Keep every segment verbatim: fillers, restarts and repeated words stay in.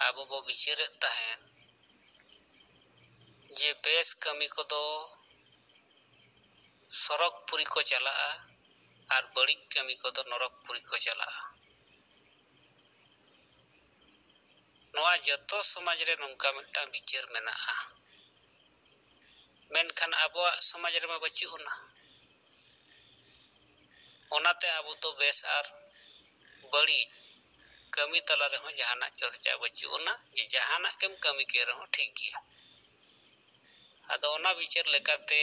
ᱟᱵᱚ ᱵᱚ ᱵᱤᱪᱟᱹᱨᱮᱫ ᱛᱟᱦᱮᱸᱫ ᱡᱮ ᱵᱮᱥ ᱠᱟᱹᱢᱤ ᱠᱚᱫᱚ ᱥᱚᱨᱚᱜᱽᱯᱩᱨᱤ ᱠᱚ ᱪᱟᱞᱟᱜᱼᱟ ᱟᱨ ᱵᱟᱹᱲᱤᱡ ᱠᱟᱹᱢᱤ ᱠᱚᱫᱚ ᱱᱚᱨᱚᱠᱯᱩᱨᱤ ᱠᱚ ᱪᱟᱞᱟᱜᱼᱟ᱾ ᱱᱚᱣᱟ ᱡᱚᱛᱚ ᱥᱚᱢᱟᱡᱽ ᱨᱮ ᱱᱚᱝᱠᱟ ᱢᱤᱫᱴᱟᱝ ᱵᱤᱪᱟᱹᱨ ᱢᱮᱱᱟᱜᱼᱟ, ᱢᱮᱱᱠᱷᱟᱱ ᱟᱵᱚᱣᱟᱜ ᱥᱚᱢᱟᱡᱽ ᱨᱮᱢᱟ ᱵᱟᱹᱪᱩᱜ ᱟᱱᱟ᱾ ᱚᱱᱟᱛᱮ ᱟᱵᱚ ᱫᱚ ᱵᱮᱥ ᱟᱨ ᱵᱟᱹᱲᱤᱡ ᱠᱟᱹᱢᱤ ᱛᱟᱞᱟ ᱨᱮᱦᱚᱸ ᱡᱟᱦᱟᱱᱟᱜ ᱪᱚᱨᱪᱟ ᱵᱟᱹᱪᱩᱜ ᱟᱱᱟ ᱡᱮ ᱡᱟᱦᱟᱱᱟᱜ ᱜᱮᱢ ᱠᱟᱹᱢᱤ ᱠᱮᱫ ᱨᱮᱦᱚᱸ ᱴᱷᱤᱠ ᱜᱮᱭᱟ᱾ ᱟᱫᱚ ᱚᱱᱟ ᱵᱤᱪᱟᱹᱨ ᱞᱮᱠᱟᱛᱮ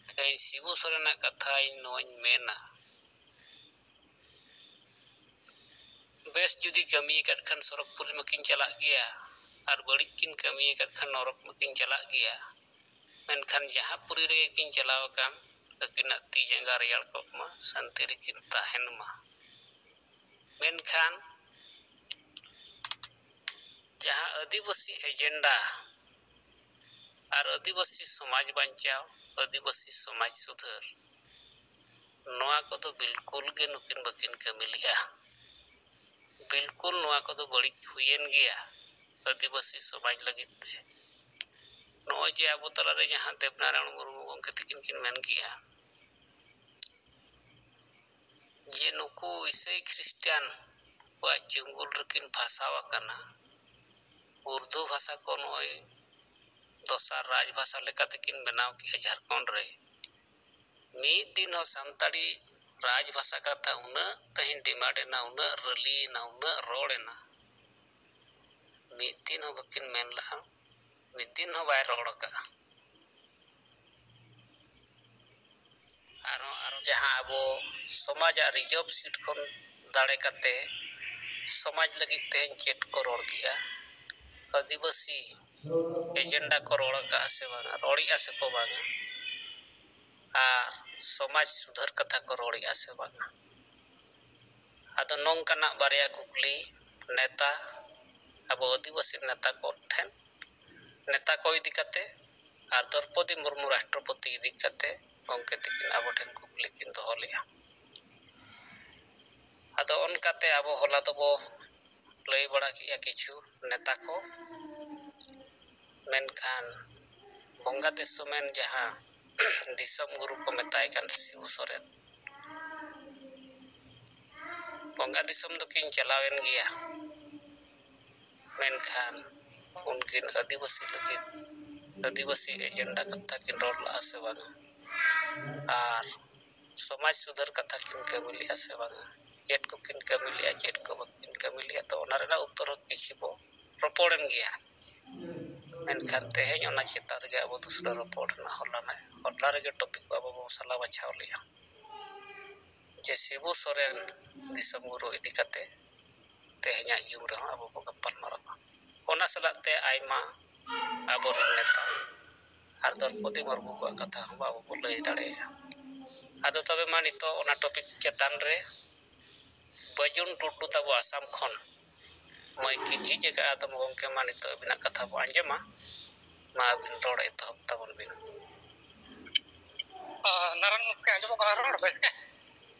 ᱛᱮᱦᱮᱧ ᱥᱤᱵᱩ ᱥᱚᱨᱮᱱᱟᱜ ᱠᱟᱛᱷᱟ ᱤᱧ ᱱᱚᱣᱟᱧ ᱢᱮᱱᱟ, ᱵᱮᱥ ᱡᱩᱫᱤ ᱠᱟᱹᱢᱤ ᱟᱠᱟᱫ ᱠᱷᱟᱱ ᱥᱚᱨᱚᱜᱽᱯᱩᱨᱤ ᱢᱟᱠᱤᱱ ᱪᱟᱞᱟᱜ ᱜᱮᱭᱟ, ᱟᱨ ᱵᱟᱹᱲᱤᱡ ᱠᱤᱱ ᱠᱟᱹᱢᱤ ᱟᱠᱟᱫ ᱠᱷᱟᱱ ᱱᱚᱨᱚᱠ ᱢᱟᱠᱤᱱ ᱪᱟᱞᱟᱜ ᱜᱮᱭᱟ᱾ ᱢᱮᱱᱠᱷᱟᱱ ᱡᱟᱦᱟᱸ ᱯᱩᱨᱤ ᱨᱮᱜᱮ ᱠᱤᱱ ᱪᱟᱞᱟᱣ ᱟᱠᱟᱱ, ᱟᱹᱠᱤᱱᱟᱜ ᱛᱤ ᱡᱟᱸᱜᱟ ᱨᱮᱭᱟᱲ ᱠᱚᱜ ᱢᱟ, ᱥᱟᱱᱛᱤ ᱨᱮᱠᱤᱱ ᱛᱟᱦᱮᱱ ᱢᱟ᱾ ᱢᱮᱱᱠᱷᱟᱱ ᱡᱟᱦᱟᱸ ᱟᱹᱫᱤᱵᱟᱹᱥᱤ ᱮᱡᱮᱱᱰᱟ ᱟᱨ ᱟᱹᱫᱤᱵᱟᱹᱥᱤ ᱥᱚᱢᱟᱡᱽ ᱵᱟᱧᱪᱟᱣ, ᱟᱹᱫᱤᱵᱟᱹᱥᱤ ᱥᱚᱢᱟᱡᱽ ᱥᱩᱫᱷᱟᱹᱨ, ᱱᱚᱣᱟ ᱠᱚᱫᱚ ᱵᱤᱞᱠᱩᱞ ᱜᱮ ᱱᱩᱠᱤᱱ ᱵᱟᱹᱠᱤᱱ ᱠᱟᱹᱢᱤ ᱞᱮᱜᱼᱟ᱾ ᱵᱤᱞᱠᱩᱞ ᱱᱚᱣᱟ ᱠᱚᱫᱚ ᱵᱟᱹᱲᱤᱡ ᱦᱩᱭᱮᱱ ᱜᱮᱭᱟ ᱟᱹᱫᱤᱵᱟᱹᱥᱤ ᱥᱚᱢᱟᱡᱽ ᱞᱟᱹᱜᱤᱫ ᱛᱮ᱾ ᱱᱚᱜᱼᱚᱭ ᱡᱮ ᱟᱵᱚ ᱛᱟᱞᱟᱨᱮ ᱡᱟᱦᱟᱸ ᱫᱮᱵᱽᱱᱟᱨᱟᱭᱚᱬ ᱢᱩᱨᱢᱩ ᱜᱚᱢᱠᱮ ᱛᱟᱹᱠᱤᱱ ᱠᱤᱱ ᱢᱮᱱ ᱠᱮᱜᱼᱟ ᱡᱮ ᱱᱩᱠᱩ ᱤᱥᱟᱹᱭ ᱠᱷᱨᱤᱥᱴᱟᱱ ᱠᱚᱣᱟᱜ ᱪᱩᱸᱜᱩᱞ ᱨᱮᱠᱤᱱ ᱯᱷᱟᱥᱟᱣ ᱟᱠᱟᱱᱟ, ᱩᱨᱫᱩ ᱵᱷᱟᱥᱟ ᱠᱚ ᱱᱚᱜᱼᱚᱭ ᱫᱚᱥᱟᱨ ᱨᱟᱡᱽ ᱵᱷᱟᱥᱟ ᱞᱮᱠᱟ ᱛᱮᱠᱤᱱ ᱵᱮᱱᱟᱣ ᱠᱮᱜᱼᱟ ᱡᱷᱟᱲᱠᱷᱚᱸᱰ ᱨᱮ᱾ ᱢᱤᱫ ᱫᱤᱱ ᱦᱚᱸ ᱥᱟᱱᱛᱟᱲᱤ ᱨᱟᱡᱽ ᱵᱷᱟᱥᱟ ᱠᱟᱛᱷᱟ ᱩᱱᱟᱹᱜ ᱛᱮᱦᱮᱧ ᱰᱤᱢᱟᱱᱰ ᱮᱱᱟ, ᱩᱱᱟᱹᱜ ᱨᱮᱞᱤ ᱮᱱᱟ, ᱩᱱᱟᱹᱜ ᱨᱚᱲ ᱮᱱᱟ, ᱢᱤᱫ ᱫᱤᱱ ᱦᱚᱸ ᱵᱟᱹᱠᱤᱱ ᱢᱮᱱ ᱞᱮᱜᱼᱟ, ᱢᱤᱫ ᱫᱤᱱ ᱦᱚᱸ ᱵᱟᱭ ᱨᱚᱲ ᱟᱠᱟᱜᱼᱟ᱾ ᱟᱨᱦᱚᱸ ᱟᱨᱦᱚᱸ ᱡᱟᱦᱟᱸ ᱟᱵᱚ ᱥᱚᱢᱟᱡᱟᱜ ᱨᱤᱡᱟᱨᱵᱷ ᱥᱤᱴ ᱠᱷᱚᱱ ᱫᱟᱲᱮ ᱠᱟᱛᱮ ᱥᱚᱢᱟᱡᱽ ᱞᱟᱹᱜᱤᱫ ᱛᱮᱦᱮᱧ ᱪᱮᱫ ᱠᱚ ᱨᱚᱲ ᱠᱮᱜᱼᱟ, ᱟᱹᱫᱤᱵᱟᱹᱥᱤ ᱮᱡᱮᱱᱰᱟ ᱠᱚ ᱨᱚᱲ ᱟᱠᱟᱜᱼᱟ ᱥᱮ ᱵᱟᱝᱟ, ᱨᱚᱲᱮᱜᱼᱟ ᱥᱮᱠᱚ ᱵᱟᱝᱟ, ᱟᱨ ᱥᱚᱢᱟᱡᱽ ᱥᱩᱫᱷᱟᱹᱨ ᱠᱟᱛᱷᱟ ᱠᱚ ᱨᱚᱲᱮᱜᱼᱟ ᱥᱮ ᱵᱟᱝᱟ᱾ ᱟᱫᱚ ᱱᱚᱝᱠᱟᱱᱟᱜ ᱵᱟᱨᱭᱟ ᱠᱩᱠᱞᱤ ᱱᱮᱛᱟ, ᱟᱵᱚ ᱟᱹᱫᱤᱵᱟᱹᱥᱤ ᱱᱮᱛᱟ ᱠᱚ ᱴᱷᱮᱱ, ᱱᱮᱛᱟ ᱠᱚ ᱤᱫᱤ ᱠᱟᱛᱮ ᱟᱨ ᱫᱨᱚᱯᱚᱫᱤ ᱢᱩᱨᱢᱩ ᱨᱟᱥᱴᱨᱚᱯᱚᱛᱤ ᱤᱫᱤ ᱠᱟᱛᱮ ᱜᱚᱢᱠᱮ ᱛᱟᱹᱠᱤᱱ ᱟᱵᱚ ᱴᱷᱮᱱ ᱠᱩᱠᱞᱤ ᱠᱤᱱ ᱫᱚᱦᱚ ᱞᱮᱜᱼᱟ᱾ ᱟᱫᱚ ᱚᱱᱠᱟᱛᱮ ᱟᱵᱚ ᱦᱚᱞᱟ ᱫᱚᱵᱚ ᱞᱟᱹᱭ ᱵᱟᱲᱟ ᱠᱮᱜᱼᱟ ᱠᱤᱪᱷᱩ ᱱᱮᱛᱟ ᱠᱚ, ᱢᱮᱱᱠᱷᱟᱱ ᱵᱚᱸᱜᱟ ᱫᱤᱥᱚᱢᱮᱱ ᱡᱟᱦᱟᱸ ᱫᱤᱥᱚᱢ ᱜᱩᱨᱩ ᱠᱚ ᱢᱮᱛᱟᱭ ᱠᱟᱱ ᱥᱤᱵᱩ ᱥᱚᱨᱮᱱ, ᱵᱚᱸᱜᱟ ᱫᱤᱥᱚᱢ ᱫᱚᱠᱤᱱ ᱪᱟᱞᱟᱣᱮᱱ ᱜᱮᱭᱟ, ᱢᱮᱱᱠᱷᱟᱱ ᱩᱱᱠᱤᱱ ᱟᱹᱫᱤᱵᱟᱹᱥᱤ ᱞᱟᱹᱜᱤᱫ ᱟᱹᱫᱤᱵᱟᱹᱥᱤ ᱮᱡᱮᱱᱰᱟ ᱠᱟᱛᱷᱟ ᱠᱤᱱ ᱨᱚᱲ ᱞᱟᱜᱼᱟ ᱥᱮ ᱵᱟᱝᱟ? ᱟᱨ ᱥᱚᱢᱟᱡᱽ ᱥᱩᱫᱷᱟᱹᱨ ᱠᱟᱛᱷᱟ ᱠᱤᱱ ᱠᱟᱹᱢᱤ ᱞᱮᱜᱼᱟ ᱥᱮ ᱵᱟᱝᱟ? ᱪᱮᱫ ᱠᱚᱠᱤᱱ ᱠᱟᱹᱢᱤ ᱞᱮᱜᱼᱟ, ᱪᱮᱫ ᱠᱚ ᱵᱟᱹᱠᱤᱱ ᱠᱟᱹᱢᱤ ᱞᱮᱜᱼᱟ, ᱛᱚ ᱚᱱᱟ ᱨᱮᱱᱟᱜ ᱩᱛᱛᱚᱨ ᱦᱚᱸ ᱠᱤᱪᱷᱩ ᱵᱚ ᱨᱚᱯᱚᱲᱮᱱ ᱜᱮᱭᱟ᱾ ᱢᱮᱱᱠᱷᱟᱱ ᱛᱮᱦᱮᱧ ᱚᱱᱟ ᱪᱮᱛᱟᱱ ᱨᱮᱜᱮ ᱟᱵᱚ ᱫᱩᱥᱨᱟᱹ ᱨᱚᱯᱚᱲ ᱨᱮᱱᱟᱜ ᱦᱚᱞᱟᱱᱟᱜ, ᱦᱚᱞᱟ ᱨᱮᱜᱮ ᱴᱚᱯᱤᱠ ᱟᱵᱚ ᱵᱚ ᱥᱟᱞᱟ ᱵᱟᱪᱷᱟᱣ ᱞᱮᱜᱼᱟ ᱡᱮ ᱥᱤᱵᱩ ᱥᱚᱨᱮᱱ ᱫᱤᱥᱚᱢ ᱜᱩᱨᱩ ᱤᱫᱤ ᱠᱟᱛᱮ ᱛᱮᱦᱮᱧᱟᱜ ᱡᱩᱜᱽ ᱨᱮᱦᱚᱸ ᱟᱵᱚ ᱵᱚ ᱜᱟᱯᱟᱞ ᱢᱟᱨᱟᱜᱼᱟ᱾ ᱚᱱᱟ ᱥᱟᱞᱟᱜ ᱛᱮ ᱟᱭᱢᱟ ᱟᱵᱚᱨᱮᱱ ᱱᱮᱛᱟ ᱟᱨ ᱫᱨᱚᱯᱚᱫᱤ ᱢᱩᱨᱢᱩ ᱠᱚᱣᱟᱜ ᱠᱟᱛᱷᱟ ᱦᱚᱸ ᱟᱵᱚ ᱵᱚ ᱞᱟᱹᱭ ᱫᱟᱲᱮᱭᱟᱜᱼᱟ᱾ ᱟᱫᱚ ᱛᱚᱵᱮ ᱢᱟ ᱱᱤᱛᱚᱜ ᱚᱱᱟ ᱴᱚᱯᱤᱠ ᱪᱮᱛᱟᱱ ᱨᱮ ᱵᱟᱹᱡᱩᱱ ᱴᱩᱰᱩ ᱛᱟᱵᱚ ᱟᱥᱟᱢ ᱠᱷᱚᱱ ᱢᱟᱹᱭ ᱠᱤ ᱡᱷᱤᱡ ᱟᱠᱟᱫᱼᱟ᱾ ᱟᱫᱚ ᱜᱚᱢᱠᱮ, ᱢᱟ ᱱᱤᱛᱚᱜ ᱟᱹᱵᱤᱱᱟᱜ ᱠᱟᱛᱷᱟ ᱵᱚ ᱟᱸᱡᱚᱢᱟ᱾ ᱢᱟ ᱟᱹᱵᱤᱱ ᱨᱚᱲ ᱮᱛᱚᱦᱚᱵ ᱛᱟᱵᱚᱱ ᱵᱤᱱ᱾ ᱱᱟᱨᱟᱭᱚᱱ ᱜᱚᱢᱠᱮ, ᱟᱸᱡᱚᱢᱚᱜ ᱠᱟᱱᱟ ᱨᱚᱲ ᱵᱮᱥ ᱜᱮ?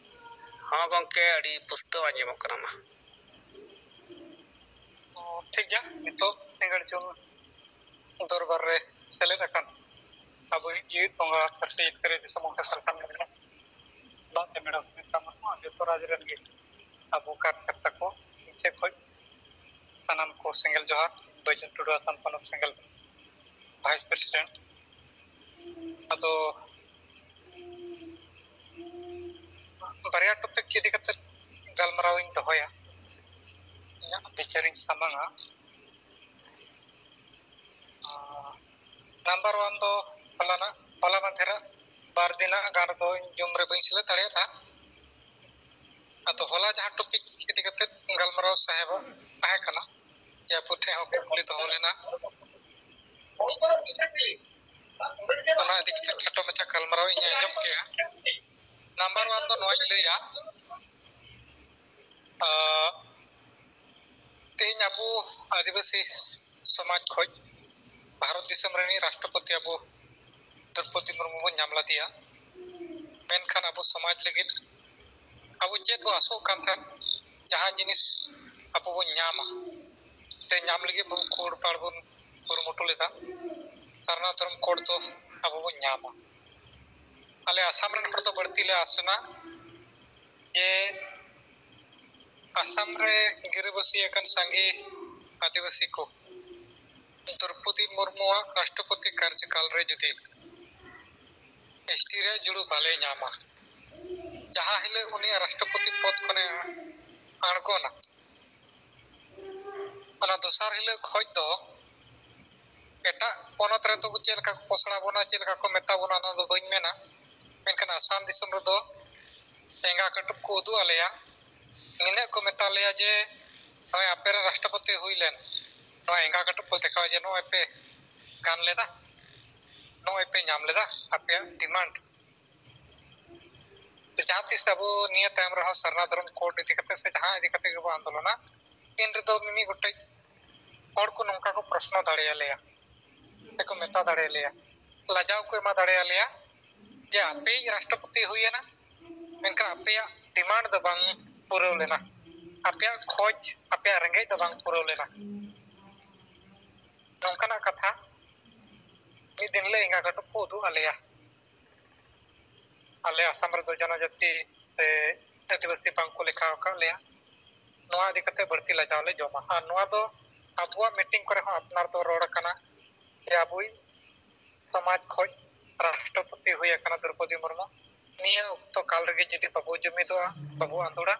ᱦᱚᱸ ᱜᱚᱢᱠᱮ, ᱟᱹᱰᱤ ᱯᱩᱥᱴᱟᱹᱣ ᱟᱸᱡᱚᱢᱚᱜ ᱠᱟᱱᱟ᱾ ᱢᱟ ᱚ, ᱴᱷᱤᱠ ᱜᱮᱭᱟ᱾ ᱱᱤᱛᱚᱜ ᱥᱤᱸᱜᱟᱹᱲ ᱡᱚᱢ ᱫᱚᱨᱵᱟᱨ ᱨᱮ ᱥᱮᱞᱮᱫ ᱟᱠᱟᱱ ᱟᱵᱚᱭᱤᱡ ᱡᱤᱣᱤᱫ ᱵᱚᱸᱜᱟ ᱯᱟᱹᱨᱥᱤ ᱡᱤᱛᱠᱟᱹᱨᱤ ᱫᱤᱥᱚᱢ ᱜᱚᱢᱠᱮ ᱥᱟᱞᱠᱷᱟᱱ ᱢᱩᱨᱢᱩ ᱫᱟᱜ ᱛᱮ ᱢᱮᱰᱚᱢ ᱥᱟᱶᱛᱟ ᱢᱟᱦᱟ ᱡᱚᱛᱚ ᱨᱟᱡᱽ ᱨᱮᱱ ᱜᱮ ᱟᱵᱚ ᱠᱟᱨᱡᱚᱠᱚᱨᱛᱟ ᱠᱚ ᱴᱷᱮᱱ ᱠᱷᱚᱱ ᱥᱟᱱᱟᱢ ᱠᱚ ᱥᱮᱸᱜᱮᱞ ᱡᱚᱦᱟᱨ᱾ ᱵᱟᱹᱡᱩᱱ ᱴᱩᱰᱩ, ᱟᱥᱟᱢ ᱯᱚᱱᱚᱛ ᱥᱮᱸᱜᱮᱞ ᱵᱷᱟᱭᱤᱥ ᱯᱨᱮᱥᱤᱰᱮᱱᱴ᱾ ᱟᱫᱚ ᱵᱟᱨᱭᱟ ᱴᱚᱯᱤᱠ ᱤᱫᱤ ᱠᱟᱛᱮ ᱜᱟᱞᱢᱟᱨᱟᱣ ᱤᱧ ᱫᱚᱦᱚᱭᱟ, ᱤᱧᱟᱹᱜ ᱵᱤᱪᱟᱹᱨᱤᱧ ᱥᱟᱢᱟᱝᱟ᱾ ᱱᱟᱢᱵᱟᱨ ᱚᱣᱟᱱ ᱫᱚ ᱦᱚᱞᱟᱱᱟᱜ, ᱦᱚᱞᱟ ᱢᱟᱫᱷᱮᱨᱟᱜ ᱵᱟᱨ ᱫᱤᱱᱟᱜ ᱜᱟᱱ ᱫᱚ ᱤᱧ ᱡᱩᱢ ᱨᱮ ᱵᱟᱹᱧ ᱥᱮᱞᱮᱫ ᱫᱟᱲᱮᱭᱟᱫᱟ᱾ ᱟᱫᱚ ᱦᱚᱞᱟ ᱡᱟᱦᱟᱸ ᱴᱚᱯᱤᱠ ᱤᱫᱤ ᱠᱟᱛᱮ ᱜᱟᱞᱢᱟᱨᱟᱣ ᱥᱟᱦᱮᱵᱟᱜ ᱛᱟᱦᱮᱸ ᱠᱟᱱᱟ, ᱡᱮ ᱟᱵᱚ ᱴᱷᱮᱱ ᱦᱚᱸ ᱠᱩᱠᱞᱤ ᱫᱚᱦᱚ ᱞᱮᱱᱟ, ᱚᱱᱟ ᱤᱫᱤ ᱠᱟᱛᱮ ᱠᱷᱟᱴᱚ ᱢᱟᱪᱷᱟ ᱜᱟᱞᱢᱟᱨᱟᱣ ᱤᱧ ᱟᱸᱡᱚᱢ ᱠᱮᱜᱼᱟ᱾ ᱱᱟᱢᱵᱟᱨ ᱚᱣᱟᱱ ᱫᱚ ᱱᱚᱣᱟᱧ ᱞᱟᱹᱭᱟ, ᱟᱸ, ᱛᱮᱦᱮᱧ ᱟᱵᱚ ᱟᱹᱫᱤᱵᱟᱹᱥᱤ ᱥᱚᱢᱟᱡᱽ ᱠᱷᱚᱱ ᱵᱷᱟᱨᱚᱛ ᱫᱤᱥᱚᱢ ᱨᱤᱱᱤᱡ ᱨᱟᱥᱴᱨᱚᱯᱚᱛᱤ ᱟᱵᱚ ᱫᱨᱚᱯᱚᱫᱤ ᱢᱩᱨᱢᱩ ᱵᱚᱱ ᱧᱟᱢ ᱞᱮᱫᱮᱭᱟ᱾ ᱢᱮᱱᱠᱷᱟᱱ ᱟᱵᱚ ᱥᱚᱢᱟᱡᱽ ᱞᱟᱹᱜᱤᱫ ᱟᱵᱚ ᱪᱮᱫ ᱵᱚ ᱟᱥᱚᱜ ᱠᱟᱱ ᱛᱟᱦᱮᱸᱫ, ᱡᱟᱦᱟᱸ ᱡᱤᱱᱤᱥ ᱟᱵᱚ ᱵᱚᱱ ᱧᱟᱢᱟ᱾ ᱛᱮ ᱧᱟᱢ ᱞᱟᱹᱜᱤᱫ ᱵᱚᱱ ᱠᱩᱲᱯᱟᱲ ᱵᱚᱱ ᱠᱩᱨᱩᱢᱩᱴᱩ ᱞᱮᱫᱟ᱾ ᱥᱟᱨᱱᱟ ᱫᱷᱚᱨᱚᱢ ᱠᱳᱰ ᱫᱚ ᱟᱵᱚ ᱵᱚᱱ ᱧᱟᱢᱟ᱾ ᱟᱞᱮ ᱟᱥᱟᱢ ᱨᱮᱱ ᱦᱚᱲ ᱫᱚ ᱵᱟᱹᱲᱛᱤ ᱞᱮ ᱟᱥ ᱮᱱᱟ ᱡᱮ ᱟᱥᱟᱢ ᱨᱮ ᱜᱤᱨᱟᱹᱵᱟᱹᱥᱤ ᱟᱠᱟᱱ ᱥᱟᱸᱜᱮ ᱟᱹᱫᱤᱵᱟᱹᱥᱤ ᱠᱚ ᱫᱨᱚᱯᱚᱫᱤ ᱢᱩᱨᱢᱩᱣᱟᱜ ᱨᱟᱥᱴᱨᱚᱯᱚᱛᱤ ᱠᱟᱨᱡᱚᱠᱟᱞ ᱨᱮ ᱡᱩᱫᱤ ᱮᱥᱴᱤ ᱨᱮᱭᱟᱜ ᱡᱩᱲᱩ ᱵᱟᱞᱮ ᱧᱟᱢᱟ, ᱡᱟᱦᱟᱸ ᱦᱤᱞᱳᱜ ᱩᱱᱤᱭᱟᱜ ᱨᱟᱥᱴᱨᱚᱯᱚᱛᱤ ᱯᱚᱫ ᱠᱷᱚᱱᱮ ᱟᱬᱜᱚᱱᱟ, ᱚᱱᱟ ᱫᱚᱥᱟᱨ ᱦᱤᱞᱳᱜ ᱠᱷᱚᱡ ᱫᱚ ᱮᱴᱟᱜ ᱯᱚᱱᱚᱛ ᱨᱮᱫᱚ ᱪᱮᱫ ᱞᱮᱠᱟ ᱠᱚ ᱯᱚᱥᱲᱟ ᱵᱚᱱᱟ, ᱪᱮᱫ ᱞᱮᱠᱟ ᱠᱚ ᱢᱮᱛᱟ ᱵᱚᱱᱟ, ᱚᱱᱟ ᱫᱚ ᱵᱟᱹᱧ ᱢᱮᱱᱟ, ᱢᱮᱱᱠᱷᱟᱱ ᱟᱥᱟᱢ ᱫᱤᱥᱚᱢ ᱨᱮᱫᱚ ᱮᱸᱜᱟ ᱠᱟᱹᱴᱩᱵ ᱠᱚ ᱩᱫᱩᱜ ᱟᱞᱮᱭᱟ᱾ ᱱᱤᱱᱟᱹᱜ ᱠᱚ ᱢᱮᱛᱟ ᱞᱮᱭᱟ ᱡᱮ ᱱᱚᱜᱼᱚᱭ ᱟᱯᱮ ᱨᱮᱱ ᱨᱟᱥᱴᱨᱚᱯᱚᱛᱤ ᱦᱩᱭ ᱞᱮᱱ, ᱱᱚᱣᱟ ᱮᱸᱜᱟ ᱠᱟᱹᱴᱩᱵ ᱠᱚ ᱫᱮᱠᱷᱟᱣᱟ ᱡᱮ ᱱᱚᱜᱼᱚᱭ ᱯᱮ ᱜᱟᱱ ᱞᱮᱫᱟ, ᱱᱚᱜᱼᱚᱭ ᱯᱮ ᱧᱟᱢ ᱞᱮᱫᱟ ᱟᱯᱮᱭᱟᱜ ᱰᱤᱢᱟᱱᱰ᱾ ᱛᱚ ᱡᱟᱦᱟᱸ ᱛᱤᱥ ᱟᱵᱚ ᱱᱤᱭᱟᱹ ᱛᱟᱭᱚᱢ ᱨᱮᱦᱚᱸ ᱥᱟᱨᱱᱟ ᱫᱷᱚᱨᱚᱢ ᱠᱳᱰ ᱤᱫᱤ ᱠᱟᱛᱮ ᱥᱮ ᱡᱟᱦᱟᱸ ᱤᱫᱤ ᱠᱟᱛᱮ ᱜᱮᱵᱚ ᱟᱱᱫᱳᱞᱚᱱᱟ, ᱮᱱ ᱨᱮᱫᱚ ᱢᱤᱢᱤᱫ ᱜᱚᱴᱮᱡ ᱦᱚᱲ ᱠᱚ ᱱᱚᱝᱠᱟ ᱠᱚ ᱯᱨᱚᱥᱱᱚ ᱫᱟᱲᱮᱭᱟᱞᱮᱭᱟ, ᱥᱮᱠᱚ ᱢᱮᱛᱟ ᱫᱟᱲᱮᱭᱟᱞᱮᱭᱟ, ᱞᱟᱡᱟᱣ ᱠᱚ ᱮᱢᱟ ᱫᱟᱲᱮᱭᱟᱞᱮᱭᱟ ᱡᱮ ᱟᱯᱮᱭᱤᱡ ᱨᱟᱥᱴᱨᱚᱯᱚᱛᱤ ᱦᱩᱭᱮᱱᱟ, ᱢᱮᱱᱠᱷᱟᱱ ᱟᱯᱮᱭᱟᱜ ᱰᱤᱢᱟᱱᱰ ᱫᱚ ᱵᱟᱝ ᱯᱩᱨᱟᱹᱣ ᱞᱮᱱᱟ, ᱟᱯᱮᱭᱟᱜ ᱠᱷᱚᱡᱽ, ᱟᱯᱮᱭᱟᱜ ᱨᱮᱸᱜᱮᱡ ᱫᱚ ᱵᱟᱝ ᱯᱩᱨᱟᱹᱣ ᱞᱮᱱᱟ᱾ ᱱᱚᱝᱠᱟᱱᱟᱜ ᱠᱟᱛᱷᱟ ᱢᱤᱫ ᱫᱤᱱ ᱦᱤᱞᱳᱜ ᱮᱸᱜᱟ ᱠᱟᱹᱴᱩᱵ ᱠᱚ ᱩᱫᱩᱜ ᱟᱞᱮᱭᱟ᱾ ᱟᱞᱮ ᱟᱥᱟᱢ ᱨᱮᱫᱚ ᱡᱚᱱᱚᱡᱟᱹᱛᱤ ᱥᱮ ᱟᱹᱫᱤᱵᱟᱹᱥᱤ ᱵᱟᱝ ᱠᱚ ᱞᱮᱠᱷᱟ ᱟᱠᱟᱫ ᱞᱮᱭᱟ᱾ ᱱᱚᱣᱟ ᱤᱫᱤ ᱠᱟᱛᱮ ᱵᱟᱹᱲᱛᱤ ᱞᱟᱡᱟᱣ ᱞᱮ ᱡᱚᱢᱟ᱾ ᱟᱨ ᱱᱚᱣᱟ ᱫᱚ ᱟᱵᱚᱣᱟᱜ ᱢᱤᱴᱤᱝ ᱠᱚᱨᱮ ᱦᱚᱸ ᱟᱯᱱᱟᱨ ᱫᱚ ᱨᱚᱲ ᱟᱠᱟᱱᱟ ᱡᱮ ᱟᱵᱚᱭᱤᱡ ᱥᱚᱢᱟᱡᱽ ᱠᱷᱚᱡ ᱨᱟᱥᱴᱨᱚᱯᱚᱛᱤ ᱦᱩᱭ ᱟᱠᱟᱱᱟ ᱫᱨᱚᱯᱚᱫᱤ ᱢᱩᱨᱢᱩ᱾ ᱱᱤᱭᱟᱹ ᱚᱠᱛᱚ ᱠᱟᱞ ᱨᱮᱜᱮ ᱡᱩᱫᱤ ᱵᱟᱵᱚ ᱡᱩᱢᱤᱫᱚᱜᱼᱟ, ᱵᱟᱵᱚ ᱟᱸᱫᱳᱲᱟ,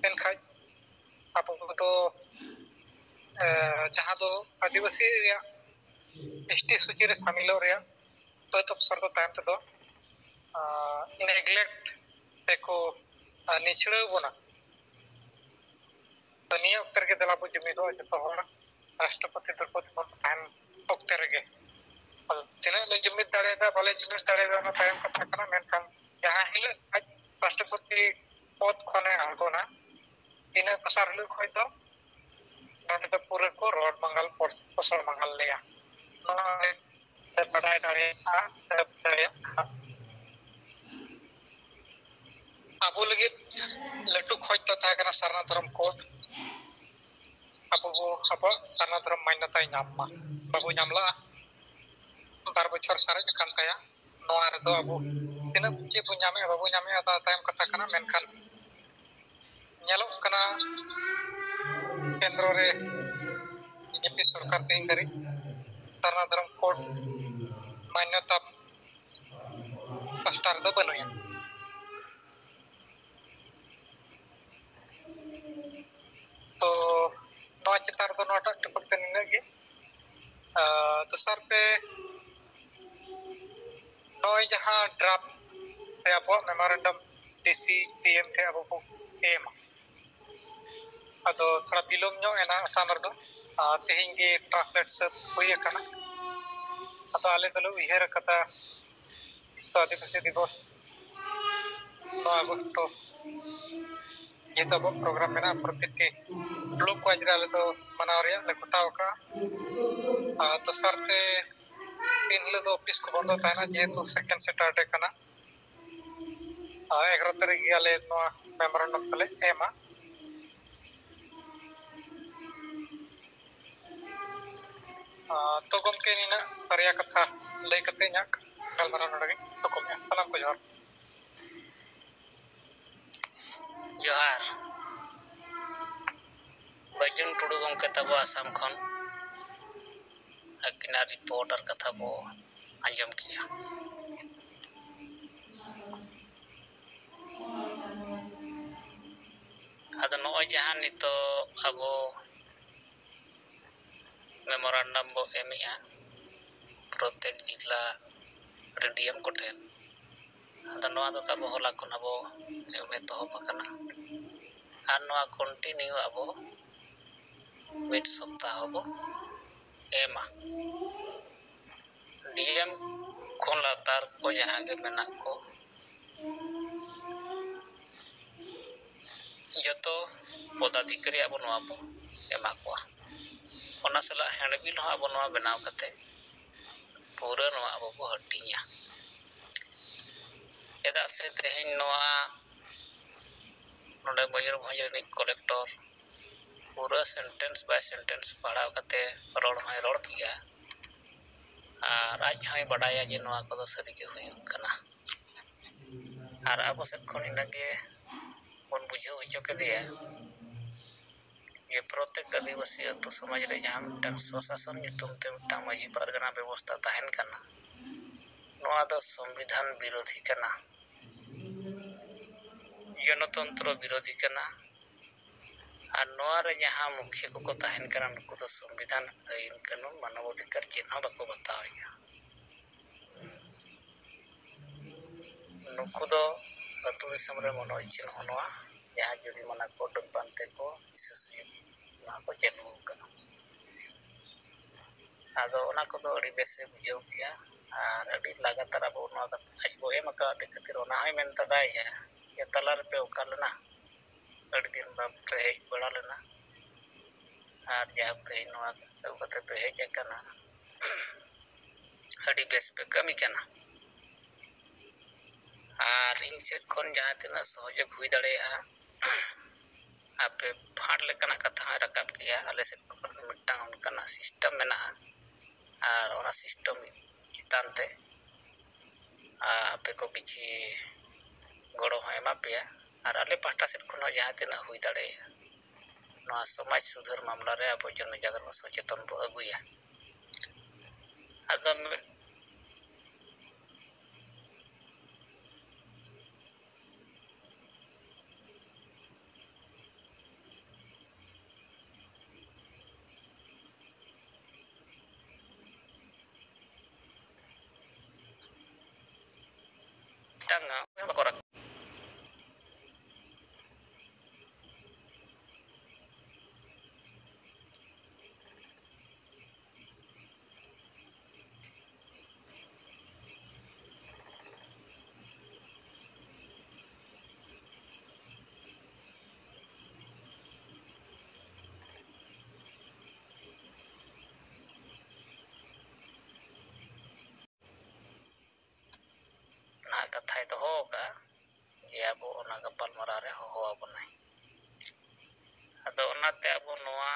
ᱮᱱᱠᱷᱟᱡ ᱟᱵᱚ ᱫᱚ, ᱮ, ᱡᱟᱦᱟᱸ ᱫᱚ ᱟᱹᱫᱤᱵᱟᱹᱥᱤ ᱨᱮᱭᱟᱜ ᱮᱥᱴᱤ ᱥᱩᱪᱤ ᱨᱮ ᱥᱟᱢᱤᱞᱚᱜ ᱨᱮᱭᱟᱜ ᱵᱟᱹᱫ ᱚᱯᱥᱚᱨ ᱫᱚ ᱛᱟᱭᱚᱢ ᱛᱮᱫᱚ, ᱟ, ᱱᱮᱜᱞᱮᱠᱴ ᱥᱮᱠᱚ, ᱟ, ᱱᱤᱪᱷᱲᱟᱹᱣ ᱵᱚᱱᱟ᱾ ᱛᱚ ᱱᱤᱭᱟᱹ ᱚᱠᱛᱮ ᱨᱮᱜᱮ ᱫᱮᱞᱟ ᱵᱚ ᱡᱩᱢᱤᱫᱚᱜᱼᱟ ᱡᱚᱛᱚ ᱦᱚᱲ, ᱨᱟᱥᱴᱨᱚᱯᱚᱛᱤ ᱫᱨᱚᱯᱚᱫᱤ ᱢᱩᱨᱢᱩ ᱛᱟᱦᱮᱱ ᱚᱠᱛᱮ ᱨᱮᱜᱮ᱾ ᱟᱫᱚ ᱛᱤᱱᱟᱹᱜ ᱞᱮ ᱡᱩᱢᱤᱫ ᱫᱟᱲᱮᱭᱟᱫᱟ, ᱵᱟᱞᱮ ᱡᱩᱢᱤᱫ ᱫᱟᱲᱮᱭᱟᱫᱟ, ᱚᱱᱟ ᱛᱟᱭᱚᱢ ᱠᱟᱛᱷᱟ ᱠᱟᱱᱟ᱾ ᱢᱮᱱᱠᱷᱟᱱ ᱡᱟᱦᱟᱸ ᱦᱤᱞᱳᱜ ᱟᱡ ᱨᱟᱥᱴᱨᱚᱯᱚᱛᱤ ᱯᱚᱫ ᱠᱷᱚᱱᱮ ᱟᱬᱜᱚᱱᱟ, ᱤᱱᱟᱹ ᱫᱚᱥᱟᱨ ᱦᱤᱞᱳᱜ ᱠᱷᱚᱱ ᱫᱚ ᱱᱚᱰᱮ ᱫᱚ ᱯᱩᱨᱟᱹ ᱠᱚ ᱨᱚᱲ ᱢᱟᱸᱜᱟᱞ, ᱯᱚᱥ-, ᱯᱚᱥᱚᱲ ᱢᱟᱸᱜᱟᱞ ᱞᱮᱭᱟ᱾ ᱱᱚᱣᱟ ᱞᱮ ᱵᱟᱰᱟᱭ ᱫᱟᱲᱮᱭᱟᱜᱼᱟ, ᱥᱮ ᱫᱟᱲᱮᱭᱟᱜᱼᱟ᱾ ᱟᱵᱚ ᱞᱟᱹᱜᱤᱫ ᱞᱟᱹᱴᱩ ᱠᱷᱚᱡ ᱫᱚ ᱛᱟᱦᱮᱸ ᱠᱟᱱᱟ ᱥᱟᱨᱱᱟ ᱫᱷᱚᱨᱚᱢ ᱠᱳᱰ᱾ ᱟᱵᱚ ᱟᱵᱚᱣᱟᱜ ᱥᱟᱨᱱᱟ ᱫᱷᱚᱨᱚᱢ ᱢᱟᱱᱱᱚᱛᱟᱭ ᱧᱟᱢ ᱢᱟ᱾ ᱵᱟᱵᱚ ᱧᱟᱢ ᱞᱟᱜᱼᱟ, ᱵᱟᱨ ᱵᱚᱪᱷᱚᱨ ᱥᱟᱨᱮᱡ ᱟᱠᱟᱱ ᱛᱟᱭᱟ᱾ ᱱᱚᱣᱟ ᱨᱮᱫᱚ ᱟᱵᱚ ᱛᱤᱱᱟᱹᱜ ᱪᱮᱫ ᱵᱚ ᱧᱟᱢᱮᱫᱼᱟ, ᱵᱟᱵᱚ ᱧᱟᱢᱮᱫᱼᱟ, ᱚᱱᱟ ᱛᱟᱭᱚᱢ ᱠᱟᱛᱷᱟ ᱠᱟᱱᱟ᱾ ᱢᱮᱱᱠᱷᱟᱱ ᱧᱮᱞᱚᱜ ᱠᱟᱱᱟ, ᱠᱮᱱᱫᱨᱚ ᱨᱮ ᱵᱤᱡᱮᱯᱤ ᱥᱚᱨᱠᱟᱨ ᱛᱮᱦᱮᱧ ᱫᱷᱟᱹᱨᱤᱡ ᱥᱟᱨᱱᱟ ᱫᱷᱚᱨᱚᱢ ᱠᱳᱰ ᱢᱟᱱᱱᱚᱛᱟ ᱯᱟᱥᱴᱟ ᱨᱮᱫᱚ ᱵᱟᱹᱱᱩᱭᱟ᱾ ᱛᱚ ᱱᱚᱣᱟ ᱪᱮᱛᱟᱱ ᱨᱮᱫᱚ ᱱᱚᱣᱟᱴᱟᱜ ᱴᱚᱯᱤᱠ ᱫᱚ ᱱᱤᱱᱟᱹᱜ ᱜᱮ᱾ ᱟᱨ ᱫᱚᱥᱟᱨ ᱛᱮ ᱱᱚᱜᱼᱚᱭ ᱡᱟᱦᱟᱸ ᱰᱨᱟᱯ ᱥᱮ ᱟᱵᱚᱣᱟᱜ ᱢᱮᱢᱳᱨᱮᱱᱰᱟᱢ ᱰᱤᱥᱤ ᱰᱤᱮᱢ ᱴᱷᱮᱱ ᱟᱵᱚ ᱠᱚ ᱮᱢᱟ, ᱟᱫᱚ ᱛᱷᱚᱲᱟ ᱵᱤᱞᱚᱢ ᱧᱚᱜ ᱮᱱᱟ ᱟᱥᱟᱢ ᱨᱮᱫᱚ᱾ ᱟᱨ ᱛᱮᱦᱮᱧ ᱜᱮ ᱴᱨᱟᱱᱥᱞᱮᱴ ᱥᱟᱹᱛ ᱦᱩᱭ ᱟᱠᱟᱱᱟ᱾ ᱟᱫᱚ ᱟᱞᱮ ᱫᱚᱞᱮ ᱩᱭᱦᱟᱹᱨ ᱟᱠᱟᱫᱟ ᱵᱤᱥᱥᱚ ᱟᱹᱫᱤᱵᱟᱹᱥᱤ ᱫᱤᱵᱚᱥ ᱱᱚᱣᱟ ᱟᱜᱚᱥᱴ ᱡᱮᱦᱮᱛᱩ ᱟᱵᱚᱣᱟᱜ ᱯᱨᱳᱜᱨᱟᱢ ᱢᱮᱱᱟᱜᱼᱟ, ᱯᱨᱚᱛᱤᱴᱤ ᱵᱞᱚᱠ ᱣᱟᱭᱤᱡ ᱨᱮ ᱟᱞᱮ ᱫᱚ ᱢᱟᱱᱟᱣ ᱨᱮᱭᱟᱜ ᱞᱮ ᱜᱚᱴᱟᱣ ᱟᱠᱟᱫᱼᱟ᱾ ᱟᱨ ᱫᱚᱥᱟᱨ ᱛᱮ ᱫᱤᱱ ᱦᱤᱞᱳᱜ ᱫᱚ ᱚᱯᱷᱤᱥ ᱠᱚ ᱵᱚᱱᱫᱚ ᱛᱟᱦᱮᱱᱟ, ᱡᱮᱦᱮᱛᱩ ᱥᱮᱠᱮᱱᱰ ᱥᱮᱴᱟᱨᱰᱮ ᱠᱟᱱᱟ᱾ ᱟᱨ ᱮᱜᱟᱨᱚ ᱛᱟᱹᱨᱤᱠᱷ ᱜᱮ ᱟᱞᱮ ᱱᱚᱣᱟ ᱢᱮᱢᱳᱨᱮᱱᱰᱟᱢ ᱫᱚᱞᱮ ᱮᱢᱟ᱾ ᱟᱨ ᱛᱚ ᱜᱚᱢᱠᱮ, ᱱᱤᱱᱟᱹᱜ ᱵᱟᱨᱭᱟ ᱠᱟᱛᱷᱟ ᱞᱟᱹᱭ ᱠᱟᱛᱮ ᱤᱧᱟᱹᱜ ᱜᱟᱞᱢᱟᱨᱟᱣ ᱱᱚᱰᱮ ᱜᱮᱧ ᱛᱷᱩᱠᱩᱢᱮᱫᱼᱟ᱾ ᱥᱟᱱᱟᱢ ᱠᱚ ᱡᱚᱦᱟᱨ᱾ ᱡᱚᱦᱟᱨ᱾ ᱵᱟᱹᱡᱩᱱ ᱴᱩᱰᱩ ᱜᱚᱢᱠᱮ ᱛᱟᱵᱚ ᱟᱥᱟᱢ ᱠᱷᱚᱱ, ᱟᱹᱠᱤᱱᱟᱜ ᱨᱤᱯᱳᱨᱴ ᱟᱨ ᱠᱟᱛᱷᱟ ᱵᱚ ᱟᱸᱡᱚᱢ ᱠᱮᱜᱼᱟ᱾ ᱟᱫᱚ ᱱᱚᱜᱼᱚᱭ ᱡᱟᱦᱟᱸ ᱱᱤᱛᱚᱜ ᱟᱵᱚ ᱢᱮᱢᱳᱨᱟᱱᱰᱟᱢ ᱵᱚ ᱮᱢᱮᱜᱼᱟ ᱯᱨᱚᱛᱮᱠ ᱡᱤᱞᱟ ᱨᱮ ᱰᱤ ᱮᱢ ᱠᱚᱴᱷᱮᱱ, ᱟᱫᱚ ᱱᱚᱣᱟ ᱫᱚ ᱛᱟᱵᱚ ᱦᱚᱞᱟ ᱠᱷᱚᱱ ᱟᱵᱚ ᱮᱢ ᱮᱛᱚᱦᱚᱵ ᱟᱠᱟᱱᱟ᱾ ᱟᱨ ᱱᱚᱣᱟ ᱠᱚᱱᱴᱤᱱᱤᱭᱩ ᱟᱵᱚ ᱢᱤᱫ ᱥᱚᱯᱛᱟᱦᱚ ᱵᱚ ᱮᱢᱟ᱾ ᱰᱤ ᱮᱢ ᱠᱷᱚᱱ ᱞᱟᱛᱟᱨ ᱠᱚ ᱡᱟᱦᱟᱸ ᱜᱮ ᱢᱮᱱᱟᱜ ᱠᱚ, ᱡᱚᱛᱚ ᱯᱚᱫᱟᱫᱷᱤᱠᱟᱨᱤ ᱟᱵᱚ ᱱᱚᱣᱟ ᱵᱚ ᱮᱢᱟ ᱠᱚᱣᱟ᱾ ᱚᱱᱟ ᱥᱟᱞᱟᱜ ᱦᱮᱸᱰᱵᱤᱞ ᱦᱚᱸ ᱟᱵᱚ ᱱᱚᱣᱟ ᱵᱮᱱᱟᱣ ᱠᱟᱛᱮ ᱯᱩᱨᱟᱹ ᱱᱚᱣᱟ ᱟᱵᱚ ᱵᱚ ᱦᱟᱹᱴᱤᱧᱟ᱾ ᱪᱮᱫᱟᱜ ᱥᱮ ᱛᱮᱦᱮᱧ ᱱᱚᱣᱟ ᱱᱚᱰᱮ ᱢᱚᱭᱩᱨᱵᱷᱚᱸᱡᱽ ᱨᱤᱱᱤᱡ ᱠᱚᱞᱮᱠᱴᱚᱨ ᱯᱩᱨᱟᱹ sentence by sentence ᱯᱟᱲᱦᱟᱣ ᱠᱟᱛᱮ ᱨᱚᱲ ᱦᱚᱸᱭ ᱨᱚᱲ ᱠᱮᱜᱼᱟ᱾ ᱟᱨ ᱟᱡ ᱦᱚᱸᱭ ᱵᱟᱰᱟᱭᱟ ᱡᱮ ᱱᱚᱣᱟ ᱠᱚᱫᱚ ᱥᱟᱹᱨᱤᱜᱮ ᱦᱩᱭᱩᱜ ᱠᱟᱱᱟ᱾ ᱟᱨ ᱟᱵᱚ ᱥᱮᱫ ᱠᱷᱚᱱ ᱤᱱᱟᱹᱜᱮ ᱵᱚᱱ ᱵᱩᱡᱷᱟᱹᱣ ᱦᱚᱪᱚ ᱠᱮᱫᱮᱭᱟ ᱡᱮ ᱯᱨᱚᱛᱮᱠ ᱟᱹᱫᱤᱵᱟᱹᱥᱤ ᱟᱹᱛᱩ ᱥᱚᱢᱟᱡᱽ ᱨᱮ ᱡᱟᱦᱟᱸ ᱢᱤᱫᱴᱟᱝ ᱥᱚᱥᱟᱥᱚᱱ ᱧᱩᱛᱩᱢ ᱛᱮ ᱢᱤᱫᱴᱟᱝ ᱢᱟᱹᱡᱷᱤ ᱯᱟᱨᱜᱟᱱᱟ ᱵᱮᱵᱚᱥᱛᱷᱟ ᱛᱟᱦᱮᱱ ᱠᱟᱱᱟ, ᱱᱚᱣᱟ ᱫᱚ ᱥᱚᱝᱵᱤᱫᱷᱟᱱ ᱵᱤᱨᱳᱫᱷᱤ ᱠᱟᱱᱟ, ᱜᱚᱱᱚᱛᱚᱱᱛᱨᱚ ᱵᱤᱨᱳᱫᱷᱤ ᱠᱟᱱᱟ᱾ ᱟᱨ ᱱᱚᱣᱟ ᱨᱮ ᱡᱟᱦᱟᱸ ᱢᱩᱠᱷᱤᱭᱟᱹ ᱠᱚᱠᱚ ᱛᱟᱦᱮᱱ ᱠᱟᱱᱟ, ᱱᱩᱠᱩ ᱫᱚ ᱥᱚᱝᱵᱤᱫᱷᱟᱱ, ᱟᱹᱭᱤᱱ ᱠᱟᱹᱱᱩᱱ, ᱢᱟᱱᱚᱵ ᱚᱫᱷᱤᱠᱟᱨ ᱪᱮᱫ ᱦᱚᱸ ᱵᱟᱠᱚ ᱵᱟᱛᱟᱣᱮᱫᱼᱟ᱾ ᱱᱩᱠᱩ ᱫᱚ ᱟᱹᱛᱩ ᱫᱤᱥᱚᱢ ᱨᱮ ᱢᱚᱱᱳ ᱤᱪᱪᱷᱟᱹ ᱱᱚᱜᱼᱚ ᱱᱚᱣᱟ ᱡᱟᱦᱟᱸ ᱡᱩᱨᱤᱢᱟᱱᱟ ᱠᱚ, ᱰᱟᱹᱱ ᱯᱟᱱᱛᱮ ᱠᱚ, ᱦᱤᱥᱟᱹ ᱥᱩᱭᱟᱹ, ᱱᱚᱣᱟ ᱠᱚ ᱪᱟᱹᱞᱩ ᱟᱠᱟᱱᱟ᱾ ᱟᱫᱚ ᱚᱱᱟ ᱠᱚᱫᱚ ᱟᱹᱰᱤ ᱵᱮᱥᱮ ᱵᱩᱡᱷᱟᱹᱣ ᱠᱮᱜᱼᱟ᱾ ᱟᱨ ᱟᱹᱰᱤ ᱞᱟᱜᱟᱛᱟᱨ ᱟᱵᱚ ᱱᱚᱣᱟ ᱠᱟᱛᱷᱟ ᱟᱡ ᱵᱚ ᱮᱢ ᱟᱠᱟᱫ ᱠᱷᱟᱹᱛᱤᱨ ᱚᱱᱟ ᱦᱚᱸᱭ ᱢᱮᱱ ᱛᱟᱨᱟᱭᱮᱜᱼᱟ ᱡᱮ ᱛᱟᱞᱟ ᱨᱮᱯᱮ ᱚᱠᱟ ᱞᱮᱱᱟ, ᱟᱹᱰᱤ ᱫᱤᱱ ᱵᱟᱯᱮ ᱦᱮᱡ ᱵᱟᱲᱟ ᱞᱮᱱᱟ᱾ ᱟᱨ ᱡᱟᱭᱦᱳᱠ ᱛᱮᱦᱮᱧ ᱱᱚᱣᱟ ᱟᱹᱜᱩ ᱠᱟᱛᱮ ᱯᱮ ᱦᱮᱡ ᱟᱠᱟᱱᱟ, ᱟᱹᱰᱤ ᱵᱮᱥ ᱯᱮ ᱠᱟᱹᱢᱤ ᱠᱟᱱᱟ᱾ ᱟᱨ ᱤᱧ ᱥᱮᱫ ᱠᱷᱚᱱ ᱡᱟᱦᱟᱸ ᱛᱤᱱᱟᱹᱜ ᱥᱚᱦᱚᱡᱳᱜᱽ ᱦᱩᱭ ᱫᱟᱲᱮᱭᱟᱜᱼᱟ, ᱟᱯᱮ ᱯᱷᱟᱸᱰ ᱞᱮᱠᱟᱱᱟᱜ ᱠᱟᱛᱷᱟ ᱦᱚᱸᱭ ᱨᱟᱠᱟᱵ ᱜᱮᱭᱟ᱾ ᱟᱞᱮ ᱥᱮᱫ ᱠᱷᱚᱱ ᱢᱤᱫᱴᱟᱝ ᱚᱱᱠᱟᱱᱟᱜ system ᱢᱮᱱᱟᱜᱼᱟ, ᱟᱨ ᱚᱱᱟ system ᱪᱮᱛᱟᱱ ᱛᱮ ᱟᱯᱮ ᱠᱚ ᱠᱤᱪᱷᱤ ᱜᱚᱲᱚ ᱦᱚᱸ ᱮᱢᱟ ᱯᱮᱭᱟ᱾ ᱟᱨ ᱟᱞᱮ ᱯᱟᱦᱴᱟ ᱥᱮᱫ ᱠᱷᱚᱱ ᱦᱚᱸ ᱡᱟᱦᱟᱸ ᱛᱤᱱᱟᱹᱜ ᱦᱩᱭ ᱫᱟᱲᱮᱭᱟᱜᱼᱟ, ᱱᱚᱣᱟ ᱥᱚᱢᱟᱡᱽ ᱥᱩᱫᱷᱟᱹᱨ ᱢᱟᱢᱞᱟ ᱨᱮ ᱟᱵᱚ ᱡᱚᱱᱚ ᱡᱟᱜᱽᱨᱚᱱ ᱥᱚᱪᱮᱛᱚᱱ ᱵᱚ ᱟᱹᱜᱩᱭᱟ᱾ ᱟᱫᱚ ᱢᱤᱫ ᱢᱤᱫᱴᱟᱝ ᱵᱟᱠᱚ ᱨᱟᱠᱟᱵ᱾ ᱱᱟᱦᱟᱜ ᱠᱟᱛᱷᱟᱭ ᱫᱚᱦᱚ ᱟᱠᱟᱫᱼᱟ ᱡᱮ ᱟᱵᱚ ᱚᱱᱟ ᱜᱟᱯᱟᱞᱢᱟᱨᱟᱣ ᱨᱮ ᱦᱚᱦᱚ ᱟᱵᱚᱱᱟᱭ᱾ ᱟᱫᱚ ᱚᱱᱟᱛᱮ ᱟᱵᱚ ᱱᱚᱣᱟ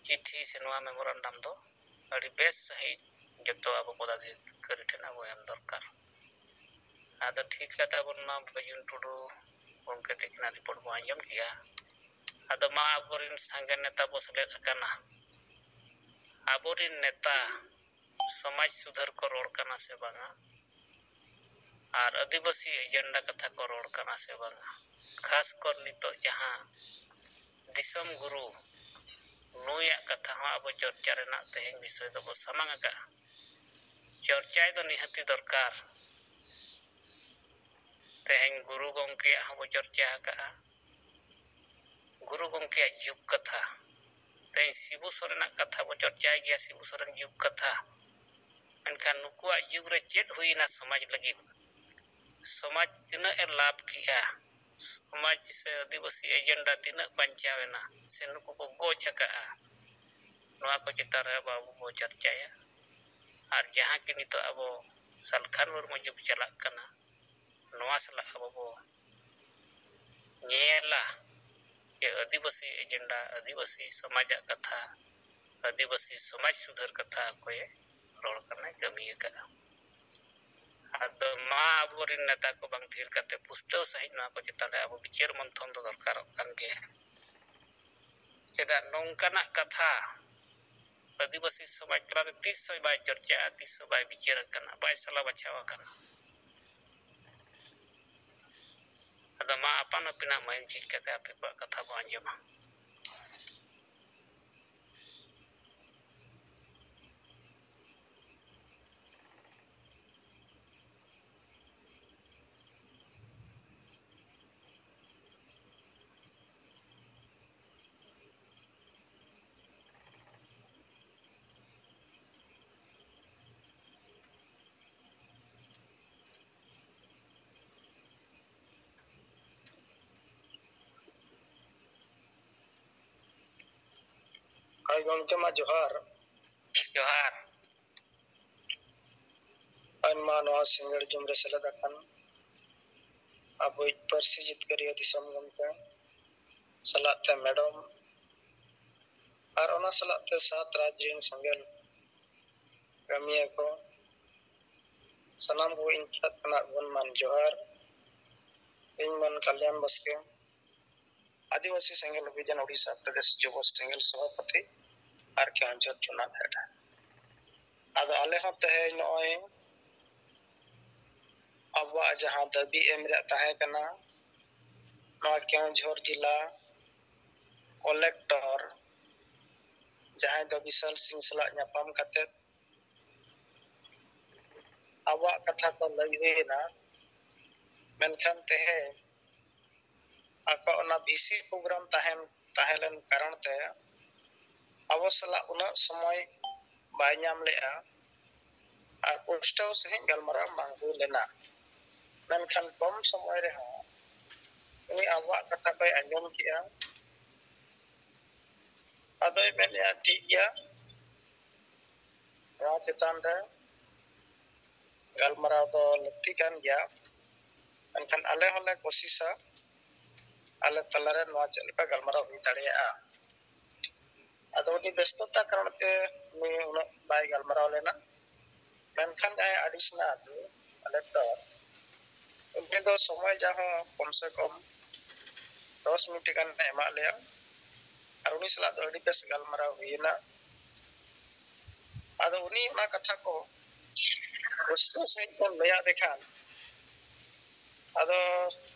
ᱪᱤᱴᱷᱤ ᱥᱮ ᱱᱚᱣᱟ memorandum ᱫᱚ ᱟᱹᱰᱤ ᱵᱮᱥ ᱥᱟᱺᱦᱤᱡ ᱡᱚᱛᱚ ᱟᱵᱚ ᱯᱚᱫᱟᱫᱷᱤᱠᱟᱨᱤ ᱴᱷᱮᱱ ᱟᱵᱚ ᱮᱢ ᱫᱚᱨᱠᱟᱨ᱾ ᱟᱫᱚ ᱴᱷᱤᱠ ᱠᱟᱛᱮ ᱟᱵᱚ ᱱᱚᱣᱟ ᱵᱟᱹᱡᱩᱱ ᱴᱩᱰᱩ ᱜᱚᱢᱠᱮ ᱛᱤᱠᱤᱱᱟᱜ report ᱵᱚᱱ ᱟᱸᱡᱚᱢ ᱠᱮᱜᱼᱟ᱾ ᱟᱫᱚ ᱢᱟ ᱟᱵᱚᱨᱮᱱ ᱥᱟᱸᱜᱮ ᱱᱮᱛᱟ ᱵᱚ ᱥᱮᱞᱮᱫ ᱟᱠᱟᱱᱟ, ᱟᱵᱚᱨᱮᱱ ᱱᱮᱛᱟ ᱥᱚᱢᱟᱡᱽ ᱥᱩᱫᱷᱟᱹᱨ ᱠᱚ ᱨᱚᱲ ᱠᱟᱱᱟ ᱥᱮ ᱵᱟᱝᱟ, ᱟᱨ ᱟᱹᱫᱤᱵᱟᱹᱥᱤ agenda ᱠᱟᱛᱷᱟ ᱠᱚ ᱨᱚᱲ ᱠᱟᱱᱟ ᱥᱮ ᱵᱟᱝᱟ᱾ ᱠᱷᱟᱥ ᱠᱚᱨ ᱱᱤᱛᱚᱜ ᱡᱟᱦᱟᱸ ᱫᱤᱥᱚᱢ ᱜᱩᱨᱩ, ᱱᱩᱭᱟᱜ ᱠᱟᱛᱷᱟ ᱦᱚᱸ ᱟᱵᱚ ᱪᱚᱨᱪᱟ ᱨᱮᱱᱟᱜ ᱛᱮᱦᱮᱧ ᱵᱤᱥᱚᱭ ᱫᱚᱵᱚ ᱥᱟᱢᱟᱝ ᱟᱠᱟᱫᱼᱟ᱾ ᱪᱚᱨᱪᱟᱭ ᱫᱚ ᱱᱤᱦᱟᱹᱛᱤ ᱫᱚᱨᱠᱟᱨ᱾ ᱛᱮᱦᱮᱧ ᱜᱩᱨᱩ ᱜᱚᱢᱠᱮᱭᱟᱜ ᱦᱚᱸᱵᱚ ᱪᱚᱨᱪᱟ ᱟᱠᱟᱫᱼᱟ, ᱜᱩᱨᱩ ᱜᱚᱢᱠᱮᱭᱟᱜ ᱡᱩᱜᱽ ᱠᱟᱛᱷᱟ᱾ ᱛᱮᱦᱮᱧ ᱥᱤᱵᱩ ᱥᱚᱨᱮᱱᱟᱜ ᱠᱟᱛᱷᱟ ᱵᱚ ᱪᱚᱨᱪᱟᱭ ᱜᱮᱭᱟ, ᱥᱤᱵᱩ ᱥᱚᱨᱮᱱ ᱡᱩᱜᱽ ᱠᱟᱛᱷᱟ᱾ ᱢᱮᱱᱠᱷᱟᱱ ᱱᱩᱠᱩᱣᱟᱜ ᱡᱩᱜᱽ ᱨᱮ ᱪᱮᱫ ᱦᱩᱭᱱᱟ ᱥᱚᱢᱟᱡᱽ ᱞᱟᱹᱜᱤᱫ? ᱥᱚᱢᱟᱡᱽ ᱛᱤᱱᱟᱹᱜ ᱮ ᱞᱟᱵᱷ ᱠᱮᱜᱼᱟ? ᱥᱚᱢᱟᱡᱽ ᱥᱮ ᱟᱹᱫᱤᱵᱟᱹᱥᱤ agenda ᱛᱤᱱᱟᱹᱜ ᱵᱟᱧᱪᱟᱣ ᱮᱱᱟ ᱥᱮ ᱱᱩᱠᱩ ᱠᱚ ᱜᱚᱡ ᱟᱠᱟᱜᱼᱟ? ᱱᱚᱣᱟ ᱠᱚ ᱪᱮᱛᱟᱱ ᱨᱮ ᱟᱵᱚ ᱟᱵᱚ ᱵᱚ ᱪᱚᱨᱪᱟᱭᱟ᱾ ᱟᱨ ᱡᱟᱦᱟᱸ ᱠᱤ ᱱᱤᱛᱚᱜ ᱟᱵᱚ ᱥᱟᱞᱠᱷᱟᱱ ᱢᱩᱨᱢᱩ ᱡᱩᱜᱽ ᱪᱟᱞᱟᱜ ᱠᱟᱱᱟ, ᱱᱚᱣᱟ ᱥᱟᱞᱟᱜ ᱟᱵᱚ ᱵᱚ ᱧᱮᱞᱟ ᱡᱮ ᱟᱹᱫᱤᱵᱟᱹᱥᱤ agenda, ᱟᱹᱫᱤᱵᱟᱹᱥᱤ ᱥᱚᱢᱟᱡᱟᱜ ᱠᱟᱛᱷᱟ, ᱟᱹᱫᱤᱵᱟᱹᱥᱤ ᱥᱚᱢᱟᱡᱽ ᱥᱩᱫᱷᱟᱹᱨ ᱠᱟᱛᱷᱟ ᱚᱠᱚᱭᱮ ᱨᱚᱲ ᱠᱟᱱᱟᱭ, ᱠᱟᱹᱢᱤ ᱟᱠᱟᱫᱼᱟ᱾ ᱟᱫᱚ ᱢᱟ ᱟᱵᱚᱨᱮᱱ ᱱᱮᱛᱟ ᱠᱚ ᱵᱟᱝ ᱛᱷᱤᱨ ᱠᱟᱛᱮ ᱯᱩᱥᱴᱟᱹᱣ ᱥᱟᱺᱦᱤᱡ ᱱᱚᱣᱟ ᱠᱚ ᱪᱮᱛᱟᱱ ᱨᱮ ᱟᱵᱚ ᱵᱤᱪᱟᱹᱨ ᱢᱚᱱᱛᱷᱚᱱ ᱫᱚ ᱫᱚᱨᱠᱟᱨᱚᱜ ᱠᱟᱱ ᱜᱮᱭᱟ᱾ ᱪᱮᱫᱟᱜ ᱱᱚᱝᱠᱟᱱᱟᱜ ᱠᱟᱛᱷᱟ ᱟᱹᱫᱤᱵᱟᱹᱥᱤ ᱥᱚᱢᱟᱡᱽ ᱛᱟᱞᱟᱨᱮ ᱛᱤᱥ ᱦᱚᱸ ᱵᱟᱭ ᱪᱚᱨᱪᱟᱜᱼᱟ, ᱛᱤᱥ ᱦᱚᱸ ᱵᱟᱭ ᱵᱤᱪᱟᱹᱨ ᱟᱠᱟᱱᱟ, ᱵᱟᱭ ᱥᱟᱞᱟ ᱵᱟᱪᱷᱟᱣ ᱟᱠᱟᱱᱟ᱾ ᱟᱫᱚ ᱢᱟ ᱟᱯᱟᱱ ᱟᱹᱯᱤᱱᱟᱜ ᱢᱟᱹᱭᱤᱞ ᱡᱷᱤᱡ ᱠᱟᱛᱮ ᱟᱯᱮ ᱠᱚᱣᱟᱜ ᱠᱟᱛᱷᱟ ᱵᱚ ᱟᱸᱡᱚᱢᱟ᱾ ᱦᱳᱭ ᱜᱚᱢᱠᱮ, ᱢᱟ ᱡᱚᱦᱟᱨ᱾ ᱡᱚᱦᱟᱨ᱾ ᱟᱭᱢᱟ ᱱᱚᱣᱟ ᱥᱤᱸᱜᱟᱹᱲ ᱡᱚᱢ ᱨᱮ ᱥᱮᱞᱮᱫ ᱟᱠᱟᱱ ᱟᱵᱚᱭᱤᱡ ᱯᱟᱹᱨᱥᱤ ᱡᱤᱛᱠᱟᱹᱨᱤᱭᱟᱹ ᱫᱤᱥᱚᱢ ᱜᱚᱢᱠᱮ ᱥᱟᱞᱟᱜ ᱛᱮ ᱢᱮᱰᱚᱢ ᱟᱨ ᱚᱱᱟ ᱥᱟᱞᱟᱜ ᱛᱮ ᱥᱟᱛ ᱨᱟᱡᱽ ᱨᱮᱱ ᱥᱮᱸᱜᱮᱞ ᱠᱟᱹᱢᱤᱭᱟᱹ ᱠᱚ, ᱥᱟᱱᱟᱢ ᱠᱚ ᱤᱧ ᱴᱷᱮᱱ ᱠᱷᱚᱱᱟᱜ ᱜᱩᱱᱢᱟᱱ ᱡᱚᱦᱟᱨ᱾ ᱤᱧ ᱢᱟᱹᱱ ᱠᱟᱞᱭᱟᱱ ᱵᱟᱥᱠᱮ, ᱟᱹᱫᱤᱵᱟᱹᱥᱤ ᱥᱮᱸᱜᱮᱞ ᱚᱵᱷᱤᱡᱟᱱ ᱳᱰᱤᱥᱟ ᱯᱨᱚᱫᱮᱥ ᱡᱩᱵᱚ ᱥᱮᱸᱜᱮᱞ ᱥᱚᱵᱷᱟᱯᱚᱛᱤ ᱟᱨ ᱠᱮᱣᱚᱱᱡᱷᱚᱨ ᱡᱳᱱᱟᱞ ᱦᱮᱰ᱾ ᱟᱫᱚ ᱟᱞᱮ ᱦᱚᱸ ᱛᱮᱦᱮᱧ ᱱᱚᱜᱼᱚᱭ ᱟᱵᱚᱣᱟᱜ ᱡᱟᱦᱟᱸ ᱫᱟᱹᱵᱤ ᱮᱢ ᱨᱮᱭᱟᱜ ᱛᱟᱦᱮᱸ ᱠᱟᱱᱟ, ᱱᱚᱣᱟ ᱠᱮᱣᱚᱱᱡᱷᱚᱨ ᱡᱮᱞᱟ ᱠᱚᱞᱮᱠᱴᱚᱨ, ᱡᱟᱦᱟᱸᱭ ᱫᱚ ᱵᱤᱥᱟᱞ ᱥᱤᱝ ᱥᱟᱞᱟᱜ ᱧᱟᱯᱟᱢ ᱠᱟᱛᱮ ᱟᱵᱚᱣᱟᱜ ᱠᱟᱛᱷᱟ ᱠᱚ ᱞᱟᱹᱭ ᱦᱩᱭᱮᱱᱟ, ᱢᱮᱱᱠᱷᱟᱱ ᱛᱮᱦᱮᱧ ᱟᱠᱚ ᱚᱱᱟ ᱵᱤᱥᱤ ᱯᱨᱳᱜᱨᱟᱢ ᱛᱟᱦᱮᱱ, ᱛᱟᱦᱮᱸ ᱞᱮᱱ ᱠᱟᱨᱚᱱ ᱛᱮ ᱟᱵᱚ ᱥᱟᱞᱟᱜ ᱩᱱᱟᱹᱜ ᱥᱚᱢᱚᱭ ᱵᱟᱭ ᱧᱟᱢ ᱞᱮᱜᱼᱟ ᱟᱨ ᱯᱩᱥᱴᱟᱹᱣ ᱥᱟᱺᱦᱤᱡ ᱜᱟᱞᱢᱟᱨᱟᱣ ᱵᱟᱝ ᱦᱩᱭ ᱞᱮᱱᱟ᱾ ᱢᱮᱱᱠᱷᱟᱱ ᱠᱚᱢ ᱥᱚᱢᱚᱭ ᱨᱮᱦᱚᱸ ᱩᱱᱤ ᱟᱵᱚᱣᱟᱜ ᱠᱟᱛᱷᱟ ᱠᱚᱭ ᱟᱸᱡᱚᱢ ᱠᱮᱜᱼᱟ᱾ ᱟᱫᱚᱭ ᱢᱮᱱᱮᱜᱼᱟ, "ᱴᱷᱤᱠ ᱜᱮᱭᱟ, ᱱᱚᱣᱟ ᱪᱮᱛᱟᱱ ᱨᱮ ᱜᱟᱞᱢᱟᱨᱟᱣ ᱫᱚ ᱞᱟᱹᱠᱛᱤ ᱠᱟᱱ ᱜᱮᱭᱟ, ᱢᱮᱱᱠᱷᱟᱱ ᱟᱞᱮ ᱦᱚᱸᱞᱮ ᱠᱳᱥᱤᱥᱟ ᱟᱞᱮ ᱛᱟᱞᱟᱨᱮ ᱱᱚᱣᱟ ᱪᱮᱫ ᱞᱮᱠᱟ ᱜᱟᱞᱢᱟᱨᱟᱣ ᱦᱩᱭ ᱫᱟᱲᱮᱭᱟᱜᱼᱟ᱾" ᱟᱫᱚ ᱩᱱᱤ ᱵᱮᱥᱛᱚᱛᱟ ᱠᱟᱨᱚᱱ ᱛᱮ ᱩᱱᱤ ᱩᱱᱟᱹᱜ ᱵᱟᱭ ᱜᱟᱞᱢᱟᱨᱟᱣ ᱞᱮᱱᱟ, ᱢᱮᱱᱠᱷᱟᱱ ᱡᱟᱦᱟᱸᱭ ᱟᱹᱰᱤ ᱥᱮᱬᱟ ᱟᱹᱛᱩ ᱠᱟᱞᱮᱠᱴᱚᱨ, ᱩᱱᱤ ᱫᱚ ᱥᱚᱢᱚᱭ ᱡᱟᱦᱟᱸ ᱠᱚᱢ ᱥᱮ ᱠᱚᱢ ᱫᱚᱥ ᱢᱤᱱᱤᱴ ᱜᱟᱱ ᱮ ᱮᱢᱟᱜ ᱞᱮᱭᱟ ᱟᱨ ᱩᱱᱤ ᱥᱟᱞᱟᱜ ᱫᱚ ᱟᱹᱰᱤ ᱵᱮᱥ ᱜᱟᱞᱢᱟᱨᱟᱣ ᱦᱩᱭᱮᱱᱟ᱾ ᱟᱫᱚ ᱩᱱᱤ ᱚᱱᱟ ᱠᱟᱛᱷᱟ ᱠᱚ ᱯᱩᱥᱴᱟᱹᱣ ᱥᱟᱺᱦᱤᱡ ᱵᱚᱱ ᱞᱟᱹᱭᱟᱫᱮ ᱠᱷᱟᱱ, ᱟᱫᱚ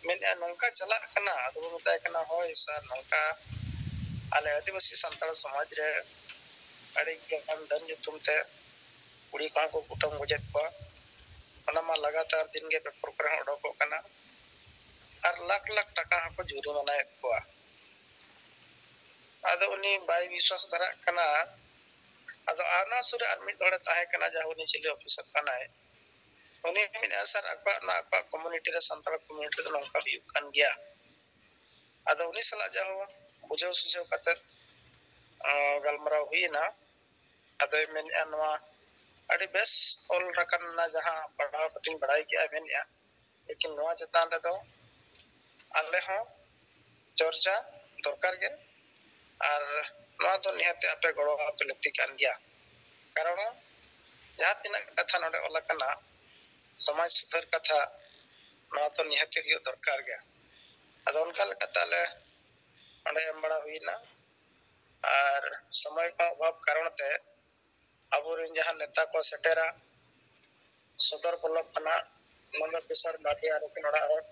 ᱢᱮᱱᱮᱫᱼᱟ, "ᱱᱚᱝᱠᱟ ᱪᱟᱞᱟᱜ ᱠᱟᱱᱟ?" ᱟᱫᱚ ᱵᱚᱱ ᱢᱮᱛᱟᱭ ᱠᱟᱱᱟ, "ᱦᱳᱭ ᱥᱟᱨ, ᱱᱚᱝᱠᱟ ᱟᱞᱮ ᱟᱹᱫᱤᱵᱟᱹᱥᱤ ᱥᱟᱱᱛᱟᱲ ᱥᱚᱢᱟᱡᱽ ᱨᱮ ᱟᱹᱰᱤ ᱜᱟᱱ ᱰᱟᱹᱱ ᱧᱩᱛᱩᱢ ᱛᱮ ᱠᱩᱲᱤ ᱠᱚᱦᱚᱸ ᱠᱚ ᱠᱩᱴᱟᱹᱢ ᱜᱚᱡᱮᱫ ᱠᱚᱣᱟ᱾ ᱚᱱᱟ ᱢᱟ ᱞᱟᱜᱟᱛᱟᱨ ᱫᱤᱱ ᱜᱮ ᱯᱮᱯᱟᱨ ᱠᱚᱨᱮ ᱦᱚᱸ ᱚᱰᱚᱠᱚᱜ ᱠᱟᱱᱟ, ᱟᱨ ᱞᱟᱠᱷ ᱞᱟᱠᱷ ᱴᱟᱠᱟ ᱦᱚᱸᱠᱚ ᱡᱩᱨᱤᱢᱟᱱᱟᱭᱮᱫ ᱠᱚᱣᱟ᱾" ᱟᱫᱚ ᱩᱱᱤ ᱵᱟᱭ ᱵᱤᱥᱣᱟᱥ ᱫᱷᱟᱨᱟᱜ ᱠᱟᱱᱟ᱾ ᱟᱫᱚ ᱚᱱᱟ ᱥᱩᱨ ᱨᱮ ᱟᱨ ᱢᱤᱫ ᱦᱚᱲᱮ ᱛᱟᱦᱮᱸ ᱠᱟᱱᱟ, ᱡᱟᱦᱟᱸ ᱩᱱᱤ ᱪᱤᱞᱤ ᱚᱯᱷᱤᱥᱟᱨ ᱠᱟᱱᱟᱭ, ᱩᱱᱤ ᱢᱮᱱᱮᱫᱼᱟ, "ᱥᱟᱨ, ᱟᱠᱚᱣᱟᱜ, ᱱᱚᱣᱟ ᱟᱠᱚᱣᱟᱜ ᱠᱚᱢᱩᱱᱤᱴᱤ ᱨᱮ, ᱥᱟᱱᱛᱟᱲ ᱠᱚᱢᱩᱱᱤᱴᱤ ᱨᱮᱫᱚ ᱱᱚᱝᱠᱟ ᱦᱩᱭᱩᱜ ᱠᱟᱱ ᱜᱮᱭᱟ᱾" ᱟᱫᱚ ᱩᱱᱤ ᱥᱟᱞᱟᱜ ᱡᱟᱦᱟᱸ ᱵᱩᱡᱷᱟᱹᱣ ᱥᱩᱡᱷᱟᱹᱣ ᱠᱟᱛᱮᱫ, ᱟᱸ, ᱜᱟᱞᱢᱟᱨᱟᱣ ᱦᱩᱭᱮᱱᱟ᱾ ᱟᱫᱚᱭ ᱢᱮᱱᱮᱫᱼᱟ, "ᱱᱚᱣᱟ ᱟᱹᱰᱤ ᱵᱮᱥ ᱚᱞ ᱨᱟᱠᱟᱵ ᱮᱱᱟ, ᱡᱟᱦᱟᱸ ᱯᱟᱲᱦᱟᱣ ᱠᱟᱛᱮᱧ ᱵᱟᱲᱟᱭ ᱠᱮᱜᱼᱟ", ᱢᱮᱱᱮᱫᱼᱟ, "ᱞᱮᱠᱤᱱ ᱱᱚᱣᱟ ᱪᱮᱛᱟᱱ ᱨᱮᱫᱚ ᱟᱞᱮ ᱦᱚᱸ ᱪᱚᱨᱪᱟ ᱫᱚᱨᱠᱟᱨ ᱜᱮ᱾ ᱟᱨ ᱱᱚᱣᱟ ᱫᱚ ᱱᱤᱦᱟᱹᱛ ᱟᱯᱮ ᱜᱚᱲᱚ ᱟᱯᱮ ᱞᱟᱹᱠᱛᱤ ᱠᱟᱱ ᱜᱮᱭᱟ᱾ ᱠᱟᱨᱚᱱ ᱡᱟᱦᱟᱸ ᱛᱤᱱᱟᱹᱜ ᱠᱟᱛᱷᱟ ᱱᱚᱰᱮ ᱚᱞ ᱟᱠᱟᱱᱟ, ᱥᱚᱢᱟᱡᱽ ᱥᱩᱫᱷᱟᱹᱨ ᱠᱟᱛᱷᱟ, ᱱᱚᱣᱟ ᱫᱚ ᱱᱤᱦᱟᱹᱛ ᱦᱩᱭᱩᱜ ᱫᱚᱨᱠᱟᱨ ᱜᱮ᱾ ᱟᱫᱚ ᱚᱱᱠᱟ ᱞᱮᱠᱟᱛᱮ ᱟᱞᱮ ᱚᱸᱰᱮ ᱮᱢ ᱵᱟᱲᱟ ᱦᱩᱭᱱᱟ᱾ ᱟᱨ ᱥᱚᱢᱚᱭ ᱠᱚ ᱚᱵᱷᱟᱵᱽ ᱠᱟᱨᱚᱱ ᱛᱮ ᱟᱵᱚᱨᱮᱱ ᱡᱟᱦᱟᱸ ᱱᱮᱛᱟ ᱠᱚ ᱥᱮᱴᱮᱨᱟ, ᱥᱚᱫᱚᱨ ᱵᱞᱚᱠ ᱠᱷᱚᱱᱟᱜ ᱱᱚᱱᱫᱚ ᱠᱤᱥᱳᱨ ᱢᱟᱨᱰᱤ ᱟᱨ ᱟᱹᱠᱤᱱ ᱚᱲᱟᱜ ᱦᱚᱲ,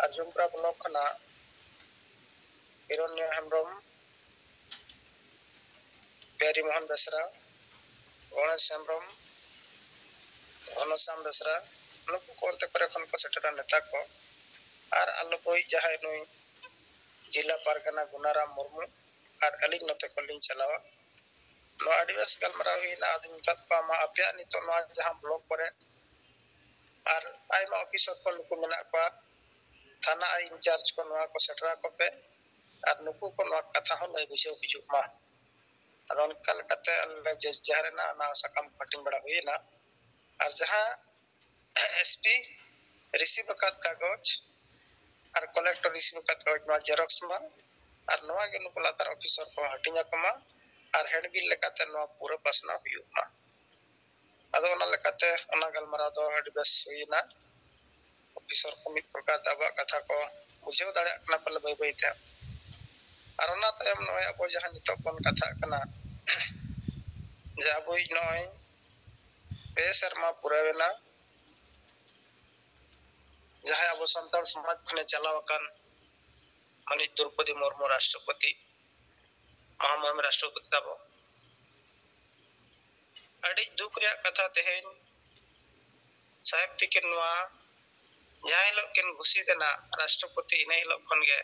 ᱟᱨ ᱡᱩᱢᱯᱨᱟ ᱵᱞᱚᱠ ᱠᱷᱚᱱᱟᱜ ᱦᱤᱨᱚᱱᱭᱚ ᱦᱮᱢᱵᱨᱚᱢ, ᱯᱮᱨᱤ ᱢᱳᱦᱚᱱ ᱵᱮᱥᱨᱟ, ᱜᱚᱬᱮᱥ ᱦᱮᱢᱵᱨᱚᱢ, ᱜᱷᱚᱱᱚᱥᱟᱢ ᱵᱮᱥᱨᱟ, ᱱᱩᱠᱩ ᱠᱚ ᱚᱱᱛᱮ ᱠᱚᱨᱮ ᱠᱷᱚᱱ ᱠᱚ ᱥᱮᱴᱮᱨᱟ ᱱᱮᱛᱟ ᱠᱚ᱾ ᱟᱨ ᱟᱞᱚ ᱵᱳᱭ ᱡᱟᱦᱟᱸᱭ ᱱᱩᱭ ᱡᱮᱞᱟ ᱯᱟᱨᱜᱟᱱᱟ ᱜᱩᱱᱟᱨᱟᱢ ᱢᱩᱨᱢᱩ, ᱟᱨ ᱟᱹᱞᱤᱧ ᱱᱚᱛᱮ ᱠᱷᱚᱱ ᱞᱤᱧ ᱪᱟᱞᱟᱣᱟ᱾ ᱱᱚᱣᱟ ᱟᱹᱰᱤ ᱵᱮᱥ ᱜᱟᱞᱢᱟᱨᱟᱣ ᱦᱩᱭᱱᱟ᱾ ᱟᱫᱚᱧ ᱢᱮᱛᱟᱫ ᱠᱚᱣᱟ, ᱢᱟ ᱟᱯᱮᱭᱟᱜ ᱱᱤᱛᱚᱜ ᱱᱚᱣᱟ ᱡᱟᱦᱟᱸ ᱵᱞᱚᱠ ᱠᱚᱨᱮ ᱟᱨ ᱟᱭᱢᱟ ᱚᱯᱷᱤᱥᱟᱨ ᱠᱚ ᱱᱩᱠᱩ ᱢᱮᱱᱟᱜ ᱠᱚᱣᱟ, ᱛᱷᱟᱱᱟ ᱟᱭ ᱤᱱᱪᱟᱨᱡᱽ ᱠᱚ, ᱱᱚᱣᱟ ᱠᱚ ᱥᱮᱴᱮᱨ ᱟᱠᱚ ᱯᱮ ᱟᱨ ᱱᱩᱠᱩ ᱠᱚ ᱱᱚᱣᱟ ᱠᱟᱛᱷᱟ ᱦᱚᱸ ᱞᱟᱹᱭ ᱵᱩᱡᱷᱟᱹᱣ ᱦᱤᱡᱩᱜ ᱢᱟ᱾ ᱟᱫᱚ ᱚᱱᱠᱟ ᱞᱮᱠᱟᱛᱮ ᱟᱞᱮ ᱡᱮ ᱡᱟᱦᱟᱸ ᱨᱮᱱᱟᱜ ᱚᱱᱟ ᱥᱟᱠᱟᱢ ᱠᱚ ᱦᱟᱹᱴᱤᱧ ᱵᱟᱲᱟ ᱦᱩᱭᱮᱱᱟ᱾ ᱟᱨ ᱡᱟᱦᱟᱸ ᱮᱥ ᱯᱤ ᱨᱤᱥᱤᱵᱷ ᱟᱠᱟᱫ ᱠᱟᱜᱚᱡᱽ ᱟᱨ ᱠᱚᱞᱮᱠᱴᱚᱨ ᱨᱤᱥᱤᱵᱷ ᱟᱠᱟᱫ ᱠᱟᱜᱚᱡᱽ, ᱱᱚᱣᱟ ᱡᱮᱨᱚᱠᱥ ᱢᱟ, ᱟᱨ ᱱᱚᱣᱟ ᱜᱮ ᱱᱩᱠᱩ ᱞᱟᱛᱟᱨ ᱚᱯᱷᱤᱥᱟᱨ ᱠᱚ ᱦᱟᱹᱴᱤᱧ ᱟᱠᱚ ᱢᱟ᱾ ᱟᱨ ᱦᱮᱸᱰᱵᱤᱞ ᱞᱮᱠᱟᱛᱮ ᱱᱚᱣᱟ ᱯᱩᱨᱟᱹ ᱯᱟᱥᱱᱟᱣ ᱦᱩᱭᱩᱜ ᱢᱟ᱾ ᱟᱫᱚ ᱚᱱᱟ ᱞᱮᱠᱟᱛᱮ ᱚᱱᱟ ᱜᱟᱞᱢᱟᱨᱟᱣ ᱫᱚ ᱟᱹᱰᱤ ᱵᱮᱥ ᱦᱩᱭᱮᱱᱟ᱾ ᱚᱯᱷᱤᱥᱟᱨ ᱠᱚ ᱢᱤᱫ ᱯᱨᱚᱠᱟᱨ ᱛᱮ ᱟᱵᱚᱣᱟᱜ ᱠᱟᱛᱷᱟ ᱠᱚ ᱵᱩᱡᱷᱟᱹᱣ ᱫᱟᱲᱮᱭᱟᱜ ᱠᱟᱱᱟ ᱯᱟᱞᱮ ᱵᱟᱹᱭ ᱵᱟᱹᱭ ᱛᱮ᱾ ᱟᱨ ᱚᱱᱟ ᱛᱟᱭᱚᱢ ᱱᱚᱜᱼᱚᱭ ᱟᱵᱚ ᱡᱟᱦᱟᱸ ᱱᱤᱛᱚᱜ ᱵᱚᱱ ᱠᱟᱛᱷᱟᱜ ᱠᱟᱱᱟ, ᱡᱮ ᱟᱵᱚᱭᱤᱡ ᱱᱚᱜᱼᱚᱭ ᱯᱮ ᱥᱮᱨᱢᱟ ᱯᱩᱨᱟᱹᱣᱮᱱᱟ ᱡᱟᱦᱟᱸᱭ ᱟᱵᱚ ᱥᱟᱱᱛᱟᱲ ᱥᱚᱢᱟᱡᱽ ᱠᱷᱚᱱᱮ ᱪᱟᱞᱟᱣ ᱟᱠᱟᱱ ᱢᱟᱹᱱᱤᱡ ᱫᱨᱚᱣᱯᱚᱫᱤ ᱢᱩᱨᱢᱩ ᱨᱟᱥᱴᱨᱚᱯᱚᱛᱤ, ᱢᱚᱦᱟᱢᱚᱦᱤᱢ ᱨᱟᱥᱴᱨᱚᱯᱚᱛᱤ ᱛᱟᱵᱚ᱾ ᱟᱹᱰᱤ ᱫᱩᱠ ᱨᱮᱭᱟᱜ ᱠᱟᱛᱷᱟ, ᱛᱮᱦᱮᱧ ᱥᱟᱦᱮᱵᱽ ᱛᱤᱠᱤᱱ ᱱᱚᱣᱟ ᱡᱟᱦᱟᱸ ᱦᱤᱞᱳᱜ ᱠᱤᱱ ᱜᱷᱳᱥᱤᱛ ᱮᱱᱟ ᱨᱟᱥᱴᱨᱚᱯᱚᱛᱤ, ᱤᱱᱟᱹ ᱦᱤᱞᱳᱜ ᱠᱷᱚᱱ ᱜᱮ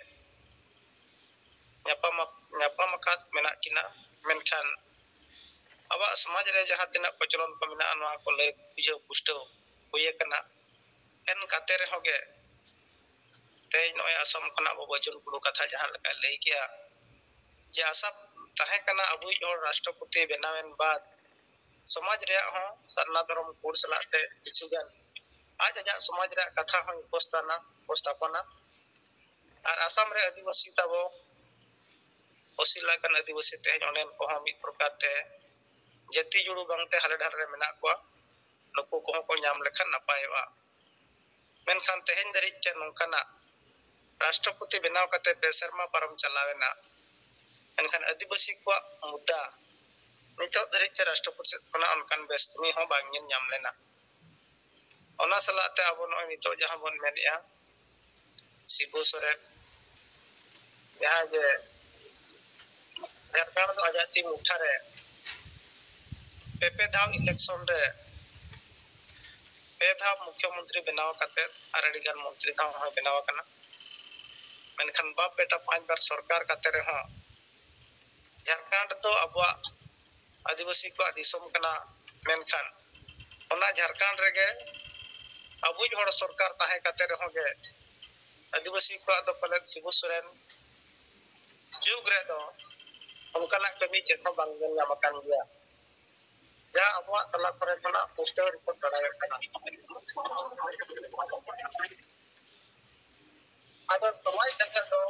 ᱧᱟᱯᱟᱢ, ᱧᱟᱯᱟᱢ ᱟᱠᱟᱫ ᱢᱮᱱᱟᱜ ᱠᱤᱱᱟ᱾ ᱢᱮᱱᱠᱷᱟᱱ ᱟᱵᱚᱣᱟᱜ ᱥᱚᱢᱟᱡᱽ ᱨᱮ ᱡᱟᱦᱟᱸ ᱛᱤᱱᱟᱹᱜ ᱠᱚᱪᱞᱚᱱ ᱠᱚ ᱢᱮᱱᱟᱜᱼᱟ, ᱱᱚᱣᱟ ᱠᱚ ᱞᱟᱹᱭ ᱵᱩᱡᱷᱟᱹᱣ ᱯᱩᱥᱴᱟᱹᱣ ᱦᱩᱭ ᱟᱠᱟᱱᱟ᱾ ᱮᱱ ᱠᱟᱛᱮ ᱨᱮᱦᱚᱸ ᱜᱮ ᱛᱮᱦᱮᱧ ᱱᱚᱜᱼᱚᱭ ᱟᱥᱟᱢ ᱠᱷᱚᱱᱟᱜ ᱵᱟᱵᱟ ᱡᱩᱱ ᱴᱩᱰᱩ ᱠᱟᱛᱷᱟ ᱡᱟᱦᱟᱸ ᱞᱮᱠᱟᱭ ᱞᱟᱹᱭ ᱠᱮᱜᱼᱟ, ᱡᱮ ᱟᱥᱟ ᱛᱟᱦᱮᱸ ᱠᱟᱱᱟ ᱟᱵᱚᱭᱤᱡ ᱦᱚᱲ ᱨᱟᱥᱴᱨᱚᱯᱚᱛᱤ ᱵᱮᱱᱟᱣᱮᱱ ᱵᱟᱫ ᱥᱚᱢᱟᱡᱽ ᱨᱮᱭᱟᱜ ᱦᱚᱸ ᱥᱟᱨᱱᱟ ᱫᱷᱚᱨᱚᱢ ᱠᱳᱰ ᱥᱟᱞᱟᱜ ᱛᱮ ᱠᱤᱪᱷᱩ ᱜᱟᱱ ᱟᱡ ᱟᱡᱟᱜ ᱥᱚᱢᱟᱡᱽ ᱨᱮᱭᱟᱜ ᱠᱟᱛᱷᱟ ᱦᱚᱸᱭ ᱩᱯᱚᱥᱛᱟᱱᱟ, ᱩᱯᱚᱥᱛᱷᱟᱯᱚᱱᱟ᱾ ᱟᱨ ᱟᱥᱟᱢ ᱨᱮ ᱟᱹᱫᱤᱵᱟᱹᱥᱤ ᱛᱟᱵᱚ ᱚᱥᱤᱞ ᱟᱠᱟᱱ ᱟᱹᱫᱤᱵᱟᱹᱥᱤ ᱛᱮᱦᱮᱧ ᱚᱸᱰᱮᱱ ᱠᱚᱦᱚᱸ ᱢᱤᱫ ᱯᱨᱚᱠᱟᱨ ᱛᱮ ᱡᱟᱹᱛᱤ ᱡᱩᱲᱩ ᱵᱟᱝᱛᱮ ᱦᱟᱞᱮ ᱰᱷᱟᱞᱮ ᱨᱮ ᱢᱮᱱᱟᱜ ᱠᱚᱣᱟ᱾ ᱱᱩᱠᱩ ᱠᱚᱦᱚᱸ ᱠᱚ ᱧᱟᱢ ᱞᱮᱠᱷᱟᱱ ᱱᱟᱯᱟᱭᱚᱜᱼᱟ᱾ ᱢᱮᱱᱠᱷᱟᱱ ᱛᱮᱦᱮᱧ ᱫᱷᱟᱹᱨᱤᱡ ᱛᱮ ᱱᱚᱝᱠᱟᱱᱟᱜ ᱨᱟᱥᱴᱨᱚᱯᱚᱛᱤ ᱵᱮᱱᱟᱣ ᱠᱟᱛᱮ ᱯᱮ ᱥᱮᱨᱢᱟ ᱯᱟᱨᱚᱢ ᱪᱟᱞᱟᱣ ᱮᱱᱟ, ᱢᱮᱱᱠᱷᱟᱱ ᱟᱹᱫᱤᱵᱟᱹᱥᱤ ᱠᱚᱣᱟᱜ ᱢᱩᱫᱽᱫᱟ ᱱᱤᱛᱚᱜ ᱫᱷᱟᱹᱨᱤᱡ ᱛᱮ ᱨᱟᱥᱴᱨᱚᱯᱚᱛᱤ ᱥᱮᱫ ᱠᱷᱚᱱᱟᱜ ᱚᱱᱠᱟᱱ ᱵᱮᱥ ᱠᱟᱹᱢᱤ ᱦᱚᱸ ᱵᱟᱝ ᱧᱮᱞ ᱧᱟᱢ ᱞᱮᱱᱟ᱾ ᱚᱱᱟ ᱥᱟᱞᱟᱜ ᱛᱮ ᱟᱵᱚ ᱱᱚᱜᱼᱚᱭ ᱱᱤᱛᱚᱜ ᱡᱟᱦᱟᱸ ᱵᱚᱱ ᱢᱮᱱᱮᱫᱼᱟ, ᱥᱤᱵᱩ ᱥᱚᱨᱮᱱ, ᱡᱟᱦᱟᱸ ᱡᱮ ᱡᱷᱟᱲᱠᱷᱚᱸᱰ ᱫᱚ ᱟᱡᱟᱜ ᱛᱤ ᱢᱩᱴᱷᱟ ᱨᱮ ᱯᱮ ᱯᱮ ᱫᱷᱟᱣ ᱤᱞᱮᱠᱥᱚᱱ ᱨᱮ ᱯᱮ ᱫᱷᱟᱣ ᱢᱩᱠᱷᱭᱚᱢᱚᱱᱛᱨᱤ ᱵᱮᱱᱟᱣ ᱠᱟᱛᱮ ᱟᱨ ᱟᱹᱰᱤᱜᱟᱱ ᱢᱚᱱᱛᱨᱤ ᱫᱷᱟᱣ ᱦᱚᱸᱭ ᱵᱮᱱᱟᱣ ᱟᱠᱟᱱᱟ᱾ ᱢᱮᱱᱠᱷᱟᱱ ᱵᱟᱯ ᱵᱮᱴᱟ ᱯᱟᱸᱪ ᱵᱟᱨ ᱥᱚᱨᱠᱟᱨ ᱠᱟᱛᱮ ᱨᱮᱦᱚᱸ ᱡᱷᱟᱲᱠᱷᱚᱸᱰ ᱫᱚ ᱟᱵᱚᱣᱟᱜ ᱟᱹᱫᱤᱵᱟᱹᱥᱤ ᱠᱚᱣᱟᱜ ᱫᱤᱥᱚᱢ ᱠᱟᱱᱟ᱾ ᱢᱮᱱᱠᱷᱟᱱ ᱚᱱᱟ ᱡᱷᱟᱲᱠᱷᱚᱸᱰ ᱨᱮᱜᱮ ᱟᱵᱚᱭᱤᱡ ᱦᱚᱲ ᱥᱚᱨᱠᱟᱨ ᱛᱟᱦᱮᱸ ᱠᱟᱛᱮ ᱨᱮᱦᱚᱸ ᱜᱮ ᱟᱹᱫᱤᱵᱟᱹᱥᱤ ᱠᱚᱣᱟᱜ ᱫᱚ ᱯᱟᱞᱮᱫ ᱥᱤᱵᱩ ᱥᱚᱨᱮᱱ ᱡᱩᱜᱽ ᱨᱮᱫᱚ ᱚᱱᱠᱟᱱᱟᱜ ᱠᱟᱹᱢᱤ ᱪᱮᱫ ᱦᱚᱸ ᱵᱟᱝ ᱧᱮᱞ ᱧᱟᱢ ᱟᱠᱟᱱ ᱜᱮᱭᱟ, ᱡᱟ ᱟᱵᱚᱣᱟᱜ ᱛᱟᱞᱟ ᱠᱚᱨᱮ ᱠᱷᱚᱱᱟᱜ ᱯᱩᱥᱴᱟᱹᱣ ᱨᱤᱯᱳᱨᱴ ᱵᱟᱲᱟᱭᱚᱜ ᱠᱟᱱᱟ᱾ ᱟᱫᱚ ᱥᱚᱢᱟᱡᱽ ᱞᱮᱠᱟ ᱫᱚ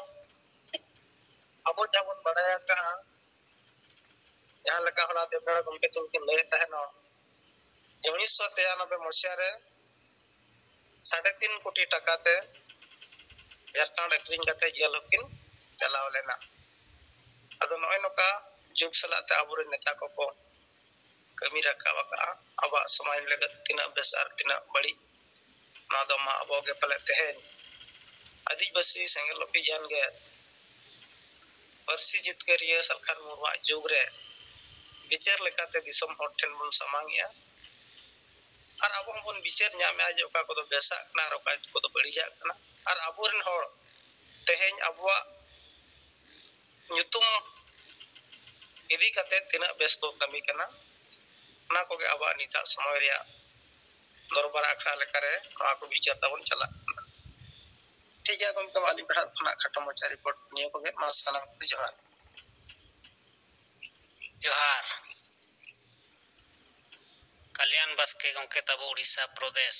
ᱟᱵᱚ ᱡᱟᱦᱟᱸ ᱵᱚᱱ ᱵᱟᱲᱟᱭ ᱟᱠᱟᱫᱼᱟ, ᱡᱟᱦᱟᱸ ᱞᱮᱠᱟ ᱦᱚᱞᱟ ᱫᱮᱵᱽ ᱫᱟᱫᱟ ᱜᱚᱢᱠᱮ ᱛᱟᱹᱠᱤᱱ ᱠᱤᱱ ᱞᱟᱹᱭᱮᱫ ᱛᱟᱦᱮᱱᱚᱜ, ᱡᱮ ᱩᱱᱤᱥᱥᱚ ᱛᱤᱨᱟᱱᱚᱵᱵᱳᱭ ᱢᱚᱥᱤᱦᱟ ᱨᱮ ᱥᱟᱲᱮ ᱛᱤᱱ ᱠᱳᱴᱤ ᱴᱟᱠᱟ ᱛᱮ ᱡᱷᱟᱲᱠᱷᱚᱸᱰ ᱟᱹᱠᱷᱨᱤᱧ ᱠᱟᱛᱮ ᱡᱮᱞ ᱦᱚᱸᱠᱤᱱ ᱪᱟᱞᱟᱣ ᱞᱮᱱᱟ᱾ ᱟᱫᱚ ᱱᱚᱜᱼᱚᱭ ᱱᱚᱝᱠᱟ ᱡᱩᱜᱽ ᱥᱟᱞᱟᱜ ᱛᱮ ᱟᱵᱚᱨᱮᱱ ᱱᱮᱛᱟ ᱠᱚᱠᱚ ᱠᱟᱹᱢᱤ ᱨᱟᱠᱟᱵ ᱟᱠᱟᱫᱼᱟ᱾ ᱟᱵᱚᱣᱟᱜ ᱥᱚᱢᱟᱡᱽ ᱞᱟᱹᱜᱤᱫ ᱛᱤᱱᱟᱹᱜ ᱵᱮᱥ ᱟᱨ ᱛᱤᱱᱟᱹᱜ ᱵᱟᱹᱲᱤᱡ, ᱱᱚᱣᱟ ᱫᱚ ᱢᱟ ᱟᱵᱚ ᱜᱮ ᱯᱟᱞᱮ ᱛᱮᱦᱮᱧ ᱟᱹᱫᱤᱵᱟᱹᱥᱤ ᱥᱮᱸᱜᱮᱞ ᱚᱵᱷᱤᱡᱟᱱ ᱜᱮ ᱯᱟᱹᱨᱥᱤ ᱡᱤᱛᱠᱟᱹᱨᱤᱭᱟᱹ ᱥᱟᱞᱠᱷᱟᱱ ᱢᱩᱨᱢᱩᱣᱟᱜ ᱡᱩᱜᱽ ᱨᱮ ᱵᱤᱪᱟᱹᱨ ᱞᱮᱠᱟᱛᱮ ᱫᱤᱥᱚᱢ ᱦᱚᱲ ᱴᱷᱮᱱ ᱵᱚᱱ ᱥᱟᱢᱟᱝ ᱮᱜᱼᱟ᱾ ᱟᱨ ᱟᱵᱚ ᱦᱚᱸᱵᱚᱱ ᱵᱤᱪᱟᱹᱨ ᱧᱟᱢᱮᱜᱼᱟ ᱡᱮ ᱚᱠᱟ ᱠᱚᱫᱚ ᱵᱮᱥᱟᱜ ᱠᱟᱱᱟ ᱟᱨ ᱚᱠᱟ ᱠᱚᱫᱚ ᱵᱟᱹᱲᱤᱡᱟᱜ ᱠᱟᱱᱟ᱾ ᱟᱨ ᱟᱵᱚᱨᱮᱱ ᱦᱚᱲ ᱛᱮᱦᱮᱧ ᱟᱵᱚᱣᱟᱜ ᱧᱩᱛᱩᱢ ᱤᱫᱤ ᱠᱟᱛᱮ ᱛᱤᱱᱟᱹᱜ ᱵᱮᱥ ᱠᱚ ᱠᱟᱹᱢᱤ ᱠᱟᱱᱟ, ᱚᱱᱟ ᱠᱚᱜᱮ ᱟᱵᱚᱣᱟᱜ ᱱᱤᱛᱟᱜ ᱥᱚᱢᱚᱭ ᱨᱮᱭᱟᱜ ᱫᱚᱨᱵᱟᱨ ᱟᱠᱷᱲᱟ ᱞᱮᱠᱟᱨᱮ ᱱᱚᱣᱟ ᱠᱚ ᱵᱤᱪᱟᱹᱨ ᱛᱟᱵᱚᱱ ᱪᱟᱞᱟᱜ ᱠᱟᱱᱟ᱾ ᱴᱷᱤᱠ ᱜᱮᱭᱟ ᱜᱚᱢᱠᱮ, ᱢᱟ ᱟᱹᱞᱤᱧ ᱯᱟᱦᱴᱟ ᱠᱷᱚᱱᱟᱜ ᱠᱷᱟᱴᱚ ᱢᱟᱪᱷᱟ ᱨᱤᱯᱳᱨᱴ ᱱᱤᱭᱟᱹ ᱠᱚᱜᱮ᱾ ᱢᱟ ᱥᱟᱱᱟᱢ ᱠᱚ ᱡᱚᱦᱟᱨ᱾ ᱡᱚᱦᱟᱨ᱾ ᱠᱟᱞᱭᱟᱱ ᱵᱟᱥᱠᱮ ᱜᱚᱢᱠᱮ ᱛᱟᱵᱚ ᱩᱲᱤᱥᱥᱟ ᱯᱨᱚᱫᱮᱥ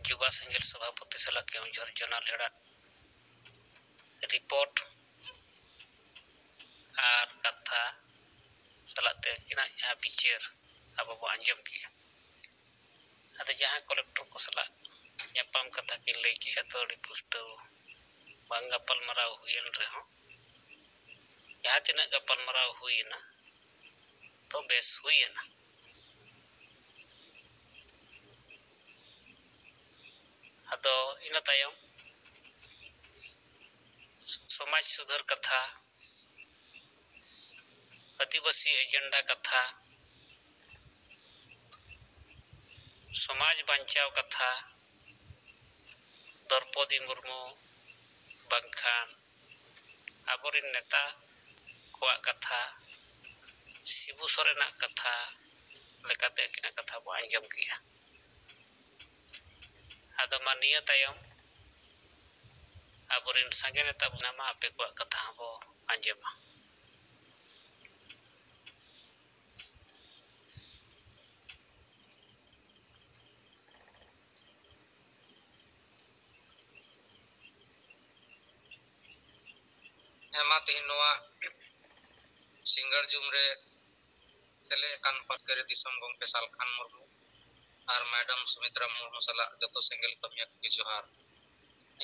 ᱡᱩᱵᱟ ᱥᱮᱸᱜᱮᱞ ᱥᱚᱵᱷᱟᱯᱚᱛᱤ ᱥᱟᱞᱟᱜ ᱠᱮᱣᱚᱱᱡᱷᱚᱨ ᱡᱚᱱᱟᱞ ᱦᱮᱲᱟ ᱨᱤᱯᱳᱨᱴ ᱟᱨ ᱠᱟᱛᱷᱟ ᱥᱟᱞᱟᱜ ᱛᱮ ᱩᱱᱠᱤᱱᱟᱜ ᱡᱟᱦᱟᱸ ᱵᱤᱪᱟᱹᱨ ᱟᱵᱚ ᱵᱚ ᱟᱸᱡᱚᱢ ᱠᱮᱜᱼᱟ᱾ ᱟᱫᱚ ᱡᱟᱦᱟᱸ ᱠᱚᱞᱮᱠᱴᱚᱨ ᱠᱚ ᱥᱟᱞᱟᱜ ᱧᱟᱯᱟᱢ ᱠᱟᱛᱷᱟ ᱠᱤᱱ ᱞᱟᱹᱭ ᱠᱮᱜᱼᱟ, ᱛᱚ ᱟᱹᱰᱤ ᱯᱩᱥᱴᱟᱹᱣ ᱵᱟᱝ ᱜᱟᱯᱟᱞᱢᱟᱨᱟᱣ ᱦᱩᱭᱮᱱ ᱨᱮᱦᱚᱸ, ᱡᱟᱦᱟᱸ ᱛᱤᱱᱟᱹᱜ ᱜᱟᱯᱟᱞᱢᱟᱨᱟᱣ ᱦᱩᱭᱮᱱᱟ, ᱛᱚ ᱵᱮᱥ ᱦᱩᱭᱮᱱᱟ᱾ ᱟᱫᱚ ᱤᱱᱟᱹ ᱛᱟᱭᱚᱢ ᱥᱚᱢᱟᱡᱽ ᱥᱩᱫᱷᱟᱹᱨ ᱠᱟᱛᱷᱟ, ᱟᱹᱫᱤᱵᱟᱹᱥᱤ ᱮᱡᱮᱱᱰᱟ ᱠᱟᱛᱷᱟ, ᱥᱚᱢᱟᱡᱽ ᱵᱟᱧᱪᱟᱣ ᱠᱟᱛᱷᱟ, ᱫᱨᱚᱯᱚᱫᱤ ᱢᱩᱨᱢᱩ ᱵᱟᱝᱠᱷᱟᱱ ᱟᱵᱚᱨᱮᱱ ᱱᱮᱛᱟ ᱠᱚᱣᱟᱜ ᱠᱟᱛᱷᱟ, ᱥᱤᱵᱩ ᱥᱚᱨᱮᱱᱟᱜ ᱠᱟᱛᱷᱟ ᱞᱮᱠᱟᱛᱮ ᱟᱹᱠᱤᱱᱟᱜ ᱠᱟᱛᱷᱟ ᱵᱚ ᱟᱸᱡᱚᱢ ᱠᱮᱜᱼᱟ᱾ ᱟᱫᱚ ᱢᱟ ᱱᱤᱭᱟᱹ ᱛᱟᱭᱚᱢ ᱟᱵᱚᱨᱮᱱ ᱥᱟᱸᱜᱮ ᱱᱮᱛᱟ ᱵᱚᱱᱟ ᱢᱟ ᱟᱯᱮ ᱠᱚᱣᱟᱜ ᱠᱟᱛᱷᱟ ᱦᱚᱸᱵᱚ ᱟᱸᱡᱚᱢᱟ᱾ ᱦᱮᱸ, ᱢᱟ ᱛᱮᱦᱮᱧ ᱱᱚᱣᱟ ᱥᱤᱸᱜᱟᱲ ᱡᱩᱢ ᱨᱮ ᱥᱮᱞᱮᱫ ᱟᱠᱟᱱ ᱯᱟᱹᱨᱠᱟᱹᱨᱤ ᱫᱤᱥᱚᱢ ᱜᱚᱢᱠᱮ ᱥᱟᱞᱠᱷᱟᱱ ᱢᱩᱨᱢᱩ ᱟᱨ ᱢᱮᱰᱟᱢ ᱥᱩᱢᱤᱛᱨᱟ ᱢᱩᱨᱢᱩ ᱥᱟᱞᱟᱜ ᱡᱚᱛᱚ ᱥᱮᱸᱜᱮᱞ ᱠᱟᱹᱢᱤᱭᱟᱹ ᱠᱚᱜᱮ ᱡᱚᱦᱟᱨ᱾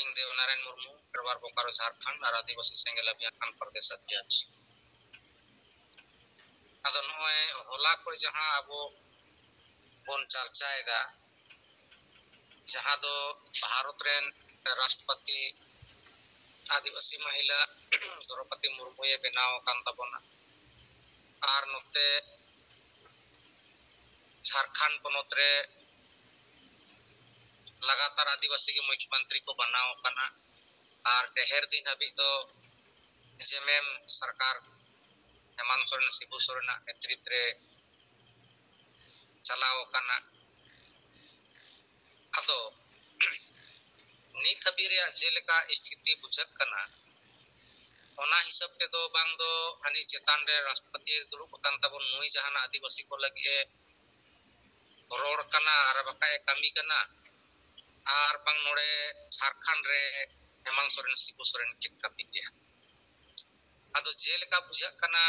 ᱤᱧ ᱫᱮᱵᱱᱟᱨᱟᱭᱚᱱ ᱢᱩᱨᱢᱩ, ᱠᱷᱮᱨᱣᱟᱲ ᱵᱳᱠᱟᱨᱳ, ᱡᱷᱟᱲᱠᱷᱚᱸᱰ ᱟᱨ ᱟᱹᱫᱤᱵᱟᱹᱥᱤ ᱥᱮᱸᱜᱮᱞ ᱚᱵᱷᱤᱭᱟᱱ ᱯᱨᱚᱫᱮᱥ ᱚᱫᱷᱭᱚᱠᱥ᱾ ᱟᱫᱚ ᱱᱚᱜᱼᱚᱭ ᱦᱚᱞᱟ ᱠᱷᱚᱱ ᱡᱟᱦᱟᱸ ᱟᱵᱚ ᱵᱚᱱ ᱪᱟᱨᱪᱟᱭᱮᱫᱟ, ᱡᱟᱦᱟᱸ ᱫᱚ ᱵᱷᱟᱨᱚᱛ ᱨᱮᱱ ᱨᱟᱥᱴᱨᱚᱯᱚᱛᱤ ᱟᱹᱫᱤᱵᱟᱹᱥᱤ ᱢᱟᱹᱦᱤᱞᱟᱹ ᱫᱨᱚᱯᱚᱫᱤ ᱢᱩᱨᱢᱩᱭ ᱵᱮᱱᱟᱣ ᱟᱠᱟᱱ ᱛᱟᱵᱚᱱᱟ᱾ ᱟᱨ ᱱᱚᱛᱮ ᱡᱷᱟᱲᱠᱷᱚᱸᱰ ᱯᱚᱱᱚᱛ ᱨᱮ ᱞᱟᱜᱟᱛᱟᱨ ᱟᱹᱫᱤᱵᱟᱹᱥᱤ ᱜᱮ ᱢᱩᱠᱷᱭᱚᱢᱚᱱᱛᱨᱤ ᱠᱚ ᱵᱮᱱᱟᱣ ᱟᱠᱟᱱᱟ᱾ ᱟᱨ ᱰᱷᱮᱨ ᱫᱤᱱ ᱦᱟᱹᱵᱤᱡ ᱫᱚ ᱡᱮᱢᱮᱢ ᱥᱚᱨᱠᱟᱨ ᱦᱮᱢᱟᱱᱛ ᱥᱚᱨᱮᱱ, ᱥᱤᱵᱩ ᱥᱚᱨᱮᱱᱟᱜ ᱱᱮᱛᱨᱤᱛ ᱨᱮ ᱪᱟᱞᱟᱣ ᱟᱠᱟᱱᱟ᱾ ᱟᱫᱚ ᱱᱤᱛ ᱦᱟᱹᱵᱤᱡ ᱨᱮᱭᱟᱜ ᱡᱮᱞᱮᱠᱟ ᱥᱛᱷᱤᱛᱤ ᱵᱩᱡᱷᱟᱹᱜ ᱠᱟᱱᱟ, ᱚᱱᱟ ᱦᱤᱥᱟᱹᱵ ᱛᱮᱫᱚ ᱵᱟᱝ ᱫᱚ ᱦᱟᱹᱱᱤ ᱪᱮᱛᱟᱱ ᱨᱮ ᱨᱟᱥᱴᱨᱚᱯᱚᱛᱤ ᱫᱩᱲᱩᱵ ᱟᱠᱟᱱ ᱛᱟᱵᱚᱱ, ᱱᱩᱭ ᱡᱟᱦᱟᱱᱟᱜ ᱟᱹᱫᱤᱵᱟᱹᱥᱤ ᱠᱚ ᱞᱟᱹᱜᱤᱫ ᱮ ᱨᱚᱲ ᱠᱟᱱᱟ ᱟᱨ ᱵᱟᱠᱷᱟᱡ ᱮ ᱠᱟᱹᱢᱤ ᱠᱟᱱᱟ, ᱟᱨ ᱵᱟᱝ ᱱᱚᱰᱮ ᱡᱷᱟᱲᱠᱷᱚᱸᱰ ᱨᱮ ᱦᱮᱢᱟᱱᱛ ᱥᱚᱨᱮᱱ, ᱥᱤᱵᱩ ᱥᱚᱨᱮᱱ ᱠᱤᱱ ᱠᱟᱹᱢᱤ ᱠᱮᱜᱼᱟ᱾ ᱟᱫᱚ ᱡᱮᱞᱮᱠᱟ ᱵᱩᱡᱷᱟᱹᱜ ᱠᱟᱱᱟ,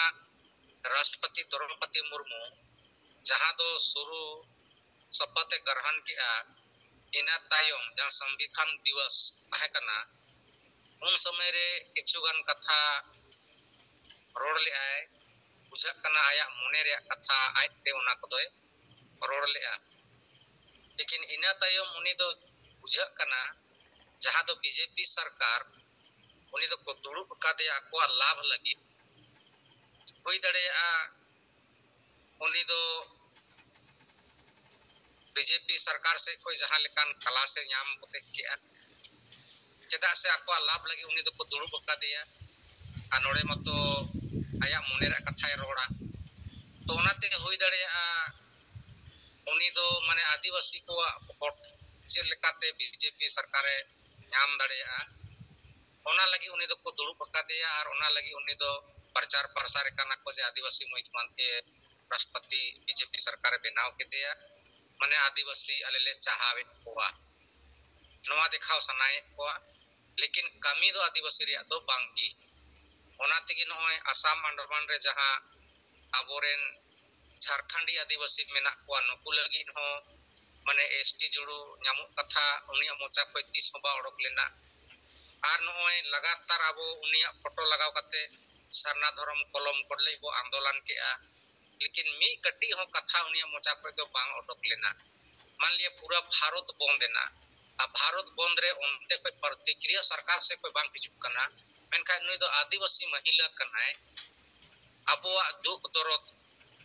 ᱨᱟᱥᱴᱨᱚᱯᱚᱛᱤ ᱫᱨᱚᱣᱯᱚᱫᱤ ᱢᱩᱨᱢᱩ ᱡᱟᱦᱟᱸ ᱫᱚ ᱥᱩᱨᱩ ᱥᱚᱯᱚᱛ ᱮ ᱜᱨᱚᱦᱚᱱ ᱠᱮᱜᱼᱟ, ᱤᱱᱟᱹ ᱛᱟᱭᱚᱢ ᱡᱟᱦᱟᱸ ᱥᱚᱝᱵᱤᱫᱷᱟᱱ ᱫᱤᱵᱚᱥ ᱛᱟᱦᱮᱸ ᱠᱟᱱᱟ, ᱩᱱ ᱥᱚᱢᱚᱭ ᱨᱮ ᱠᱤᱪᱷᱩ ᱜᱟᱱ ᱠᱟᱛᱷᱟ ᱨᱚᱲ ᱞᱮᱜᱼᱟᱭ᱾ ᱵᱩᱡᱷᱟᱹᱜ ᱠᱟᱱᱟ ᱟᱭᱟᱜ ᱢᱚᱱᱮ ᱨᱮᱭᱟᱜ ᱠᱟᱛᱷᱟ ᱟᱡᱛᱮ ᱚᱱᱟ ᱠᱚᱫᱚᱭ ᱨᱚᱲ ᱞᱮᱜᱼᱟ᱾ ᱞᱮᱠᱤᱱ ᱤᱱᱟᱹ ᱛᱟᱭᱚᱢ ᱩᱱᱤ ᱫᱚ ᱵᱩᱡᱷᱟᱹᱜ ᱠᱟᱱᱟ ᱡᱟᱦᱟᱸ ᱫᱚ ᱵᱤᱡᱮᱯᱤ ᱥᱚᱨᱠᱟᱨ, ᱩᱱᱤ ᱫᱚᱠᱚ ᱫᱩᱲᱩᱵ ᱟᱠᱟᱫᱮᱭᱟ ᱟᱠᱚᱣᱟᱜ ᱞᱟᱵᱷ ᱞᱟᱹᱜᱤᱫ᱾ ᱦᱩᱭ ᱫᱟᱲᱮᱭᱟᱜᱼᱟ ᱩᱱᱤ ᱫᱚ ᱵᱤᱡᱮᱯᱤ ᱥᱚᱨᱠᱟᱨ ᱥᱮᱫ ᱠᱷᱚᱱ ᱡᱟᱦᱟᱸ ᱞᱮᱠᱟᱱ ᱠᱟᱞᱟᱥ ᱮ ᱧᱟᱢ ᱠᱮᱫᱼᱟ, ᱪᱮᱫᱟᱜ ᱥᱮ ᱟᱠᱚᱣᱟᱜ ᱞᱟᱵᱷ ᱞᱟᱹᱜᱤᱫ ᱩᱱᱤ ᱫᱚᱠᱚ ᱫᱩᱲᱩᱵ ᱟᱠᱟᱫᱮᱭᱟ᱾ ᱟᱨ ᱱᱚᱰᱮ ᱢᱟᱛᱚ ᱟᱭᱟᱜ ᱢᱚᱱᱮ ᱨᱮᱭᱟᱜ ᱠᱟᱛᱷᱟᱭ ᱨᱚᱲᱟ᱾ ᱛᱚ ᱚᱱᱟᱛᱮ ᱦᱩᱭ ᱫᱟᱲᱮᱭᱟᱜᱼᱟ ᱩᱱᱤ ᱫᱚ ᱢᱟᱱᱮ ᱟᱹᱫᱤᱵᱟᱹᱥᱤ ᱠᱚᱣᱟᱜ ᱵᱷᱳᱴ ᱪᱮᱫ ᱞᱮᱠᱟᱛᱮ ᱵᱤᱡᱮᱯᱤ ᱥᱚᱨᱠᱟᱨᱮ ᱧᱟᱢ ᱫᱟᱲᱮᱭᱟᱜᱼᱟ, ᱚᱱᱟ ᱞᱟᱹᱜᱤᱫ ᱩᱱᱤ ᱫᱚᱠᱚ ᱫᱩᱲᱩᱵ ᱟᱠᱟᱫᱮᱭᱟ᱾ ᱟᱨ ᱚᱱᱟ ᱞᱟᱹᱜᱤᱫ ᱩᱱᱤ ᱫᱚ ᱯᱨᱚᱪᱟᱨ ᱯᱨᱚᱥᱟᱨ ᱠᱟᱱᱟ ᱠᱚ ᱡᱮ ᱟᱹᱫᱤᱵᱟᱹᱥᱤ ᱢᱩᱠᱷᱭᱚᱢᱚᱱᱛᱨᱤ ᱨᱟᱥᱴᱨᱚᱯᱚᱛᱤ ᱵᱤᱡᱮᱯᱤ ᱥᱚᱨᱠᱟᱨᱮ ᱵᱮᱱᱟᱣ ᱠᱮᱫᱮᱭᱟ, ᱢᱟᱱᱮ ᱟᱹᱫᱤᱵᱟᱹᱥᱤ ᱟᱞᱮ ᱞᱮ ᱪᱟᱦᱟᱣᱮᱫ ᱠᱚᱣᱟ, ᱱᱚᱣᱟ ᱫᱮᱠᱷᱟᱣ ᱥᱟᱱᱟᱭᱮᱫ ᱠᱚᱣᱟ᱾ ᱞᱮᱠᱤᱱ ᱠᱟᱹᱢᱤ ᱫᱚ ᱟᱹᱫᱤᱵᱟᱹᱥᱤ ᱨᱮᱭᱟᱜ ᱫᱚ ᱵᱟᱝ ᱜᱮ᱾ ᱚᱱᱟ ᱛᱮᱜᱮ ᱱᱚᱜᱼᱚᱭ ᱟᱥᱟᱢ ᱟᱱᱰᱟᱢᱟᱱ ᱨᱮ ᱡᱟᱦᱟᱸ ᱟᱵᱚᱨᱮᱱ ᱡᱷᱟᱨᱠᱷᱚᱸᱰᱤ ᱟᱹᱫᱤᱵᱟᱹᱥᱤ ᱢᱮᱱᱟᱜ ᱠᱚᱣᱟ, ᱱᱩᱠᱩ ᱞᱟᱹᱜᱤᱫ ᱦᱚᱸ ᱢᱟᱱᱮ ᱮᱥ ᱴᱤ ᱡᱩᱲᱩ ᱧᱟᱢᱚᱜ ᱠᱟᱛᱷᱟ ᱩᱱᱤᱭᱟᱜ ᱢᱚᱪᱟ ᱠᱷᱚᱱ ᱛᱤᱥ ᱦᱚᱸ ᱵᱟᱝ ᱚᱰᱚᱠ ᱞᱮᱱᱟ᱾ ᱟᱨ ᱱᱚᱜᱼᱚᱭ ᱞᱟᱜᱟᱛᱟᱨ ᱟᱵᱚ ᱩᱱᱤᱭᱟᱜ ᱯᱷᱳᱴᱳ ᱞᱟᱜᱟᱣ ᱠᱟᱛᱮ ᱥᱟᱨᱱᱟ ᱫᱷᱚᱨᱚᱢ ᱠᱚᱞᱚᱢ ᱠᱚ ᱞᱟᱹᱜᱤᱫ ᱵᱚ ᱟᱱᱫᱳᱞᱚᱱ ᱠᱮᱜᱼᱟ, ᱞᱮᱠᱤᱱ ᱢᱤᱫ ᱠᱟᱹᱴᱤᱡ ᱦᱚᱸ ᱠᱟᱛᱷᱟ ᱩᱱᱤᱭᱟᱜ ᱢᱚᱪᱟ ᱠᱷᱚᱱ ᱫᱚ ᱵᱟᱝ ᱚᱰᱚᱠ ᱞᱮᱱᱟ᱾ ᱢᱟᱱ ᱞᱤᱭᱟ ᱯᱩᱨᱟ ᱵᱷᱟᱨᱚᱛ ᱵᱚᱱᱫ ᱮᱱᱟ, ᱟᱨ ᱵᱷᱟᱨᱚᱛ ᱵᱚᱱᱫ ᱨᱮ ᱚᱱᱛᱮ ᱠᱷᱚᱱ ᱯᱨᱚᱛᱤᱠᱨᱤᱭᱟ ᱥᱚᱨᱠᱟᱨ ᱥᱮᱫ ᱠᱷᱚᱱ ᱵᱟᱝ ᱦᱤᱡᱩᱜ ᱠᱟᱱᱟ, ᱢᱮᱱᱠᱷᱟᱱ ᱱᱩᱭ ᱫᱚ ᱟᱹᱫᱤᱵᱟᱹᱥᱤ ᱢᱚᱦᱤᱞᱟ ᱠᱟᱱᱟᱭ᱾ ᱟᱵᱚᱣᱟᱜ ᱫᱩᱠ ᱫᱚᱨᱚᱫ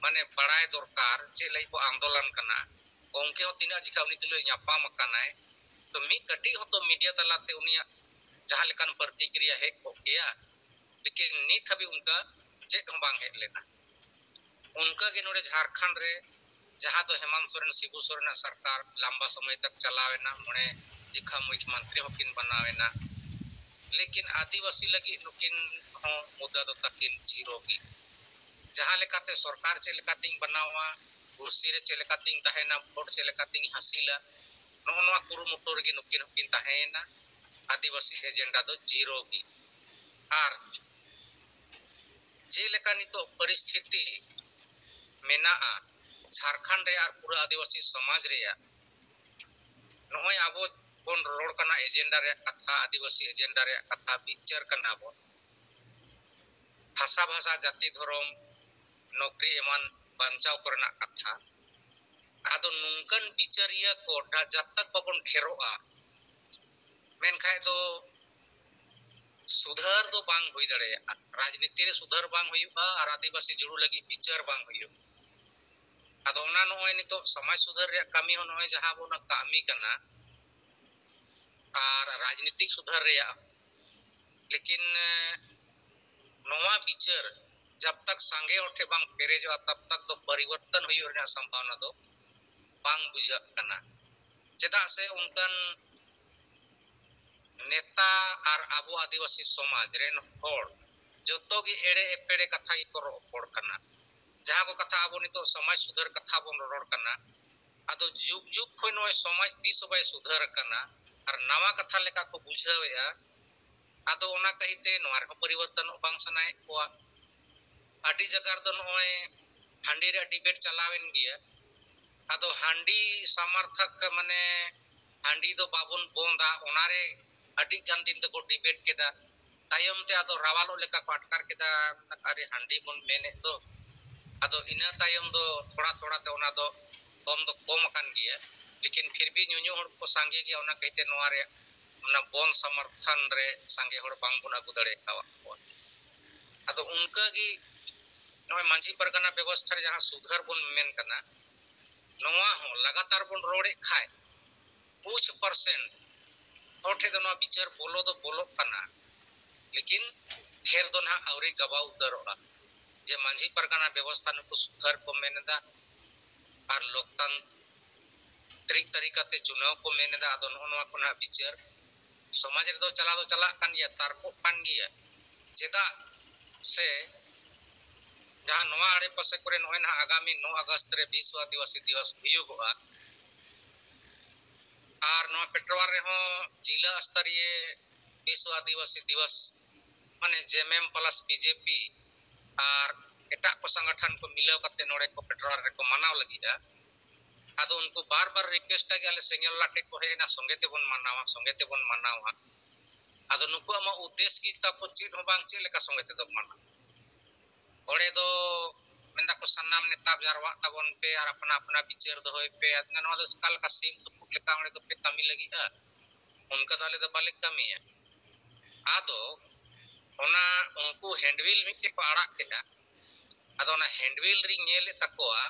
ᱢᱟᱱᱮ ᱵᱟᱲᱟᱭ ᱫᱚᱨᱠᱟᱨ, ᱪᱮᱫ ᱞᱟᱹᱜᱤᱫ ᱵᱚ ᱟᱱᱫᱳᱞᱚᱱ ᱠᱟᱱᱟ᱾ ᱜᱚᱢᱠᱮ ᱦᱚᱸ ᱛᱤᱱᱟᱹᱜ ᱡᱚᱠᱷᱟ ᱩᱱᱤ ᱛᱩᱞᱩᱡ ᱧᱟᱯᱟᱢ ᱟᱠᱟᱱᱟᱭ, ᱛᱚ ᱢᱤᱫ ᱠᱟᱹᱴᱤᱡ ᱦᱚᱸᱛᱚ ᱢᱤᱰᱤᱭᱟ ᱛᱟᱞᱟᱛᱮ ᱩᱱᱤᱭᱟᱜ ᱡᱟᱦᱟᱸ ᱞᱮᱠᱟᱱ ᱯᱨᱚᱛᱤᱠᱨᱤᱭᱟ ᱦᱮᱡ ᱠᱚᱜ ᱠᱮᱭᱟ, ᱞᱮᱠᱤᱱ ᱱᱤᱛ ᱦᱟᱹᱵᱤᱡ ᱚᱱᱠᱟ ᱪᱮᱫ ᱦᱚᱸ ᱵᱟᱝ ᱦᱮᱡ ᱞᱮᱱᱟ᱾ ᱚᱱᱠᱟ ᱜᱮ ᱱᱚᱰᱮ ᱡᱷᱟᱲᱠᱷᱚᱸᱰ ᱨᱮ ᱡᱟᱦᱟᱸ ᱫᱚ ᱦᱮᱢᱟᱱᱛ ᱥᱚᱨᱮᱱ ᱥᱤᱵᱩ ᱥᱚᱨᱮᱱᱟᱜ ᱥᱚᱨᱠᱟᱨ ᱞᱟᱢᱵᱟ ᱥᱚᱢᱚᱭ ᱛᱟᱠ ᱪᱟᱞᱟᱣ ᱮᱱᱟ, ᱢᱚᱬᱮ ᱡᱚᱠᱷᱟ ᱢᱩᱠᱷᱭᱚᱢᱚᱱᱛᱨᱤ ᱦᱚᱸᱠᱤᱱ ᱵᱮᱱᱟᱣ ᱮᱱᱟ, ᱞᱮᱠᱤᱱ ᱟᱹᱫᱤᱵᱟᱹᱥᱤ ᱞᱟᱹᱜᱤᱫ ᱱᱩᱠᱤᱱ ᱦᱚᱸ ᱢᱩᱫᱫᱟ ᱫᱚ ᱛᱟᱹᱠᱤᱱ ᱡᱤᱨᱳ ᱜᱮ᱾ ᱡᱟᱦᱟᱸ ᱞᱮᱠᱟᱛᱮ ᱥᱚᱨᱠᱟᱨ ᱪᱮᱫ ᱞᱮᱠᱟᱛᱤᱧ ᱵᱮᱱᱟᱣᱟ, ᱠᱩᱨᱥᱤ ᱨᱮ ᱪᱮᱫ ᱞᱮᱠᱟᱛᱤᱧ ᱛᱟᱦᱮᱱᱟ, ᱵᱷᱳᱴ ᱪᱮᱫ ᱞᱮᱠᱟᱛᱤᱧ ᱦᱟᱹᱥᱤᱞᱟ, ᱱᱚᱜᱼᱚ ᱱᱚᱣᱟ ᱠᱩᱨᱩᱢᱩᱴᱩ ᱨᱮᱜᱮ ᱱᱩᱠᱤᱱ ᱦᱚᱸᱠᱤᱱ ᱛᱟᱦᱮᱸᱭᱮᱱᱟ᱾ ᱟᱹᱫᱤᱵᱟᱹᱥᱤ ᱮᱡᱮᱱᱰᱟ ᱫᱚ ᱡᱤᱨᱳ ᱜᱮ᱾ ᱟᱨ ᱡᱮᱞᱮᱠᱟ ᱱᱤᱛᱚᱜ ᱯᱚᱨᱤᱥᱛᱷᱤᱛᱤ ᱢᱮᱱᱟᱜᱼᱟ ᱡᱷᱟᱲᱠᱷᱚᱸᱰ ᱨᱮ ᱟᱨ ᱯᱩᱨᱟᱹ ᱟᱹᱫᱤᱵᱟᱹᱥᱤ ᱥᱚᱢᱟᱡᱽ ᱨᱮᱭᱟᱜ, ᱱᱚᱜᱼᱚᱭ ᱟᱵᱚ ᱵᱚᱱ ᱨᱚᱲ ᱠᱟᱱᱟ ᱮᱡᱮᱱᱰᱟ ᱨᱮᱭᱟᱜ ᱠᱟᱛᱷᱟ, ᱟᱹᱫᱤᱵᱟᱹᱥᱤ ᱮᱡᱮᱱᱰᱟ ᱨᱮᱭᱟᱜ ᱠᱟᱛᱷᱟ, ᱵᱤᱪᱟᱹᱨ ᱠᱟᱱᱟ ᱵᱚᱱ, ᱦᱟᱥᱟ ᱵᱷᱟᱥᱟ, ᱡᱟᱹᱛᱤ, ᱫᱷᱚᱨᱚᱢ, ᱱᱚᱠᱨᱤ ᱮᱢᱟᱱ ᱵᱟᱧᱪᱟᱣ ᱠᱚᱨᱮᱱᱟᱜ ᱠᱟᱛᱷᱟ᱾ ᱟᱫᱚ ᱱᱚᱝᱠᱟᱱ ᱵᱤᱪᱟᱹᱨᱤᱭᱟᱹ ᱠᱚ ᱰᱷᱟ-, ᱡᱟᱵ ᱛᱟᱠ ᱵᱟᱵᱚᱱ ᱰᱷᱮᱨᱚᱜᱼᱟ, ᱢᱮᱱᱠᱷᱟᱡ ᱫᱚ ᱥᱩᱫᱷᱟᱹᱨ ᱫᱚ ᱵᱟᱝ ᱦᱩᱭ ᱫᱟᱲᱮᱭᱟᱜᱼᱟ᱾ ᱨᱟᱡᱽᱱᱤᱛᱤ ᱨᱮ ᱥᱩᱫᱷᱟᱹᱨ ᱵᱟᱝ ᱦᱩᱭᱩᱜᱼᱟ ᱟᱨ ᱟᱹᱫᱤᱵᱟᱹᱥᱤ ᱡᱩᱲᱩ ᱞᱟᱹᱜᱤᱫ ᱵᱤᱪᱟᱹᱨ ᱵᱟᱝ ᱦᱩᱭᱩᱜᱼᱟ᱾ ᱟᱫᱚ ᱚᱱᱟ ᱱᱚᱜᱼᱚᱭ ᱱᱤᱛᱚᱜ ᱥᱚᱢᱟᱡᱽ ᱥᱩᱫᱷᱟᱹᱨ ᱨᱮᱭᱟᱜ ᱠᱟᱹᱢᱤ ᱦᱚᱸ ᱱᱚᱜᱼᱚᱭ ᱡᱟᱦᱟᱸ ᱵᱚᱱ ᱠᱟᱹᱢᱤ ᱠᱟᱱᱟ ᱟᱨ ᱨᱟᱡᱽᱱᱤᱛᱤᱠ ᱥᱩᱫᱷᱟᱹᱨ ᱨᱮᱭᱟᱜ, ᱞᱮᱠᱤᱱ, ᱮ, ᱱᱚᱣᱟ ᱵᱤᱪᱟᱹᱨ ᱡᱟᱵ ᱛᱟᱠ ᱥᱟᱸᱜᱮ ᱦᱚᱲ ᱴᱷᱮᱱ ᱵᱟᱝ ᱯᱮᱨᱮᱡᱚᱜᱼᱟ, ᱛᱟᱵ ᱛᱟᱠ ᱫᱚ ᱯᱚᱨᱤᱵᱚᱨᱛᱚᱱ ᱦᱩᱭᱩᱜ ᱨᱮᱱᱟᱜ ᱥᱚᱢᱵᱷᱟᱵᱚᱱᱟ ᱫᱚ ᱵᱟᱝ ᱵᱩᱡᱷᱟᱹᱜ ᱠᱟᱱᱟ᱾ ᱪᱮᱫᱟᱜ ᱥᱮ ᱚᱱᱠᱟᱱ ᱱᱮᱛᱟ ᱟᱨ ᱟᱵᱚ ᱟᱹᱫᱤᱵᱟᱹᱥᱤ ᱥᱚᱢᱟᱡᱽ ᱨᱮᱱ ᱦᱚᱲ ᱡᱚᱛᱚ ᱜᱮ ᱮᱲᱮ ᱮᱯᱮᱲᱮ ᱠᱟᱛᱷᱟ ᱜᱮᱠᱚ ᱨᱚᱯᱚᱲ ᱠᱟᱱᱟ᱾ ᱡᱟᱦᱟᱸ ᱠᱚ ᱠᱟᱛᱷᱟ ᱟᱵᱚ ᱱᱤᱛᱚᱜ ᱥᱚᱢᱟᱡᱽ ᱥᱩᱫᱷᱟᱹᱨ ᱠᱟᱛᱷᱟ ᱵᱚᱱ ᱨᱚᱲ ᱠᱟᱱᱟ, ᱟᱫᱚ ᱡᱩᱜᱽ ᱡᱩᱜᱽ ᱠᱷᱚᱱ ᱱᱚᱜᱼᱚᱭ ᱥᱚᱢᱟᱡᱽ ᱛᱤᱥ ᱦᱚᱸ ᱵᱟᱭ ᱥᱩᱫᱷᱟᱹᱨ ᱟᱠᱟᱱᱟ ᱟᱨ ᱱᱟᱣᱟ ᱠᱟᱛᱷᱟ ᱞᱮᱠᱟ ᱠᱚ ᱵᱩᱡᱷᱟᱹᱣᱮᱫᱼᱟ᱾ ᱟᱫᱚ ᱚᱱᱟ ᱠᱟᱹᱦᱤᱛᱮ ᱱᱚᱣᱟ ᱨᱮᱦᱚᱸ ᱯᱚᱨᱤᱵᱚᱨᱛᱚᱱᱚᱜ ᱵᱟᱝ ᱥᱟᱱᱟᱭᱮᱫ ᱠᱚᱣᱟ᱾ ᱟᱹᱰᱤ ᱡᱟᱭᱜᱟ ᱨᱮᱫᱚ ᱱᱚᱜᱼᱚᱭ ᱦᱟᱺᱰᱤ ᱨᱮᱭᱟᱜ ᱰᱤᱵᱮᱴ ᱪᱟᱞᱟᱣᱮᱱ ᱜᱮᱭᱟ᱾ ᱟᱫᱚ ᱦᱟᱺᱰᱤ ᱥᱟᱢᱟᱨᱛᱷᱚᱠ, ᱢᱟᱱᱮ ᱦᱟᱺᱰᱤ ᱫᱚ ᱵᱟᱵᱚᱱ ᱵᱚᱱᱫᱟ, ᱚᱱᱟᱨᱮ ᱟᱹᱰᱤ ᱜᱟᱱ ᱫᱤᱱ ᱛᱮᱠᱚ ᱰᱤᱵᱮᱴ ᱠᱮᱫᱟ᱾ ᱛᱟᱭᱚᱢ ᱛᱮ ᱟᱫᱚ ᱨᱟᱣᱟᱞᱚᱜ ᱞᱮᱠᱟ ᱠᱚ ᱟᱴᱠᱟᱨ ᱠᱮᱫᱟ, ᱟᱨᱮ ᱦᱟᱺᱰᱤ ᱵᱚᱱ ᱢᱮᱱᱮᱫ ᱫᱚ᱾ ᱟᱫᱚ ᱤᱱᱟᱹ ᱛᱟᱭᱚᱢ ᱫᱚ ᱛᱷᱚᱲᱟ ᱛᱷᱚᱲᱟ ᱛᱮ ᱚᱱᱟ ᱫᱚ ᱠᱚᱢ ᱫᱚ ᱠᱚᱢ ᱟᱠᱟᱱ ᱜᱮᱭᱟ, ᱞᱮᱠᱤᱱ ᱯᱷᱤᱨ ᱵᱷᱤ ᱧᱩᱧᱩ ᱦᱚᱲ ᱠᱚ ᱥᱟᱸᱜᱮ ᱜᱮᱭᱟ, ᱚᱱᱟ ᱠᱟᱹᱦᱤᱛᱮ ᱱᱚᱣᱟ ᱨᱮ ᱚᱱᱟ ᱵᱚᱱᱫ ᱥᱟᱢᱚᱨᱛᱷᱚᱱ ᱨᱮ ᱥᱟᱸᱜᱮ ᱦᱚᱲ ᱵᱟᱝ ᱵᱚᱱ ᱟᱹᱜᱩ ᱫᱟᱲᱮ ᱟᱠᱟᱫ ᱠᱚᱣᱟ᱾ ᱟᱫᱚ ᱚᱱᱠᱟ ᱜᱮ ᱱᱚᱜᱼᱚᱭ ᱢᱟᱹᱡᱷᱤ ᱯᱟᱨᱜᱟᱱᱟ ᱵᱮᱵᱚᱥᱛᱷᱟ ᱨᱮ ᱡᱟᱦᱟᱸ ᱥᱩᱫᱷᱟᱹᱨ ᱵᱚᱱ ᱢᱮᱱ ᱠᱟᱱᱟ, ᱱᱚᱣᱟ ᱦᱚᱸ ᱞᱟᱜᱟᱛᱟᱨ ᱵᱚᱱ ᱨᱚᱲᱮᱫ ᱠᱷᱟᱡ ᱠᱩᱪ ᱯᱟᱨᱥᱮᱱᱴ ᱦᱚᱲ ᱴᱷᱮᱱ ᱫᱚ ᱱᱚᱣᱟ ᱵᱤᱪᱟᱹᱨ ᱵᱚᱞᱚ ᱫᱚ ᱵᱚᱞᱚᱜ ᱠᱟᱱᱟ, ᱞᱮᱠᱤᱱ ᱰᱷᱮᱨ ᱫᱚ ᱱᱟᱦᱟᱜ ᱟᱹᱣᱨᱤ ᱜᱟᱵᱟᱣ ᱩᱛᱟᱹᱨᱚᱜᱼᱟ᱾ ᱡᱮ ᱢᱟᱹᱡᱷᱤ ᱯᱟᱨᱜᱟᱱᱟ ᱵᱮᱵᱚᱥᱛᱷᱟ ᱱᱩᱠᱩ ᱥᱩᱫᱷᱟᱹᱨ ᱠᱚ ᱢᱮᱱ ᱮᱫᱟ ᱟᱨ ᱞᱳᱠᱛᱟᱱᱛᱨᱤᱠ ᱛᱟᱹᱨᱤᱠᱟᱛᱮ ᱪᱩᱱᱟᱣ ᱠᱚ ᱢᱮᱱ ᱮᱫᱟ, ᱟᱫᱚ ᱱᱚᱜᱼᱚ ᱱᱚᱣᱟ ᱠᱚ ᱱᱟᱦᱟᱜ ᱵᱤᱪᱟᱹᱨ ᱥᱚᱢᱟᱡᱽ ᱨᱮᱫᱚ ᱪᱟᱞᱟᱣ ᱫᱚ ᱪᱟᱞᱟᱜ ᱠᱟᱱ ᱜᱮᱭᱟ, ᱛᱟᱨᱠᱚᱜ ᱠᱟᱱ ᱜᱮᱭᱟ᱾ ᱪᱮᱫᱟᱜ ᱥᱮ ᱡᱟᱦᱟᱸ ᱱᱚᱣᱟ ᱟᱲᱮ ᱯᱟᱥᱮ ᱠᱚᱨᱮ ᱱᱚᱜᱼᱚᱭ ᱱᱟᱦᱟᱜ ᱟᱜᱟᱢᱤ ᱱᱚ ᱟᱜᱚᱥᱴ ᱨᱮ ᱵᱤᱥᱣ ᱟᱹᱫᱤᱵᱟᱹᱥᱤ ᱫᱤᱵᱚᱥ ᱦᱩᱭᱩᱜᱚᱜᱼᱟ, ᱟᱨ ᱱᱚᱣᱟ ᱯᱮᱴᱨᱣᱟᱨ ᱨᱮᱦᱚᱸ ᱡᱤᱞᱟ ᱥᱛᱚᱨᱤᱭᱮ ᱵᱤᱥᱣ ᱟᱹᱫᱤᱵᱟᱹᱥᱤ ᱫᱤᱵᱚᱥ, ᱢᱟᱱᱮ ᱡᱮᱢᱮᱢ ᱯᱞᱟᱥ ᱵᱤᱡᱮᱯᱤ ᱟᱨ ᱮᱴᱟᱜ ᱠᱚ ᱥᱚᱝᱜᱚᱴᱷᱚᱱ ᱠᱚ ᱢᱤᱞᱟᱹᱣ ᱠᱟᱛᱮ ᱱᱚᱰᱮ ᱠᱚ ᱯᱮᱴᱨᱣᱟᱨ ᱨᱮᱠᱚ ᱢᱟᱱᱟᱣ ᱞᱟᱹᱜᱤᱫᱼᱟ᱾ ᱟᱫᱚ ᱩᱱᱠᱩ ᱵᱟᱨ ᱵᱟᱨ ᱨᱤᱠᱩᱭᱮᱥᱴ ᱞᱟᱹᱜᱤᱫ ᱟᱞᱮ ᱥᱮᱸᱜᱮᱞ ᱞᱟᱴᱷᱮ ᱠᱚ ᱦᱮᱡ ᱮᱱᱟ, ᱥᱚᱸᱜᱮ ᱛᱮᱵᱚᱱ ᱢᱟᱱᱟᱣᱟ, ᱥᱚᱸᱜᱮ ᱛᱮᱵᱚᱱ ᱢᱟᱱᱟᱣᱟ᱾ ᱟᱫᱚ ᱱᱩᱠᱩᱣᱟᱜ ᱢᱟ ᱩᱫᱽᱫᱮᱥ ᱜᱮ ᱛᱟᱠᱚ ᱪᱮᱫ ᱦᱚᱸ ᱵᱟᱝ, ᱪᱮᱫ ᱞᱮᱠᱟ ᱥᱚᱸᱜᱮ ᱛᱮᱫᱚ ᱢᱟᱱᱟᱣᱟ? ᱚᱸᱰᱮ ᱫᱚ ᱢᱮᱱᱫᱟᱠᱚ ᱥᱟᱱᱟᱢ ᱱᱮᱛᱟ ᱡᱟᱨᱣᱟᱜ ᱛᱟᱵᱚᱱ ᱯᱮ ᱟᱨ ᱟᱯᱱᱟ ᱟᱯᱱᱟ ᱵᱤᱪᱟᱹᱨ ᱫᱚᱦᱚᱭ ᱯᱮ᱾ ᱟᱫᱚ ᱱᱚᱣᱟ ᱫᱚ ᱚᱠᱟ ᱞᱮᱠᱟ ᱥᱤᱢ ᱛᱩᱯᱩᱫ ᱞᱮᱠᱟ ᱚᱸᱰᱮ ᱫᱚᱯᱮ ᱠᱟᱹᱢᱤ ᱞᱟᱹᱜᱤᱫᱼᱟ? ᱚᱱᱠᱟ ᱫᱚ ᱟᱞᱮ ᱫᱚ ᱵᱟᱞᱮ ᱠᱟᱹᱢᱤᱭᱟ᱾ ᱟᱫᱚ ᱚᱱᱟ ᱩᱱᱠᱩ ᱦᱮᱱᱰᱵᱤᱞ ᱢᱤᱫᱴᱮᱡ ᱠᱚ ᱟᱲᱟᱜ ᱠᱮᱫᱟ᱾ ᱟᱫᱚ ᱚᱱᱟ ᱦᱮᱱᱰᱵᱤᱞ ᱨᱤᱧ ᱧᱮᱞᱮᱫ ᱛᱟᱠᱚᱣᱟ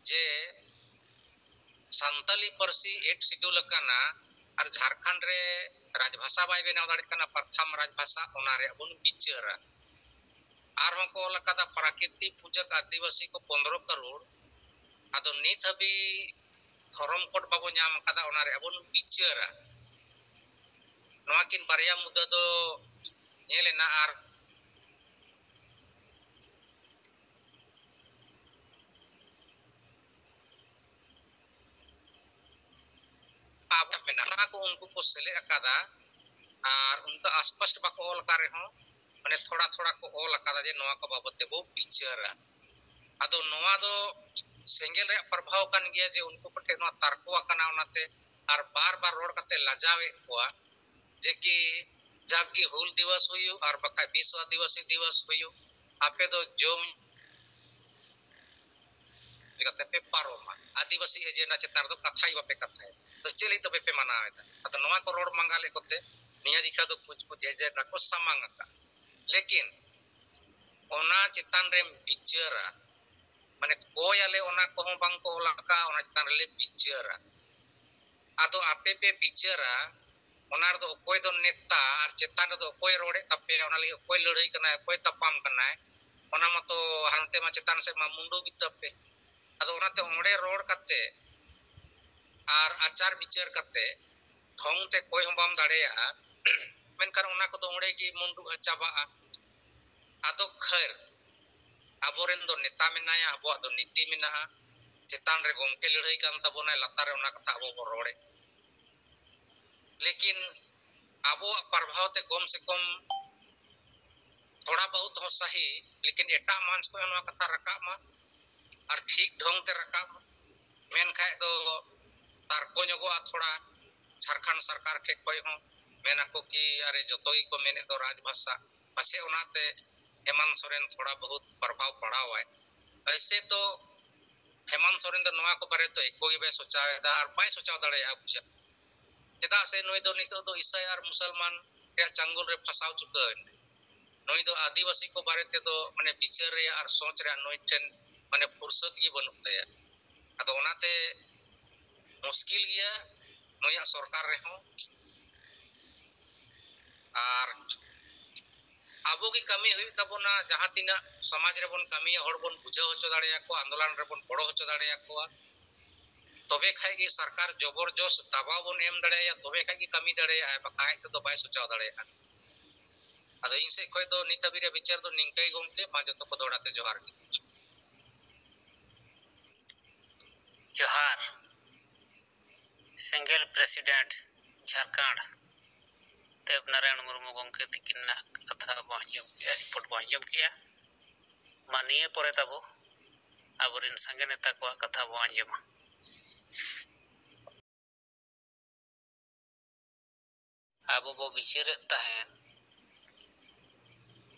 ᱡᱮ ᱥᱟᱱᱛᱟᱞᱤ ᱯᱟᱹᱨᱥᱤ ᱮᱭᱤᱴ ᱥᱤᱰᱩᱞ ᱟᱠᱟᱱᱟ ᱟᱨ ᱡᱷᱟᱲᱠᱷᱚᱸᱰ ᱨᱮ ᱨᱟᱡᱽᱵᱷᱟᱥᱟ ᱵᱟᱭ ᱵᱮᱱᱟᱣ ᱫᱟᱲᱮᱭᱟᱜ ᱠᱟᱱᱟ, ᱯᱨᱚᱛᱷᱚᱢ ᱨᱟᱡᱽᱵᱷᱟᱥᱟ, ᱚᱱᱟ ᱨᱮᱭᱟᱜ ᱵᱚᱱ ᱵᱤᱪᱟᱹᱨᱟ᱾ ᱟᱨᱦᱚᱸ ᱠᱚ ᱚᱞ ᱟᱠᱟᱫᱟ ᱯᱨᱟᱠᱨᱤᱛᱤᱠ ᱯᱩᱡᱟᱹ ᱟᱹᱫᱤᱵᱟᱹᱥᱤ ᱠᱚ ᱯᱚᱱᱫᱽᱨᱚ ᱠᱟᱨᱳᱲ, ᱟᱫᱚ ᱱᱤᱛ ᱦᱟᱹᱵᱤᱡ ᱫᱷᱚᱨᱚᱢ ᱠᱳᱰ ᱵᱟᱵᱚ ᱧᱟᱢ ᱟᱠᱟᱫᱟ, ᱚᱱᱟ ᱨᱮᱭᱟᱜ ᱵᱚᱱ ᱵᱤᱪᱟᱹᱨᱟ᱾ ᱱᱚᱣᱟ ᱠᱤᱱ ᱵᱟᱨᱭᱟ ᱢᱩᱫᱽᱫᱟᱹ ᱫᱚ ᱧᱮᱞ ᱮᱱᱟ᱾ ᱟᱨ ᱟᱵᱚ ᱢᱮᱱᱟᱜᱼᱟ, ᱚᱱᱟ ᱠᱚ ᱩᱱᱠᱩ ᱠᱚ ᱥᱮᱞᱮᱫ ᱟᱠᱟᱫᱟ᱾ ᱟᱨ ᱩᱱᱠᱩ ᱟᱥᱯᱚᱥᱴ ᱵᱟᱠᱚ ᱚᱞ ᱟᱠᱟᱫ ᱨᱮᱦᱚᱸ, ᱢᱟᱱᱮ ᱛᱷᱚᱲᱟ ᱛᱷᱚᱲᱟ ᱠᱚ ᱚᱞ ᱟᱠᱟᱫᱟ ᱡᱮ ᱱᱚᱣᱟ ᱠᱚ ᱵᱟᱵᱚᱛ ᱛᱮᱵᱚ ᱵᱤᱪᱟᱹᱨᱟ᱾ ᱟᱫᱚ ᱱᱚᱣᱟ ᱫᱚ ᱥᱮᱸᱜᱮᱞ ᱨᱮᱭᱟᱜ ᱯᱨᱚᱵᱷᱟᱣ ᱠᱟᱱ ᱜᱮᱭᱟ ᱡᱮ ᱩᱱᱠᱩ ᱠᱚᱴᱷᱮᱱ ᱱᱚᱣᱟ ᱛᱟᱨᱠᱚ ᱟᱠᱟᱱᱟ, ᱚᱱᱟᱛᱮ ᱟᱨ ᱵᱟᱨ ᱵᱟᱨ ᱨᱚᱲ ᱠᱟᱛᱮ ᱞᱟᱡᱟᱣᱮᱫ ᱠᱚᱣᱟ ᱡᱮ ᱠᱤ ᱡᱟᱵᱠᱤ ᱦᱩᱞ ᱫᱤᱵᱚᱥ ᱦᱩᱭᱩᱜ ᱟᱨ ᱵᱟᱠᱷᱟᱡ ᱵᱤᱥᱣ ᱟᱹᱫᱤᱵᱟᱹᱥᱤ ᱫᱤᱵᱚᱥ ᱦᱩᱭᱩᱜ, ᱟᱯᱮ ᱫᱚ ᱡᱚᱢ ᱞᱮᱠᱟᱛᱮ ᱯᱮ ᱯᱟᱨᱚᱢᱟ᱾ ᱟᱹᱫᱤᱵᱟᱹᱥᱤ ᱮᱡᱮᱱᱰᱟ ᱪᱮᱛᱟᱱ ᱨᱮᱫᱚ ᱠᱟᱛᱷᱟ ᱜᱮ ᱵᱟᱯᱮ ᱠᱟᱛᱷᱟᱭᱟ᱾ ᱛᱚ ᱪᱮᱫ ᱞᱟᱹᱜᱤᱫ ᱛᱚᱵᱮ ᱯᱮ ᱢᱟᱱᱟᱣ ᱮᱫᱟ? ᱟᱫᱚ ᱱᱚᱣᱟ ᱠᱚ ᱨᱚᱲ ᱢᱟᱸᱜᱟᱞᱮᱫ ᱠᱚᱛᱮ ᱱᱤᱭᱟᱹ ᱡᱤᱠᱷᱟ ᱫᱚ ᱠᱩᱪ ᱠᱩᱪ ᱮᱡᱮᱱᱰᱟ ᱠᱚ ᱥᱟᱢᱟᱝ ᱟᱠᱟᱫ᱾ ᱞᱮᱠᱤᱱ ᱚᱱᱟ ᱪᱮᱛᱟᱱ ᱨᱮᱢ ᱵᱤᱪᱟᱹᱨᱟ, ᱢᱟᱱᱮ ᱠᱚᱭᱟᱞᱮ ᱚᱱᱟ ᱠᱚᱦᱚᱸ ᱵᱟᱝ ᱠᱚ ᱚᱞ ᱟᱠᱟᱫᱼᱟ, ᱚᱱᱟ ᱪᱮᱛᱟᱱ ᱨᱮᱞᱮ ᱵᱤᱪᱟᱹᱨᱟ᱾ ᱟᱫᱚ ᱟᱯᱮ ᱯᱮ ᱵᱤᱪᱟᱹᱨᱟ, ᱚᱱᱟ ᱨᱮᱫᱚ ᱚᱠᱚᱭ ᱫᱚ ᱱᱮᱛᱟ ᱟᱨ ᱪᱮᱛᱟᱱ ᱨᱮᱫᱚ ᱚᱠᱚᱭ ᱨᱚᱲᱮᱫ ᱛᱟᱯᱮᱭᱟ, ᱚᱱᱟ ᱞᱟᱹᱜᱤᱫ ᱚᱠᱚᱭ ᱞᱟᱹᱲᱦᱟᱹᱭ ᱠᱟᱱᱟᱭ, ᱚᱠᱚᱭ ᱛᱟᱯᱟᱢ ᱠᱟᱱᱟᱭ, ᱚᱱᱟ ᱢᱟᱛᱚ ᱦᱟᱱᱛᱮ ᱢᱟ ᱪᱮᱛᱟᱱ ᱥᱮᱫ ᱢᱟ ᱢᱩᱱᱰᱩ ᱜᱮᱛᱟᱯᱮ᱾ ᱟᱫᱚ ᱚᱱᱟᱛᱮ ᱚᱸᱰᱮ ᱨᱚᱲ ᱠᱟᱛᱮ ᱟᱨ ᱟᱪᱟᱨ ᱵᱤᱪᱟᱹᱨ ᱠᱟᱛᱮ ᱰᱷᱚᱝ ᱛᱮ ᱠᱚᱭ ᱦᱚᱸ ᱵᱟᱢ ᱫᱟᱲᱮᱭᱟᱜᱼᱟ᱾ ᱢᱮᱱᱠᱷᱟᱱ ᱚᱱᱟ ᱠᱚᱫᱚ ᱚᱸᱰᱮ ᱜᱮ ᱢᱩᱱᱰᱩᱜᱼᱟ, ᱪᱟᱵᱟᱜᱼᱟ᱾ ᱟᱫᱚ ᱠᱷᱟᱹᱨ ᱟᱵᱚᱨᱮᱱ ᱫᱚ ᱱᱮᱛᱟ ᱢᱮᱱᱟᱭᱟ, ᱟᱵᱚᱣᱟᱜ ᱫᱚ ᱱᱤᱛᱤ ᱢᱮᱱᱟᱜᱼᱟ᱾ ᱪᱮᱛᱟᱱ ᱨᱮ ᱜᱚᱢᱠᱮ ᱞᱟᱹᱲᱦᱟᱹᱭ ᱠᱟᱱ ᱛᱟᱵᱚᱱᱟᱭ, ᱞᱟᱛᱟᱨ ᱨᱮ ᱚᱱᱟ ᱠᱟᱛᱷᱟ ᱟᱵᱚ ᱵᱚᱱ ᱨᱚᱲᱮᱫ᱾ ᱞᱮᱠᱤᱱ ᱟᱵᱚᱣᱟᱜ ᱯᱨᱚᱵᱷᱟᱣ ᱛᱮ ᱠᱚᱢ ᱥᱮ ᱠᱚᱢ ᱛᱷᱚᱲᱟ ᱵᱚᱦᱩᱛ ᱦᱚᱸ ᱥᱟᱦᱤ, ᱞᱮᱠᱤᱱ ᱮᱴᱟᱜ ᱢᱚᱧᱪ ᱠᱷᱚᱱ ᱱᱚᱣᱟ ᱠᱟᱛᱷᱟ ᱨᱟᱠᱟᱵ ᱢᱟ ᱟᱨ ᱴᱷᱤᱠ ᱰᱷᱚᱝ ᱛᱮ ᱨᱟᱠᱟᱵ ᱢᱟ᱾ ᱢᱮᱱᱠᱷᱟᱡ ᱫᱚ ᱛᱟᱨᱠᱚ ᱧᱚᱜᱚᱜᱼᱟ ᱛᱷᱚᱲᱟ᱾ ᱡᱷᱟᱲᱠᱷᱚᱸᱰ ᱥᱚᱨᱠᱟᱨ ᱴᱷᱮᱡ ᱠᱷᱚᱡ ᱦᱚᱸ ᱢᱮᱱ ᱟᱠᱚ ᱠᱤ ᱟᱨᱮ ᱡᱚᱛᱚ ᱜᱮᱠᱚ ᱢᱮᱱᱮᱫ ᱫᱚ ᱨᱟᱡᱽ ᱵᱷᱟᱥᱟ, ᱯᱟᱪᱷᱮ ᱚᱱᱟᱛᱮ ᱦᱮᱢᱟᱱᱛ ᱥᱚᱨᱮᱱ ᱛᱷᱚᱲᱟ ᱵᱚᱦᱩᱛ ᱯᱨᱚᱵᱷᱟᱵ ᱯᱟᱲᱟᱣᱟᱭ᱾ ᱮᱭᱥᱮ ᱛᱚ ᱦᱮᱢᱟᱱᱛ ᱥᱚᱨᱮᱱ ᱫᱚ ᱱᱚᱣᱟ ᱠᱚ ᱵᱟᱨᱮ ᱛᱮ ᱮᱠᱚ ᱜᱮ ᱵᱟᱭ ᱥᱚᱪᱟᱣ ᱮᱫᱟ ᱟᱨ ᱵᱟᱭ ᱥᱚᱪᱟᱣ ᱫᱟᱲᱮᱭᱟᱜᱼᱟ ᱵᱩᱡᱷᱟᱹᱣ᱾ ᱪᱮᱫᱟᱜ ᱥᱮ ᱱᱩᱭ ᱫᱚ ᱱᱤᱛᱚᱜ ᱫᱚ ᱤᱥᱟᱭ ᱟᱨ ᱢᱩᱥᱚᱞᱢᱟᱱ ᱨᱮᱭᱟᱜ ᱪᱟᱝᱜᱩᱞ ᱨᱮ ᱯᱷᱟᱸᱥᱟᱣ ᱪᱩᱠᱟᱹᱣ ᱮᱱᱟ᱾ ᱱᱩᱭ ᱫᱚ ᱟᱹᱫᱤᱵᱟᱹᱥᱤ ᱠᱚ ᱵᱟᱨᱮ ᱛᱮᱫᱚ ᱢᱟᱱᱮ ᱵᱤᱪᱟᱹᱨ ᱨᱮᱭᱟᱜ ᱟᱨ ᱥᱚᱪ ᱨᱮᱭᱟᱜ ᱱᱩᱭ ᱴᱷᱮᱱ ᱢᱟᱱᱮ ᱯᱷᱩᱨᱥᱚᱛ ᱜᱮ ᱵᱟᱹᱱᱩᱜ ᱛᱟᱭᱟ᱾ ᱟᱫᱚ ᱚᱱᱟᱛᱮ ᱢᱩᱥᱠᱤᱞ ᱜᱮᱭᱟ ᱱᱩᱭᱟᱜ ᱥᱚᱨᱠᱟᱨ ᱨᱮᱦᱚᱸ᱾ ᱟᱨ ᱟᱵᱚ ᱜᱮ ᱠᱟᱹᱢᱤ ᱦᱩᱭᱩᱜ ᱛᱟᱵᱚᱱᱟ, ᱡᱟᱦᱟᱸ ᱛᱤᱱᱟᱹᱜ ᱥᱚᱢᱟᱡᱽ ᱨᱮᱵᱚᱱ ᱠᱟᱹᱢᱤᱭᱟ, ᱦᱚᱲ ᱵᱚᱱ ᱵᱩᱡᱷᱟᱹᱣ ᱦᱚᱪᱚ ᱫᱟᱲᱮᱭᱟᱠᱚᱣᱟ, ᱟᱱᱫᱳᱞᱚᱱ ᱨᱮᱵᱚᱱ ᱜᱚᱲᱚ ᱦᱚᱪᱚ ᱫᱟᱲᱮᱭᱟᱠᱚᱣᱟ, ᱛᱚᱵᱮ ᱠᱷᱟᱡ ᱜᱮ ᱥᱚᱨᱠᱟᱨ ᱡᱚᱵᱚᱨᱡᱚᱥ ᱫᱟᱵᱟᱣ ᱵᱚᱱ ᱮᱢ ᱫᱟᱲᱮᱭᱟᱭᱟ, ᱛᱚᱵᱮ ᱠᱷᱟᱡ ᱜᱮ ᱠᱟᱹᱢᱤ ᱫᱟᱲᱮᱭᱟᱜᱼᱟᱭ, ᱵᱟᱠᱷᱟᱡ ᱛᱮᱫᱚ ᱵᱟᱭ ᱥᱚᱪᱟᱣ ᱫᱟᱲᱮᱭᱟᱜᱼᱟ᱾ ᱟᱫᱚ ᱤᱧ ᱥᱮᱫ ᱠᱷᱚᱡ ᱫᱚ ᱱᱤᱛ ᱦᱟᱹᱵᱤᱡ ᱨᱮᱭᱟᱜ ᱵᱤᱪᱟᱹᱨ ᱫᱚ ᱱᱤᱝᱠᱟᱹ ᱜᱮ ᱜᱚᱢᱠᱮ, ᱢᱟ ᱡᱚᱛᱚ ᱠᱚ ᱫᱚᱦᱲᱟ ᱛᱮ ᱡᱚᱦᱟᱨ ᱜᱮ᱾ ᱡᱚᱦᱟᱨ᱾ ᱥᱮᱸᱜᱮᱞ ᱯᱨᱮᱥᱤᱰᱮᱱᱴ ᱡᱷᱟᱲᱠᱷᱚᱸᱰ ᱫᱮᱵᱽᱱᱟᱨᱟᱭᱚᱬ ᱢᱩᱨᱢᱩ ᱜᱚᱢᱠᱮ ᱛᱤᱠᱤᱱᱟᱜ ᱠᱟᱛᱷᱟ ᱵᱚᱱ ᱟᱸᱡᱚᱢ ᱠᱮᱜᱼᱟ, ᱨᱤᱯᱳᱨᱴ ᱵᱚᱱ ᱟᱸᱡᱚᱢ ᱠᱮᱜᱼᱟ᱾ ᱢᱟ ᱱᱤᱭᱟᱹ ᱯᱚᱨᱮ ᱛᱟᱵᱚ ᱟᱵᱚᱨᱮᱱ ᱥᱟᱸᱜᱮ ᱱᱮᱛᱟ ᱠᱚᱣᱟᱜ ᱠᱟᱛᱷᱟ ᱵᱚᱱ ᱟᱸᱡᱚᱢᱟ᱾ ᱟᱵᱚ ᱵᱚ ᱵᱤᱪᱟᱹᱨᱮᱫ ᱛᱟᱦᱮᱸᱫ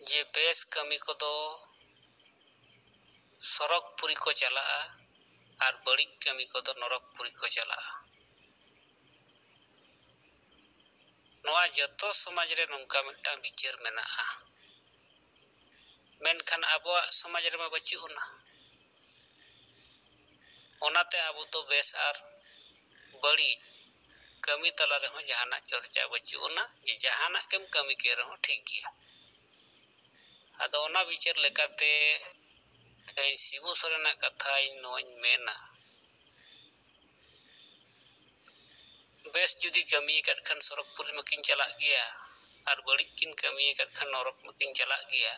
ᱡᱮ ᱵᱮᱥ ᱠᱟᱹᱢᱤ ᱠᱚᱫᱚ ᱥᱚᱨᱚᱜᱽᱯᱩᱨᱤ ᱠᱚ ᱪᱟᱞᱟᱜᱼᱟ ᱟᱨ ᱵᱟᱹᱲᱤᱡ ᱠᱟᱹᱢᱤ ᱠᱚᱫᱚ ᱱᱚᱨᱚᱠᱯᱩᱨᱤ ᱠᱚ ᱪᱟᱞᱟᱜᱼᱟ᱾ ᱱᱚᱣᱟ ᱡᱚᱛᱚ ᱥᱚᱢᱟᱡᱽ ᱨᱮ ᱱᱚᱝᱠᱟ ᱢᱤᱫᱴᱟᱝ ᱵᱤᱪᱟᱹᱨ ᱢᱮᱱᱟᱜᱼᱟ᱾ ᱢᱮᱱᱠᱷᱟᱱ ᱟᱵᱚᱣᱟᱜ ᱥᱚᱢᱟᱡᱽ ᱨᱮᱢᱟ ᱵᱟᱹᱪᱩᱜ ᱟᱱᱟ᱾ ᱚᱱᱟᱛᱮ ᱟᱵᱚ ᱫᱚ ᱵᱮᱥ ᱟᱨ ᱵᱟᱹᱲᱤᱡ ᱠᱟᱹᱢᱤ ᱛᱟᱞᱟ ᱨᱮᱦᱚᱸ ᱡᱟᱦᱟᱱᱟᱜ ᱪᱚᱨᱪᱟ ᱵᱟᱹᱪᱩᱜ ᱟᱱᱟ ᱡᱮ ᱡᱟᱦᱟᱱᱟᱜ ᱜᱮᱢ ᱠᱟᱹᱢᱤ ᱠᱮᱫ ᱨᱮᱦᱚᱸ ᱴᱷᱤᱠ ᱜᱮᱭᱟ᱾ ᱟᱫᱚ ᱚᱱᱟ ᱵᱤᱪᱟᱹᱨ ᱞᱮᱠᱟᱛᱮ ᱛᱮᱦᱮᱧ ᱥᱤᱵᱩ ᱥᱚᱨᱮᱱᱟᱜ ᱠᱟᱛᱷᱟ ᱤᱧ ᱱᱚᱣᱟᱧ ᱢᱮᱱᱟ, ᱵᱮᱥ ᱡᱩᱫᱤ ᱠᱟᱹᱢᱤ ᱟᱠᱟᱫ ᱠᱷᱟᱱ ᱥᱚᱨᱚᱜᱽᱯᱩᱨᱤ ᱢᱟᱠᱤᱱ ᱪᱟᱞᱟᱜ ᱜᱮᱭᱟ, ᱟᱨ ᱵᱟᱹᱲᱤᱡ ᱠᱤᱱ ᱠᱟᱹᱢᱤ ᱟᱠᱟᱫ ᱠᱷᱟᱱ ᱱᱚᱨᱚᱠ ᱢᱟᱠᱤᱱ ᱪᱟᱞᱟᱜ ᱜᱮᱭᱟ᱾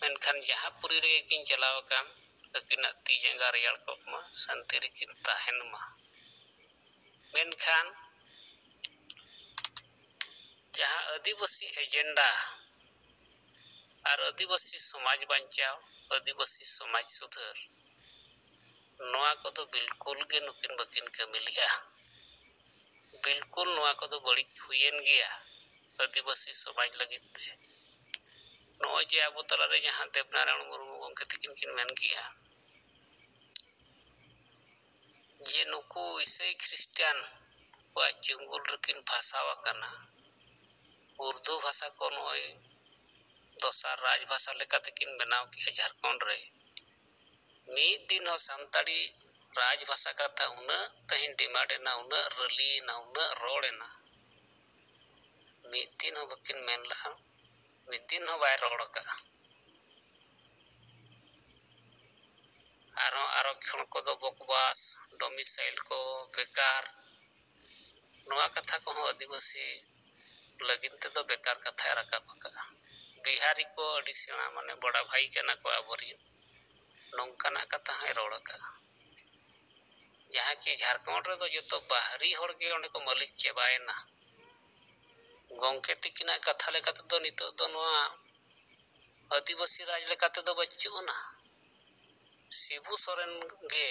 ᱢᱮᱱᱠᱷᱟᱱ ᱡᱟᱦᱟᱸ ᱯᱩᱨᱤ ᱨᱮᱜᱮ ᱠᱤᱱ ᱪᱟᱞᱟᱣ ᱟᱠᱟᱱ, ᱟᱹᱠᱤᱱᱟᱜ ᱛᱤ ᱡᱟᱸᱜᱟ ᱨᱮᱭᱟᱲ ᱠᱚᱜ ᱢᱟ, ᱥᱟᱱᱛᱤ ᱨᱮᱠᱤᱱ ᱛᱟᱦᱮᱱ ᱢᱟ᱾ ᱢᱮᱱᱠᱷᱟᱱ ᱡᱟᱦᱟᱸ ᱟᱹᱫᱤᱵᱟᱹᱥᱤ ᱮᱡᱮᱱᱰᱟ ᱟᱨ ᱟᱹᱫᱤᱵᱟᱹᱥᱤ ᱥᱚᱢᱟᱡᱽ ᱵᱟᱧᱪᱟᱣ, ᱟᱹᱫᱤᱵᱟᱹᱥᱤ ᱥᱚᱢᱟᱡᱽ ᱥᱩᱫᱷᱟᱹᱨ, ᱱᱚᱣᱟ ᱠᱚᱫᱚ ᱵᱤᱞᱠᱩᱞ ᱜᱮ ᱱᱩᱠᱤᱱ ᱵᱟᱹᱠᱤᱱ ᱠᱟᱹᱢᱤ ᱞᱮᱜᱼᱟ᱾ ᱵᱤᱞᱠᱩᱞ ᱱᱚᱣᱟ ᱠᱚᱫᱚ ᱵᱟᱹᱲᱤᱡ ᱦᱩᱭᱮᱱ ᱜᱮᱭᱟ ᱟᱹᱫᱤᱵᱟᱹᱥᱤ ᱥᱚᱢᱟᱡᱽ ᱞᱟᱹᱜᱤᱫ ᱛᱮ᱾ ᱱᱚᱜᱼᱚᱭ ᱡᱮ ᱟᱵᱚ ᱛᱟᱞᱟᱨᱮ ᱡᱟᱦᱟᱸ ᱫᱮᱵᱽᱱᱟᱨᱟᱭᱚᱬ ᱢᱩᱨᱢᱩ ᱜᱚᱢᱠᱮ ᱛᱟᱹᱠᱤᱱ ᱠᱤᱱ ᱢᱮᱱ ᱠᱮᱜᱼᱟ, ᱡᱮ ᱱᱩᱠᱩ ᱤᱥᱟᱹᱭ ᱠᱷᱨᱤᱥᱴᱟᱱ ᱠᱚᱣᱟᱜ ᱪᱩᱸᱜᱩᱞ ᱨᱮᱠᱤᱱ ᱯᱷᱟᱥᱟᱣ ᱟᱠᱟᱱᱟ, ᱩᱨᱫᱩ ᱵᱷᱟᱥᱟ ᱠᱚ ᱱᱚᱜᱼᱚᱭ ᱫᱚᱥᱟᱨ ᱨᱟᱡᱽ ᱵᱷᱟᱥᱟ ᱞᱮᱠᱟ ᱛᱮᱠᱤᱱ ᱵᱮᱱᱟᱣ ᱠᱮᱜᱼᱟ ᱡᱷᱟᱲᱠᱷᱚᱸᱰ ᱨᱮ᱾ ᱢᱤᱫ ᱫᱤᱱ ᱦᱚᱸ ᱥᱟᱱᱛᱟᱲᱤ ᱨᱟᱡᱽ ᱵᱷᱟᱥᱟ ᱠᱟᱛᱷᱟ ᱩᱱᱟᱹᱜ ᱛᱮᱦᱮᱧ ᱰᱤᱢᱟᱱᱰ ᱮᱱᱟ, ᱩᱱᱟᱹᱜ ᱨᱮᱞᱤ ᱮᱱᱟ, ᱩᱱᱟᱹᱜ ᱨᱚᱲ ᱮᱱᱟ, ᱢᱤᱫ ᱫᱤᱱ ᱦᱚᱸ ᱵᱟᱹᱠᱤᱱ ᱢᱮᱱ ᱞᱮᱜᱼᱟ, ᱢᱤᱫ ᱫᱤᱱ ᱦᱚᱸ ᱵᱟᱭ ᱨᱚᱲ ᱟᱠᱟᱫᱼᱟ᱾ ᱟᱨᱦᱚᱸ ᱟᱨᱚ ᱠᱷᱚᱱ ᱠᱚᱫᱚ ᱵᱚᱠᱵᱟᱥ, ᱰᱚᱢᱤᱥᱟᱭᱤᱞ ᱠᱚ ᱵᱮᱠᱟᱨ, ᱱᱚᱣᱟ ᱠᱟᱛᱷᱟ ᱠᱚᱦᱚᱸ ᱟᱹᱫᱤᱵᱟᱹᱥᱤ ᱞᱟᱹᱜᱤᱫ ᱛᱮᱫᱚ ᱵᱮᱠᱟᱨ ᱠᱟᱛᱷᱟᱭ ᱨᱟᱠᱟᱵ ᱟᱠᱟᱫᱼᱟ᱾ ᱵᱤᱦᱟᱨᱤ ᱠᱚ ᱟᱹᱰᱤ ᱥᱮᱬᱟ ᱢᱟᱱᱮ ᱵᱚᱲᱟ ᱵᱷᱟᱭ ᱠᱟᱱᱟ ᱠᱚ ᱟᱵᱚᱨᱮᱱ, ᱱᱚᱝᱠᱟᱱᱟᱜ ᱠᱟᱛᱷᱟ ᱦᱚᱸᱭ ᱨᱚᱲ ᱟᱠᱟᱫᱼᱟ᱾ ᱡᱟᱦᱟᱸ ᱠᱤ ᱡᱷᱟᱲᱠᱷᱚᱸᱰ ᱨᱮᱫᱚ ᱡᱚᱛᱚ ᱵᱟᱦᱨᱤ ᱦᱚᱲ ᱜᱮ ᱚᱸᱰᱮ ᱠᱚ ᱢᱟᱹᱞᱤᱠ ᱪᱟᱵᱟᱭᱮᱱᱟ᱾ ᱜᱚᱢᱠᱮ ᱛᱤᱠᱤᱱᱟᱜ ᱠᱟᱛᱷᱟ ᱞᱮᱠᱟ ᱛᱮᱫᱚ ᱱᱤᱛᱚᱜ ᱫᱚ ᱱᱚᱣᱟ ᱟᱹᱫᱤᱵᱟᱹᱥᱤ ᱨᱟᱡᱽ ᱞᱮᱠᱟ ᱛᱮᱫᱚ ᱵᱟᱹᱪᱩᱜ ᱟᱱᱟ᱾ ᱥᱤᱵᱩ ᱥᱚᱨᱮᱱ ᱜᱮ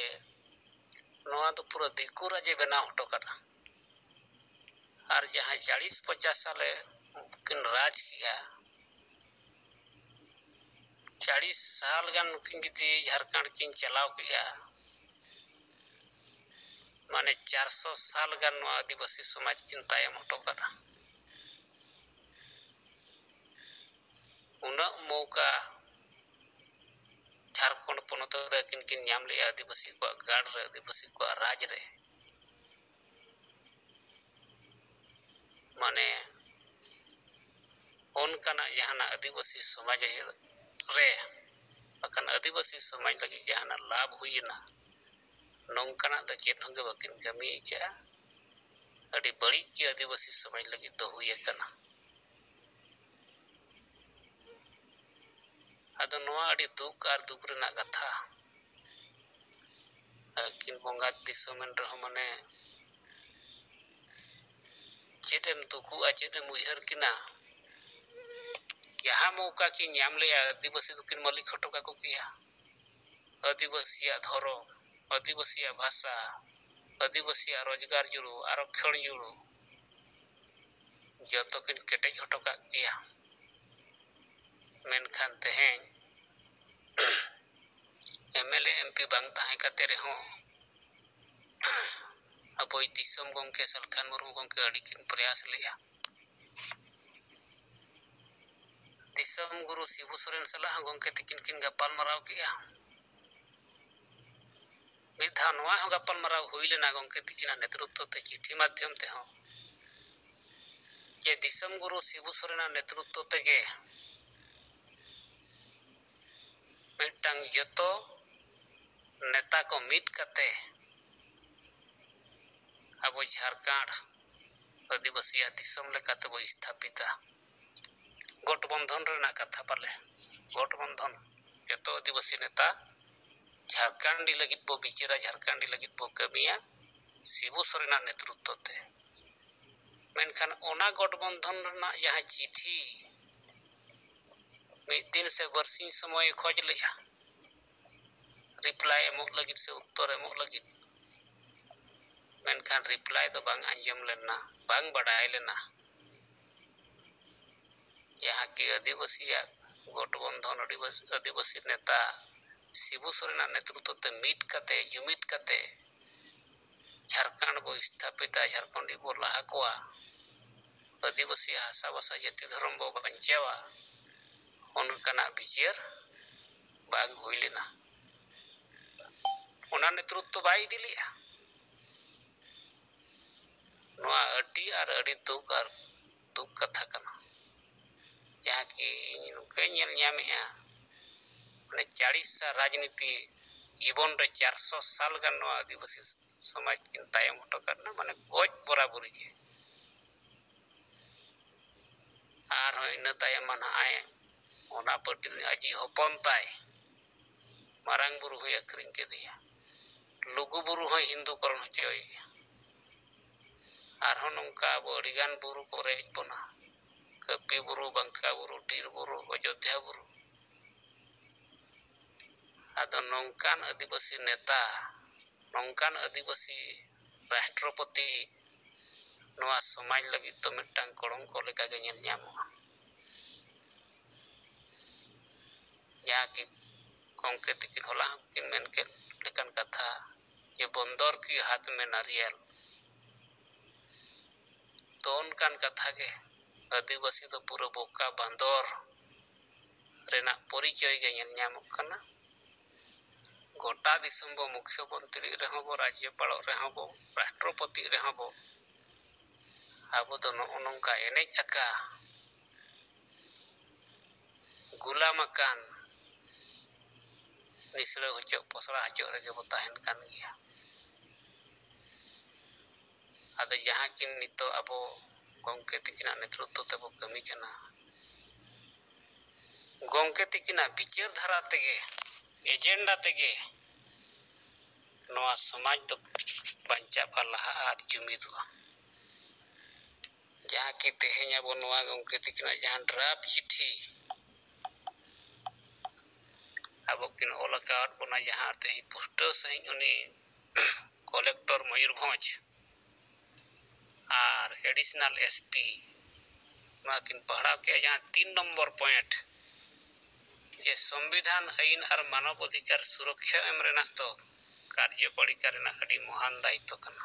ᱱᱚᱣᱟ ᱫᱚ ᱯᱩᱨᱟᱹ ᱫᱤᱠᱩ ᱨᱟᱡᱽ ᱮ ᱵᱮᱱᱟᱣ ᱦᱚᱴᱚ ᱠᱟᱫᱟ᱾ ᱟᱨ ᱡᱟᱦᱟᱸᱭ ᱪᱟᱞᱤᱥ ᱯᱚᱪᱟᱥ ᱥᱟᱞᱮ ᱠᱤᱱ ᱨᱟᱡᱽ ᱠᱮᱜᱼᱟ, ᱪᱟᱞᱤᱥ ᱥᱟᱞ ᱜᱟᱱ ᱱᱩᱠᱤᱱ ᱡᱩᱫᱤ ᱡᱷᱟᱲᱠᱷᱚᱸᱰ ᱠᱤᱱ ᱪᱟᱞᱟᱣ ᱠᱮᱜᱼᱟ, ᱢᱟᱱᱮ ᱪᱟᱨᱥᱚ ᱥᱟᱞ ᱜᱟᱱ ᱱᱚᱣᱟ ᱟᱹᱫᱤᱵᱟᱹᱥᱤ ᱥᱚᱢᱟᱡᱽ ᱠᱤᱱ ᱛᱟᱭᱚᱢ ᱦᱚᱴᱚ ᱠᱟᱫᱟ᱾ ᱩᱱᱟᱹᱜ ᱢᱚᱣᱠᱟ ᱡᱷᱟᱲᱠᱷᱚᱸᱰ ᱯᱚᱱᱚᱛ ᱨᱮ ᱟᱹᱠᱤᱱ ᱠᱤᱱ ᱧᱟᱢ ᱞᱮᱜᱼᱟ, ᱟᱹᱫᱤᱵᱟᱹᱥᱤ ᱠᱚᱣᱟᱜ ᱜᱟᱲ ᱨᱮ, ᱟᱹᱫᱤᱵᱟᱹᱥᱤ ᱠᱚᱣᱟᱜ ᱨᱟᱡᱽ ᱨᱮ᱾ ᱢᱟᱱᱮ ᱚᱱᱠᱟᱱᱟᱜ ᱡᱟᱦᱟᱱᱟᱜ ᱟᱹᱫᱤᱵᱟᱹᱥᱤ ᱥᱚᱢᱟᱡᱽ ᱨᱮ, ᱵᱟᱠᱷᱟᱱ ᱟᱹᱫᱤᱵᱟᱹᱥᱤ ᱥᱚᱢᱟᱡᱽ ᱞᱟᱹᱜᱤᱫ ᱡᱟᱦᱟᱱᱟᱜ ᱞᱟᱵᱷ ᱦᱩᱭᱮᱱᱟ, ᱱᱚᱝᱠᱟᱱᱟᱜ ᱫᱚ ᱪᱮᱫ ᱦᱚᱸᱜᱮ ᱵᱟᱹᱠᱤᱱ ᱠᱟᱹᱢᱤ ᱟᱠᱟᱫᱼᱟ᱾ ᱟᱹᱰᱤ ᱵᱟᱹᱲᱤᱡ ᱜᱮ ᱟᱹᱫᱤᱵᱟᱹᱥᱤ ᱥᱚᱢᱟᱡᱽ ᱞᱟᱹᱜᱤᱫ ᱫᱚ ᱦᱩᱭ ᱟᱠᱟᱱᱟ᱾ ᱟᱫᱚ ᱱᱚᱣᱟ ᱟᱹᱰᱤ ᱫᱩᱠ ᱟᱨ ᱫᱩᱠ ᱨᱮᱱᱟᱜ ᱠᱟᱛᱷᱟ᱾ ᱟᱹᱠᱤᱱ ᱵᱚᱸᱜᱟ ᱫᱤᱥᱚᱢ ᱮᱱ ᱨᱮᱦᱚᱸ, ᱢᱟᱱᱮ, ᱪᱮᱫ ᱮᱢ ᱫᱩᱠᱩᱜᱼᱟ, ᱪᱮᱫ ᱮᱢ ᱩᱭᱦᱟᱹᱨ ᱠᱤᱱᱟ? ᱡᱟᱦᱟᱸ ᱢᱚᱣᱠᱟ ᱠᱤᱱ ᱧᱟᱢ ᱞᱮᱜᱼᱟ, ᱟᱹᱫᱤᱵᱟᱹᱥᱤ ᱫᱚᱠᱤᱱ ᱢᱟᱹᱞᱤᱠ ᱦᱚᱴᱚ ᱠᱟᱠᱚ ᱠᱮᱭᱟ᱾ ᱟᱹᱫᱤᱵᱟᱹᱥᱤᱭᱟᱜ ᱫᱷᱚᱨᱚᱢ, ᱟᱹᱫᱤᱵᱟᱹᱥᱤᱭᱟᱜ ᱵᱷᱟᱥᱟ, ᱟᱹᱫᱤᱵᱟᱹᱥᱤᱭᱟᱜ ᱨᱳᱡᱽᱜᱟᱨ ᱡᱩᱲᱩ, ᱟᱨᱚᱠᱠᱷᱚᱬ ᱡᱩᱲᱩ, ᱡᱚᱛᱚ ᱠᱤᱱ ᱠᱮᱴᱮᱡ ᱦᱚᱴᱚ ᱠᱟᱜ ᱠᱮᱭᱟ᱾ ᱢᱮᱱᱠᱷᱟᱱ ᱛᱮᱦᱮᱧ M L A, M P ᱵᱟᱝ ᱛᱟᱦᱮᱸ ᱠᱟᱛᱮ ᱨᱮᱦᱚᱸ ᱟᱵᱚᱭᱤᱡ ᱫᱤᱥᱚᱢ ᱜᱚᱢᱠᱮ ᱥᱟᱞᱠᱷᱟᱱ ᱢᱩᱨᱢᱩ ᱜᱚᱢᱠᱮ ᱟᱹᱰᱤ ᱠᱤᱱ ᱯᱨᱚᱭᱟᱥ ᱞᱮᱜᱼᱟ᱾ ᱫᱤᱥᱚᱢ ᱜᱩᱨᱩ ᱥᱤᱵᱩ ᱥᱚᱨᱮᱱ ᱥᱟᱞᱟᱜ ᱦᱚᱸ ᱜᱚᱢᱠᱮ ᱛᱤᱠᱤᱱ ᱠᱤᱱ ᱜᱟᱯᱟᱞ ᱢᱟᱨᱟᱣ ᱠᱮᱜᱼᱟ᱾ ᱢᱤᱫ ᱫᱷᱟᱣ ᱱᱚᱣᱟ ᱦᱚᱸ ᱜᱟᱯᱟᱞ ᱢᱟᱨᱟᱣ ᱦᱩᱭ ᱞᱮᱱᱟ ᱜᱚᱢᱠᱮ ᱛᱤᱠᱤᱱᱟᱜ ᱱᱮᱛᱨᱚᱛᱛᱚ ᱛᱮ ᱪᱤᱴᱷᱤ ᱢᱟᱫᱽᱫᱷᱚᱢ ᱛᱮᱦᱚᱸ, ᱡᱮ ᱫᱤᱥᱚᱢ ᱜᱩᱨᱩ ᱥᱤᱵᱩ ᱥᱚᱨᱮᱱᱟᱜ ᱱᱮᱛᱨᱚᱛᱛᱚ ᱛᱮᱜᱮ ᱢᱤᱫᱴᱟᱝ ᱡᱚᱛᱚ ᱱᱮᱛᱟ ᱠᱚ ᱢᱤᱫ ᱠᱟᱛᱮ ᱟᱵᱚ ᱡᱷᱟᱲᱠᱷᱚᱸᱰ ᱟᱹᱫᱤᱵᱟᱹᱥᱤᱭᱟᱜ ᱫᱤᱥᱚᱢ ᱞᱮᱠᱟᱛᱮ ᱵᱚ ᱥᱛᱷᱟᱯᱤᱛᱟ᱾ ᱜᱚᱴᱵᱚᱱᱫᱷᱚᱱ ᱨᱮᱱᱟᱜ ᱠᱟᱛᱷᱟ ᱯᱟᱞᱮ, ᱜᱚᱴᱵᱚᱱᱫᱷᱚᱱ, ᱡᱚᱛᱚ ᱟᱹᱫᱤᱵᱟᱹᱥᱤ ᱱᱮᱛᱟ ᱡᱷᱟᱲᱠᱷᱚᱸᱰᱤ ᱞᱟᱹᱜᱤᱫ ᱵᱚ ᱵᱤᱪᱟᱹᱨᱟ, ᱡᱷᱟᱲᱠᱷᱚᱸᱰᱤ ᱞᱟᱹᱜᱤᱫ ᱵᱚ ᱠᱟᱹᱢᱤᱭᱟ ᱥᱤᱵᱩ ᱥᱚᱨᱮᱱᱟᱜ ᱱᱮᱛᱨᱚᱛᱛᱚ ᱛᱮ᱾ ᱢᱮᱱᱠᱷᱟᱱ ᱚᱱᱟ ᱜᱚᱴᱵᱚᱱᱫᱷᱚᱱ ᱨᱮᱱᱟᱜ ᱡᱟᱦᱟᱸ ᱪᱤᱴᱷᱤ ᱢᱤᱫ ᱫᱤᱱ ᱥᱮ ᱵᱟᱨᱥᱤᱧ ᱥᱚᱢᱚᱭᱮ ᱠᱷᱚᱡᱽ ᱞᱮᱜᱼᱟ ᱨᱤᱯᱞᱟᱭ ᱮᱢᱚᱜ ᱞᱟᱹᱜᱤᱫ ᱥᱮ ᱩᱛᱛᱚᱨ ᱮᱢᱚᱜ ᱞᱟᱹᱜᱤᱫ, ᱢᱮᱱᱠᱷᱟᱱ ᱨᱤᱯᱞᱟᱭ ᱫᱚ ᱵᱟᱝ ᱟᱸᱡᱚᱢ ᱞᱮᱱᱟ, ᱵᱟᱝ ᱵᱟᱰᱟᱭ ᱞᱮᱱᱟ᱾ ᱡᱟᱦᱟᱸ ᱠᱤ ᱟᱹᱫᱤᱵᱟᱹᱥᱤᱭᱟᱜ ᱜᱚᱴᱵᱚᱱᱫᱷᱚᱱ, ᱟᱹᱫᱤᱵᱟᱹᱥᱤ, ᱟᱹᱫᱤᱵᱟᱹᱥᱤ ᱱᱮᱛᱟ ᱥᱤᱵᱩ ᱥᱚᱨᱮᱱᱟᱜ ᱱᱮᱛᱨᱚᱛᱛᱚ ᱛᱮ ᱢᱤᱫ ᱠᱟᱛᱮ, ᱡᱩᱢᱤᱫ ᱠᱟᱛᱮ ᱡᱷᱟᱲᱠᱷᱚᱸᱰ ᱵᱚ ᱥᱛᱷᱟᱯᱤᱛᱟ, ᱡᱷᱟᱲᱠᱷᱚᱸᱰᱤ ᱵᱚ ᱞᱟᱦᱟ ᱠᱚᱣᱟ, ᱟᱹᱫᱤᱵᱟᱹᱥᱤ ᱦᱟᱥᱟ ᱵᱷᱟᱥᱟ ᱡᱟᱹᱛᱤ ᱫᱷᱚᱨᱚᱢ ᱵᱚ ᱵᱟᱧᱪᱟᱣᱟ, ᱚᱱᱠᱟᱱᱟᱜ ᱵᱤᱪᱟᱹᱨ ᱵᱟᱝ ᱦᱩᱭ ᱞᱮᱱᱟ᱾ ᱚᱱᱟ ᱱᱮᱛᱨᱚᱛᱛᱚ ᱵᱟᱭ ᱤᱫᱤ ᱞᱮᱜᱼᱟ᱾ ᱱᱚᱣᱟ ᱟᱹᱰᱤ ᱟᱨ ᱟᱹᱰᱤ ᱫᱩᱠ ᱟᱨ ᱫᱩᱠ ᱠᱟᱛᱷᱟ ᱠᱟᱱᱟ᱾ ᱡᱟᱦᱟᱸ ᱠᱤ ᱤᱧ ᱱᱚᱝᱠᱟᱧ ᱧᱮᱞ ᱧᱟᱢᱮᱜᱼᱟ, ᱢᱟᱱᱮ ᱪᱟᱲᱤᱥ ᱥᱟᱞ ᱨᱟᱡᱽᱱᱤᱛᱤ ᱡᱤᱵᱚᱱ ᱨᱮ ᱪᱟᱨᱥᱚ ᱥᱟᱞ ᱜᱟᱱ ᱱᱚᱣᱟ ᱟᱹᱫᱤᱵᱟᱹᱥᱤ ᱥᱚᱢᱟᱡᱽ ᱠᱤᱱ ᱛᱟᱭᱚᱢ ᱦᱚᱴᱚ ᱠᱟᱜ ᱠᱟᱱᱟ, ᱢᱟᱱᱮ ᱜᱚᱡ ᱵᱚᱨᱟᱵᱚᱨᱤ ᱜᱮ᱾ ᱟᱨᱦᱚᱸ ᱤᱱᱟᱹ ᱛᱟᱭᱚᱢ ᱢᱟ ᱱᱟᱦᱟᱜ ᱮ ᱚᱱᱟ ᱯᱟᱹᱴᱤ ᱨᱤᱱᱤᱡ ᱟᱡᱤᱡ ᱦᱚᱯᱚᱱ ᱛᱟᱭ ᱢᱟᱨᱟᱝ ᱵᱩᱨᱩ ᱦᱚᱸᱭ ᱟᱹᱠᱷᱨᱤᱧ ᱠᱮᱫᱮᱭᱟ, ᱞᱩᱜᱩ ᱵᱩᱨᱩ ᱦᱚᱸᱭ ᱦᱤᱱᱫᱩ ᱠᱚᱨᱚᱱ ᱦᱚᱪᱚᱭᱮᱭᱟ᱾ ᱟᱨᱦᱚᱸ ᱱᱚᱝᱠᱟ ᱟᱵᱚ ᱟᱹᱰᱤᱜᱟᱱ ᱵᱩᱨᱩ ᱠᱚ ᱨᱮᱡ ᱵᱚᱱᱟ, ᱠᱟᱹᱯᱤ ᱵᱩᱨᱩ, ᱵᱟᱝᱠᱟ ᱵᱩᱨᱩ, ᱰᱤᱨ ᱵᱩᱨᱩ, ᱚᱡᱳᱫᱽᱫᱷᱟ ᱵᱩᱨᱩ᱾ ᱟᱫᱚ ᱱᱚᱝᱠᱟᱱ ᱟᱹᱫᱤᱵᱟᱹᱥᱤ ᱱᱮᱛᱟ, ᱱᱚᱝᱠᱟᱱ ᱟᱹᱫᱤᱵᱟᱹᱥᱤ ᱨᱟᱥᱴᱨᱚᱯᱚᱛᱤ ᱱᱚᱣᱟ ᱥᱚᱢᱟᱡᱽ ᱞᱟᱹᱜᱤᱫ ᱫᱚ ᱢᱤᱫᱴᱟᱝ ᱠᱚᱲᱚᱝᱠᱚ ᱞᱮᱠᱟᱜᱮ ᱧᱮᱞ ᱧᱟᱢᱚᱜᱼᱟ᱾ ᱡᱟᱦᱟᱸ ᱠᱤ ᱜᱚᱢᱠᱮ ᱛᱤᱠᱤᱱ ᱦᱚᱞᱟ ᱦᱚᱸᱠᱤᱱ ᱢᱮᱱ ᱠᱮᱫ ᱞᱮᱠᱟᱱ ᱠᱟᱛᱷᱟ, ᱡᱮ ᱵᱚᱱᱫᱚᱨ ᱠᱤ ᱦᱟᱛ ᱢᱮ ᱱᱟᱨᱤᱭᱮᱞ᱾ ᱛᱚ ᱚᱱᱠᱟᱱ ᱠᱟᱛᱷᱟ ᱜᱮ, ᱟᱹᱫᱤᱵᱟᱹᱥᱤ ᱫᱚ ᱯᱩᱨᱟᱹ ᱵᱚᱠᱟ ᱵᱟᱸᱫᱚᱨ ᱨᱮᱱᱟᱜ ᱯᱚᱨᱤᱪᱚᱭ ᱜᱮ ᱧᱮᱞ ᱧᱟᱢᱚᱜ ᱠᱟᱱᱟ᱾ ᱜᱚᱴᱟ ᱫᱤᱥᱚᱢ ᱵᱚ ᱢᱩᱠᱷᱭᱚᱢᱚᱱᱛᱨᱤ ᱨᱮᱦᱚᱸ ᱵᱚ, ᱨᱟᱡᱽᱡᱚᱯᱟᱲᱚᱜ ᱨᱮᱦᱚᱸ ᱵᱚ, ᱨᱟᱥᱴᱨᱚᱯᱚᱛᱤ ᱨᱮᱦᱚᱸ ᱵᱚ, ᱟᱵᱚ ᱫᱚ ᱱᱚᱜᱼᱚ ᱱᱚᱝᱠᱟ ᱮᱱᱮᱡ ᱟᱠᱟ ᱜᱩᱞᱟᱢ ᱟᱠᱟᱱ ᱱᱤᱥᱲᱟᱹ ᱦᱚᱪᱚᱜ, ᱯᱚᱥᱲᱟ ᱦᱚᱪᱚᱜ ᱨᱮᱜᱮ ᱵᱚ ᱛᱟᱦᱮᱱ ᱠᱟᱱ ᱜᱮᱭᱟ᱾ ᱟᱫᱚ ᱡᱟᱦᱟᱸ ᱠᱤᱱ ᱱᱤᱛᱚᱜ ᱟᱵᱚ ᱜᱚᱢᱠᱮ ᱛᱤᱠᱤᱱᱟᱜ ᱱᱮᱛᱨᱚᱛᱵᱚ ᱛᱮᱵᱚ ᱠᱟᱹᱢᱤ ᱠᱟᱱᱟ, ᱜᱚᱢᱠᱮ ᱛᱤᱠᱤᱱᱟᱜ ᱵᱤᱪᱟᱹᱨ ᱫᱷᱟᱨᱟ ᱛᱮᱜᱮ, ᱮᱡᱮᱱᱰᱟ ᱛᱮᱜᱮ ᱱᱚᱣᱟ ᱥᱚᱢᱟᱡᱽ ᱫᱚ ᱵᱟᱧᱪᱟᱜᱼᱟ, ᱞᱟᱦᱟᱜᱼᱟ ᱟᱨ ᱡᱩᱢᱤᱫᱚᱜᱼᱟ᱾ ᱡᱟᱦᱟᱸ ᱠᱤ ᱛᱮᱦᱮᱧ ᱟᱵᱚ ᱱᱚᱣᱟ ᱜᱚᱢᱠᱮ ᱛᱤᱠᱤᱱᱟᱜ ᱡᱟᱦᱟᱸ ᱰᱨᱟᱯ ᱪᱤᱴᱷᱤ ᱟᱵᱚ ᱠᱤᱱ ᱚᱞ ᱟᱠᱟᱫ ᱵᱚᱱᱟ, ᱡᱟᱦᱟᱸ ᱛᱮᱦᱮᱧ ᱯᱩᱥᱴᱟᱹᱣ ᱥᱟᱺᱦᱤᱡ ᱩᱱᱤ ᱠᱚᱞᱮᱠᱴᱚᱨ ᱢᱚᱭᱩᱨᱵᱷᱚᱸᱡᱽ ᱟᱨ ᱮᱰᱤᱥᱚᱱᱟᱞ ᱮᱥᱯᱤ ᱱᱚᱣᱟ ᱠᱤᱱ ᱯᱟᱲᱦᱟᱣ ᱠᱮᱜᱼᱟ, ᱡᱟᱦᱟᱸ ᱛᱤᱱ ᱱᱚᱢᱵᱚᱨ ᱯᱚᱭᱮᱱᱴ, ᱡᱮ ᱥᱚᱝᱵᱤᱫᱷᱟᱱ ᱟᱹᱭᱤᱱ ᱟᱨ ᱢᱟᱱᱚᱵ ᱚᱫᱷᱤᱠᱟᱨ ᱥᱩᱨᱚᱠᱷᱟ ᱮᱢ ᱨᱮᱱᱟᱜ ᱫᱚ ᱠᱟᱨᱡᱚᱯᱟᱲᱤᱠᱟ ᱨᱮᱱᱟᱜ ᱟᱹᱰᱤ ᱢᱚᱦᱟᱱ ᱫᱟᱭᱤᱛᱛᱚ ᱠᱟᱱᱟ᱾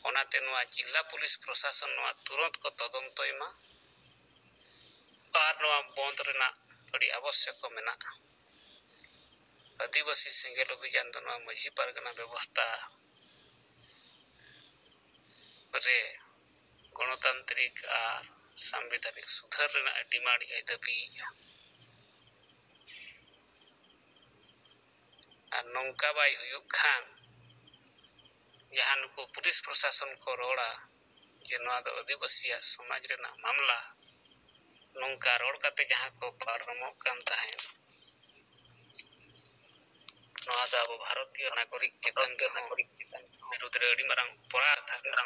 ᱚᱱᱟᱛᱮ ᱱᱚᱣᱟ ᱡᱤᱞᱟ ᱯᱩᱞᱤᱥ ᱯᱨᱚᱥᱟᱥᱚᱱ ᱱᱚᱣᱟ ᱛᱩᱨᱚᱱᱛ ᱠᱚ ᱛᱚᱫᱚᱱᱛᱚᱭ ᱢᱟ ᱟᱨ ᱱᱚᱣᱟ ᱵᱚᱱᱫ ᱨᱮᱱᱟᱜ ᱟᱹᱰᱤ ᱟᱵᱚᱥᱭᱚᱠᱚ ᱢᱮᱱᱟᱜᱼᱟ᱾ ᱟᱹᱫᱤᱵᱟᱹᱥᱤ ᱥᱮᱸᱜᱮᱞ ᱚᱵᱷᱤᱡᱟᱱ ᱫᱚ ᱱᱚᱣᱟ ᱢᱟᱹᱡᱷᱤ ᱯᱟᱨᱜᱟᱱᱟ ᱵᱮᱵᱚᱥᱛᱷᱟ ᱨᱮ ᱜᱚᱱᱚᱛᱟᱱᱛᱨᱤᱠ ᱟᱨ ᱥᱟᱝᱵᱤᱫᱷᱟᱱᱤᱠ ᱥᱩᱫᱷᱟᱹᱨ ᱨᱮᱱᱟᱜ ᱰᱤᱢᱟᱱᱰ ᱮ ᱫᱟᱹᱵᱤᱭᱮᱫᱼᱟ᱾ ᱟᱨ ᱱᱚᱝᱠᱟ ᱵᱟᱭ ᱦᱩᱭᱩᱜ ᱠᱷᱟᱱ, ᱡᱟᱦᱟᱸ ᱱᱩᱠᱩ ᱯᱩᱞᱤᱥ ᱯᱨᱚᱥᱟᱥᱚᱱ ᱠᱚ ᱨᱚᱲᱟ ᱡᱮ ᱱᱚᱣᱟ ᱫᱚ ᱟᱹᱫᱤᱵᱟᱹᱥᱤᱭᱟᱜ ᱥᱚᱢᱟᱡᱽ ᱨᱮᱱᱟᱜ ᱢᱟᱢᱞᱟ, ᱱᱚᱝᱠᱟ ᱨᱚᱲ ᱠᱟᱛᱮ ᱡᱟᱦᱟᱸ ᱠᱚ ᱯᱟᱨᱚᱢᱚᱜ ᱠᱟᱱ ᱛᱟᱦᱮᱸᱫ, ᱱᱚᱣᱟ ᱫᱚ ᱟᱵᱚ ᱵᱷᱟᱨᱚᱛᱤᱭᱚ ᱱᱟᱜᱚᱨᱤᱠ ᱪᱮᱛᱟᱱ ᱨᱮᱦᱚᱸ ᱵᱤᱨᱩᱫᱽ ᱨᱮ ᱟᱹᱰᱤ ᱢᱟᱨᱟᱝ ᱚᱯᱚᱨᱟᱫᱷ ᱟᱠᱟᱱᱟ᱾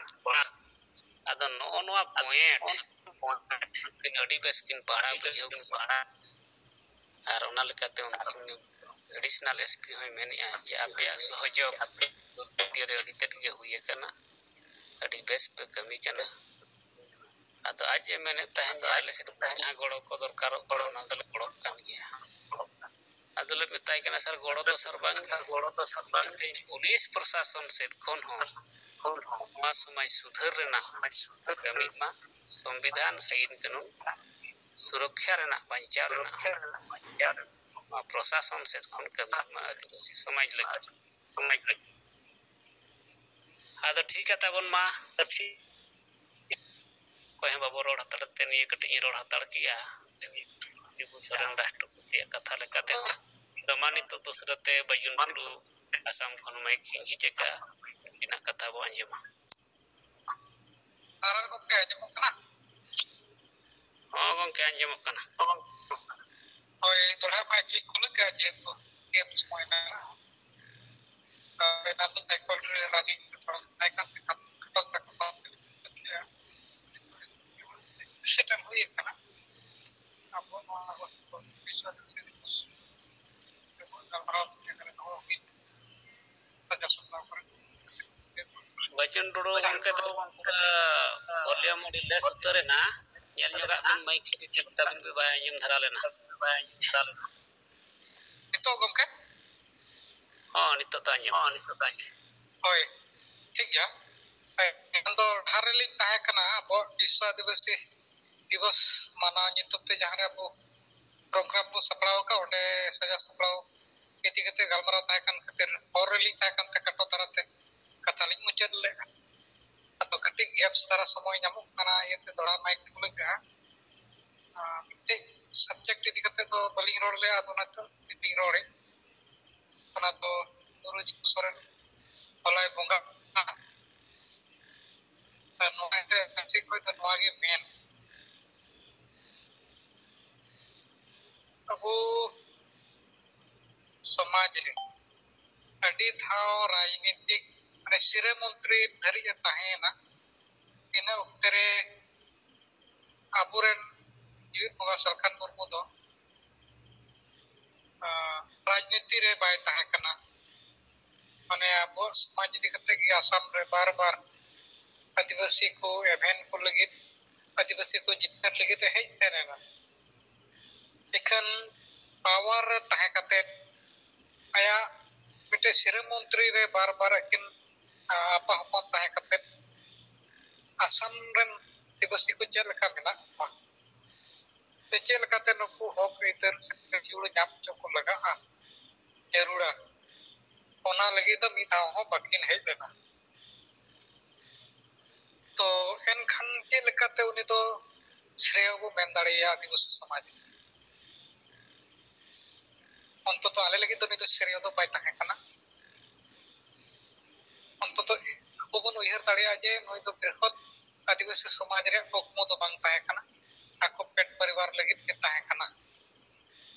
ᱟᱫᱚ ᱱᱚᱜᱼᱚ ᱱᱚᱣᱟ ᱯᱚᱭᱮᱱᱴ ᱩᱱᱠᱤᱱ ᱟᱹᱰᱤ ᱵᱮᱥ ᱠᱤᱱ ᱯᱟᱲᱦᱟᱣ ᱵᱩᱡᱷᱟᱹᱣ ᱠᱤᱱ ᱯᱟᱲᱦᱟᱣ, ᱟᱨ ᱚᱱᱟ ᱞᱮᱠᱟᱛᱮ ᱩᱱᱠᱤᱱ ᱮᱰᱤᱥᱚᱱᱟᱞ ᱮᱥ ᱯᱤ ᱦᱚᱸᱭ ᱢᱮᱱᱮᱜᱼᱟ ᱡᱮ ᱟᱯᱮᱭᱟᱜ ᱥᱚᱦᱚᱡᱳᱜᱽ ᱫᱩᱨᱜᱟᱹᱴᱤᱭᱟᱹ ᱨᱮ ᱟᱹᱰᱤ ᱛᱮᱫ ᱜᱮ ᱦᱩᱭ ᱟᱠᱟᱱᱟ, ᱟᱹᱰᱤ ᱵᱮᱥ ᱯᱮ ᱠᱟᱹᱢᱤ ᱠᱟᱱᱟ᱾ ᱟᱫᱚ ᱟᱡ ᱮ ᱢᱮᱱᱮᱫ ᱛᱟᱦᱮᱸᱫ ᱫᱚ ᱟᱞᱮ ᱥᱮᱫ ᱠᱷᱚᱱ ᱡᱟᱦᱟᱸ ᱜᱚᱲᱚ ᱠᱚ ᱫᱚᱨᱠᱟᱨᱚᱜ ᱠᱟᱱᱟ ᱚᱱᱟ ᱫᱚᱞᱮ ᱜᱚᱲᱚᱜ ᱠᱟᱱ ᱜᱮᱭᱟ᱾ ᱟᱫᱚᱞᱮ ᱢᱮᱛᱟᱭ ᱠᱟᱱᱟ, ᱥᱟᱨ, ᱜᱚᱲᱚ ᱫᱚ ᱥᱟᱨ ᱵᱟᱝ, ᱜᱚᱲᱚ ᱫᱚ ᱥᱟᱨ ᱵᱟᱝ, ᱯᱩᱞᱤᱥ ᱯᱨᱚᱥᱟᱥᱚᱱ ᱥᱮᱫ ᱠᱷᱚᱱ ᱦᱚᱸ ᱱᱚᱣᱟ ᱥᱚᱢᱟᱡᱽ ᱥᱩᱫᱷᱟᱹᱨ ᱨᱮᱱᱟᱜ ᱠᱟᱹᱢᱤ ᱢᱟ, ᱥᱚᱝᱵᱤᱫᱷᱟᱱ ᱟᱹᱭᱤᱱ ᱠᱟᱹᱱᱩᱱ ᱥᱩᱨᱚᱠᱷᱟ ᱨᱮᱱᱟᱜ, ᱵᱟᱧᱪᱟᱣ ᱨᱮᱱᱟᱜ ᱦᱚᱸ ᱱᱚᱣᱟ ᱯᱨᱚᱥᱟᱥᱚᱱ ᱥᱮᱫ ᱠᱷᱚᱱ ᱠᱟᱹᱢᱤ ᱢᱟ ᱟᱹᱫᱤᱵᱟᱹᱥᱤ ᱥᱚᱢᱟᱡᱽ ᱞᱟᱹᱜᱤᱫ᱾ ᱟᱫᱚ ᱴᱷᱤᱠ ᱜᱮᱭᱟ ᱛᱟᱵᱚᱱ ᱢᱟ, ᱚᱠᱚᱭ ᱦᱚᱸ ᱵᱟᱵᱚ ᱨᱚᱲ ᱦᱟᱛᱟᱲ ᱛᱮ ᱱᱤᱭᱟᱹ ᱠᱟᱹᱴᱤᱡ ᱤᱧ ᱨᱚᱲ ᱦᱟᱛᱟᱲ ᱠᱮᱜᱼᱟ᱾ ᱥᱚᱨᱮᱱ ᱨᱟᱥᱴᱨᱚᱯᱚᱛᱤᱭᱟᱜ ᱠᱟᱛᱷᱟ ᱞᱮᱠᱟᱛᱮ ᱦᱚᱸ᱾ ᱟᱫᱚ ᱢᱟ ᱱᱤᱛᱚᱜ ᱫᱚᱥᱨᱟ ᱛᱮ ᱵᱟᱹᱡᱩᱱ ᱴᱩᱰᱩ ᱟᱥᱟᱢ ᱠᱷᱚᱱ ᱢᱟᱭᱤᱠ ᱤᱧ ᱡᱷᱤᱡ ᱟᱠᱟᱫᱼᱟ, ᱩᱱᱠᱤᱱᱟᱜ ᱠᱟᱛᱷᱟ ᱵᱚ ᱟᱸᱡᱚᱢᱟ᱾ ᱟᱨ ᱜᱚᱢᱠᱮ ᱟᱸᱡᱚᱢᱚᱜ ᱠᱟᱱᱟ? ᱦᱚᱸ ᱜᱚᱢᱠᱮ ᱟᱸᱡᱚᱢᱚᱜ ᱠᱟᱱᱟ᱾ ᱦᱳᱭ, ᱫᱚᱦᱲᱟ ᱢᱟᱭᱤᱠ ᱞᱤᱧ ᱠᱷᱩᱞᱟᱹ ᱠᱮᱜᱼᱟ, ᱡᱮᱦᱮᱛᱩ ᱜᱮᱢ ᱥᱚᱢᱚᱭ ᱢᱮᱱᱟᱜᱼᱟ᱾ ᱟᱨ ᱮᱱᱟᱱ ᱫᱚ ᱨᱮᱠᱚᱨᱰ ᱨᱮ ᱨᱟᱱᱤᱝ ᱛᱟᱦᱮᱸ ᱠᱟᱱ ᱛᱮ ᱠᱷᱟᱴᱚ ᱛᱮ ᱠᱷᱟᱴᱚ ᱛᱮ ᱥᱮᱴᱮᱨ ᱦᱩᱭ ᱟᱠᱟᱱᱟ᱾ ᱟᱵᱚ ᱱᱚᱣᱟ ᱵᱤᱥᱥᱚ ᱟᱹᱫᱤᱵᱟᱹᱥᱤ ᱫᱤᱵᱚᱥ ᱨᱮᱵᱚᱱ ᱜᱟᱞᱢᱟᱨᱟᱣ ᱞᱮᱠᱟ ᱨᱮ ᱫᱚᱦᱚ ᱦᱩᱭ ᱮᱱᱟ᱾ ᱥᱟᱡᱟᱣ ᱥᱟᱯᱲᱟᱣ ᱠᱚᱨᱮ ᱵᱟᱹᱡᱩᱱ ᱴᱩᱰᱩ ᱜᱚᱢᱠᱮ ᱫᱚ ᱯᱩᱨᱟᱹ ᱵᱷᱚᱞᱤᱭᱟᱢ ᱟᱹᱰᱤ ᱞᱮᱥ ᱩᱛᱟᱹᱨ ᱮᱱᱟ᱾ ᱧᱮᱞ ᱧᱚᱜᱟᱜ ᱵᱤᱱ, ᱢᱟᱭᱤᱠ ᱴᱷᱤᱠ ᱴᱷᱟᱠ ᱛᱟᱵᱤᱱ ᱵᱟᱭ ᱟᱸᱡᱚᱢ ᱫᱷᱟᱨᱟ ᱞᱮᱱᱟ᱾ ᱱᱤᱛᱚᱜ ᱜᱚᱢᱠᱮ? ᱦᱚᱸ, ᱱᱤᱛᱚᱜ ᱫᱚ ᱟᱸᱡᱚᱢ᱾ ᱦᱳᱭ, ᱴᱷᱤᱠ ᱜᱮᱭᱟ᱾ ᱦᱮᱸ, ᱮᱱᱠᱷᱟᱱ ᱫᱚ ᱰᱟᱦᱟᱨ ᱨᱮᱞᱤᱧ ᱛᱟᱦᱮᱸ ᱠᱟᱱᱟ᱾ ᱟᱵᱚᱣᱟᱜ ᱵᱤᱥᱥᱚ ᱟᱹᱫᱤᱵᱟᱹᱥᱤ ᱫᱤᱵᱚᱥ ᱢᱟᱱᱟᱣ ᱧᱩᱛᱩᱢ ᱛᱮ ᱡᱟᱦᱟᱸ ᱨᱮ ᱟᱵᱚ ᱯᱨᱳᱜᱨᱟᱢ ᱵᱚ ᱥᱟᱯᱲᱟᱣ ᱟᱠᱟᱫ, ᱚᱸᱰᱮ ᱥᱟᱡᱟᱣ ᱥᱟᱯᱲᱟᱣ ᱤᱫᱤ ᱠᱟᱛᱮ ᱜᱟᱞᱢᱟᱨᱟᱣ ᱛᱟᱦᱮᱸ ᱠᱟᱱ ᱠᱷᱟᱹᱛᱤᱨ ᱦᱚᱨ ᱨᱮᱞᱤᱧ ᱛᱟᱦᱮᱸ ᱠᱟᱱ ᱛᱮ ᱠᱷᱟᱴᱚ ᱫᱷᱟᱨᱟ ᱛᱮ ᱠᱟᱛᱷᱟ ᱞᱤᱧ ᱢᱩᱪᱟᱹᱫ ᱞᱮᱫᱼᱟ᱾ ᱟᱫᱚ ᱠᱟᱹᱴᱤᱡ ᱜᱮᱯᱥ ᱫᱷᱟᱨᱟ ᱥᱚᱢᱚᱭ ᱧᱟᱢᱚᱜ ᱠᱟᱱᱟ, ᱤᱭᱟᱹᱛᱮ ᱫᱚᱦᱲᱟ ᱢᱟᱭᱤᱠ ᱠᱷᱩᱞᱟᱹ ᱠᱟᱜᱼᱟ᱾ ᱟᱨ ᱢᱤᱫᱴᱮᱡ ᱥᱟᱵᱡᱮᱠᱴ ᱤᱫᱤ ᱠᱟᱛᱮ ᱫᱚ ᱵᱟᱹᱞᱤᱧ ᱨᱚᱲ ᱞᱮᱫᱼᱟ, ᱟᱫᱚ ᱚᱱᱟᱛᱮ ᱱᱤᱛ ᱞᱤᱧ ᱨᱚᱲᱮᱫ᱾ ᱚᱱᱟ ᱫᱚ ᱜᱩᱨᱩ ᱡᱤᱛᱩ ᱥᱚᱨᱮᱱ ᱦᱚᱞᱟᱭ ᱵᱚᱸᱜᱟ ᱠᱟᱱᱟ᱾ ᱟᱨ ᱱᱚᱣᱟ ᱮᱱᱛᱮ ᱯᱟᱹᱧᱪᱤ ᱠᱷᱚᱡ ᱫᱚ ᱱᱚᱣᱟ ᱜᱮ ᱢᱮᱱ᱾ ᱟᱵᱚ ᱥᱚᱢᱟᱡᱽ ᱨᱮ ᱟᱹᱰᱤ ᱫᱷᱟᱣ ᱨᱟᱡᱽᱱᱤᱛᱤᱠ ᱢᱟᱱᱮ ᱥᱤᱨᱟᱹ ᱢᱚᱱᱛᱨᱤ ᱫᱷᱟᱹᱨᱤᱡ ᱮ ᱛᱟᱦᱮᱸᱭᱮᱱᱟ, ᱤᱱᱟᱹ ᱚᱠᱛᱮ ᱨᱮ ᱟᱵᱚᱨᱮᱱ ᱡᱤᱣᱤᱫ ᱵᱚᱸᱜᱟ ᱥᱟᱞᱠᱷᱟᱱ ᱢᱩᱨᱢᱩ ᱫᱚ, ᱟᱸ, ᱨᱟᱡᱽᱱᱤᱛᱤ ᱨᱮ ᱵᱟᱭ ᱛᱟᱦᱮᱸ ᱠᱟᱱᱟ᱾ ᱢᱟᱱᱮ ᱟᱵᱚ ᱥᱚᱢᱟᱡᱽ ᱤᱫᱤ ᱠᱟᱛᱮ ᱜᱮ ᱟᱥᱟᱢ ᱨᱮ ᱵᱟᱨ ᱵᱟᱨ ᱟᱹᱫᱤᱵᱟᱹᱥᱤ ᱠᱚ ᱮᱵᱷᱮᱱ ᱠᱚ ᱞᱟᱹᱜᱤᱫ, ᱟᱹᱫᱤᱵᱟᱹᱥᱤ ᱠᱚ ᱡᱤᱛᱠᱟᱹᱨ ᱞᱟᱹᱜᱤᱫ ᱮ ᱦᱮᱡ ᱥᱮᱱ ᱮᱱᱟ᱾ ᱮᱠᱷᱟᱱ ᱯᱟᱣᱟᱨ ᱨᱮ ᱛᱟᱦᱮᱸ ᱠᱟᱛᱮ ᱟᱭᱟᱜ ᱢᱤᱫᱴᱮᱱ ᱥᱤᱨᱟᱹ ᱢᱚᱱᱛᱨᱤ ᱨᱮ ᱵᱟᱨ ᱵᱟᱨ ᱟᱹᱠᱤᱱ, ᱟ, ᱟᱯᱟ ᱦᱚᱯᱚᱱ ᱛᱟᱦᱮᱸ ᱠᱟᱛᱮ ᱟᱥᱟᱢ ᱨᱮᱱ ᱟᱹᱫᱤᱵᱟᱹᱥᱤ ᱠᱚ ᱪᱮᱫ ᱞᱮᱠᱟ ᱢᱮᱱᱟᱜ ᱠᱚᱣᱟ ᱥᱮ ᱪᱮᱫ ᱞᱮᱠᱟᱛᱮ ᱱᱩᱠᱩ ᱦᱚᱠ ᱟᱹᱭᱫᱟᱹᱨ ᱥᱮ ᱟᱹᱭᱫᱟᱹᱨ ᱧᱟᱢ ᱦᱚᱪᱚ ᱠᱚ ᱞᱟᱜᱟᱜᱼᱟ, ᱡᱟᱹᱨᱩᱲᱟ, ᱚᱱᱟ ᱞᱟᱹᱜᱤᱫ ᱫᱚ ᱢᱤᱫ ᱫᱷᱟᱣ ᱦᱚᱸ ᱵᱟᱹᱠᱤᱱ ᱦᱮᱡ ᱞᱮᱱᱟ᱾ ᱛᱚ ᱮᱱᱠᱷᱟᱱ ᱪᱮᱫ ᱞᱮᱠᱟᱛᱮ ᱩᱱᱤ ᱫᱚ ᱥᱨᱮᱭᱚ ᱵᱚ ᱢᱮᱱ ᱫᱟᱲᱮᱭᱟᱭᱟ ᱟᱹᱫᱤᱵᱟᱹᱥᱤ ᱥᱚᱢᱟᱡᱽ? ᱚᱱᱛᱚᱛᱚ ᱟᱞᱮ ᱞᱟᱹᱜᱤᱫ ᱫᱚ ᱱᱩᱭ ᱫᱚ ᱥᱨᱮᱭᱚ ᱫᱚ ᱵᱟᱭ ᱛᱟᱦᱮᱸ ᱠᱟᱱᱟ᱾ ᱚᱱᱛᱚᱛᱚ ᱟᱵᱚ ᱵᱚᱱ ᱩᱭᱦᱟᱹᱨ ᱫᱟᱲᱮᱭᱟᱜᱼᱟ ᱡᱮ ᱱᱩᱭ ᱫᱚ ᱵᱨᱤᱦᱚᱛ ᱟᱹᱫᱤᱵᱟᱹᱥᱤ ᱥᱚᱢᱟᱡᱽ ᱨᱮᱭᱟᱜ ᱠᱩᱠᱢᱩ ᱫᱚ ᱵᱟᱝ ᱛᱟᱦᱮᱸ ᱠᱟᱱᱟ, ᱟᱠᱚ ᱯᱮᱴ ᱯᱚᱨᱤᱵᱟᱨ ᱞᱟᱹᱜᱤᱫ ᱜᱮ ᱛᱟᱦᱮᱸ ᱠᱟᱱᱟ᱾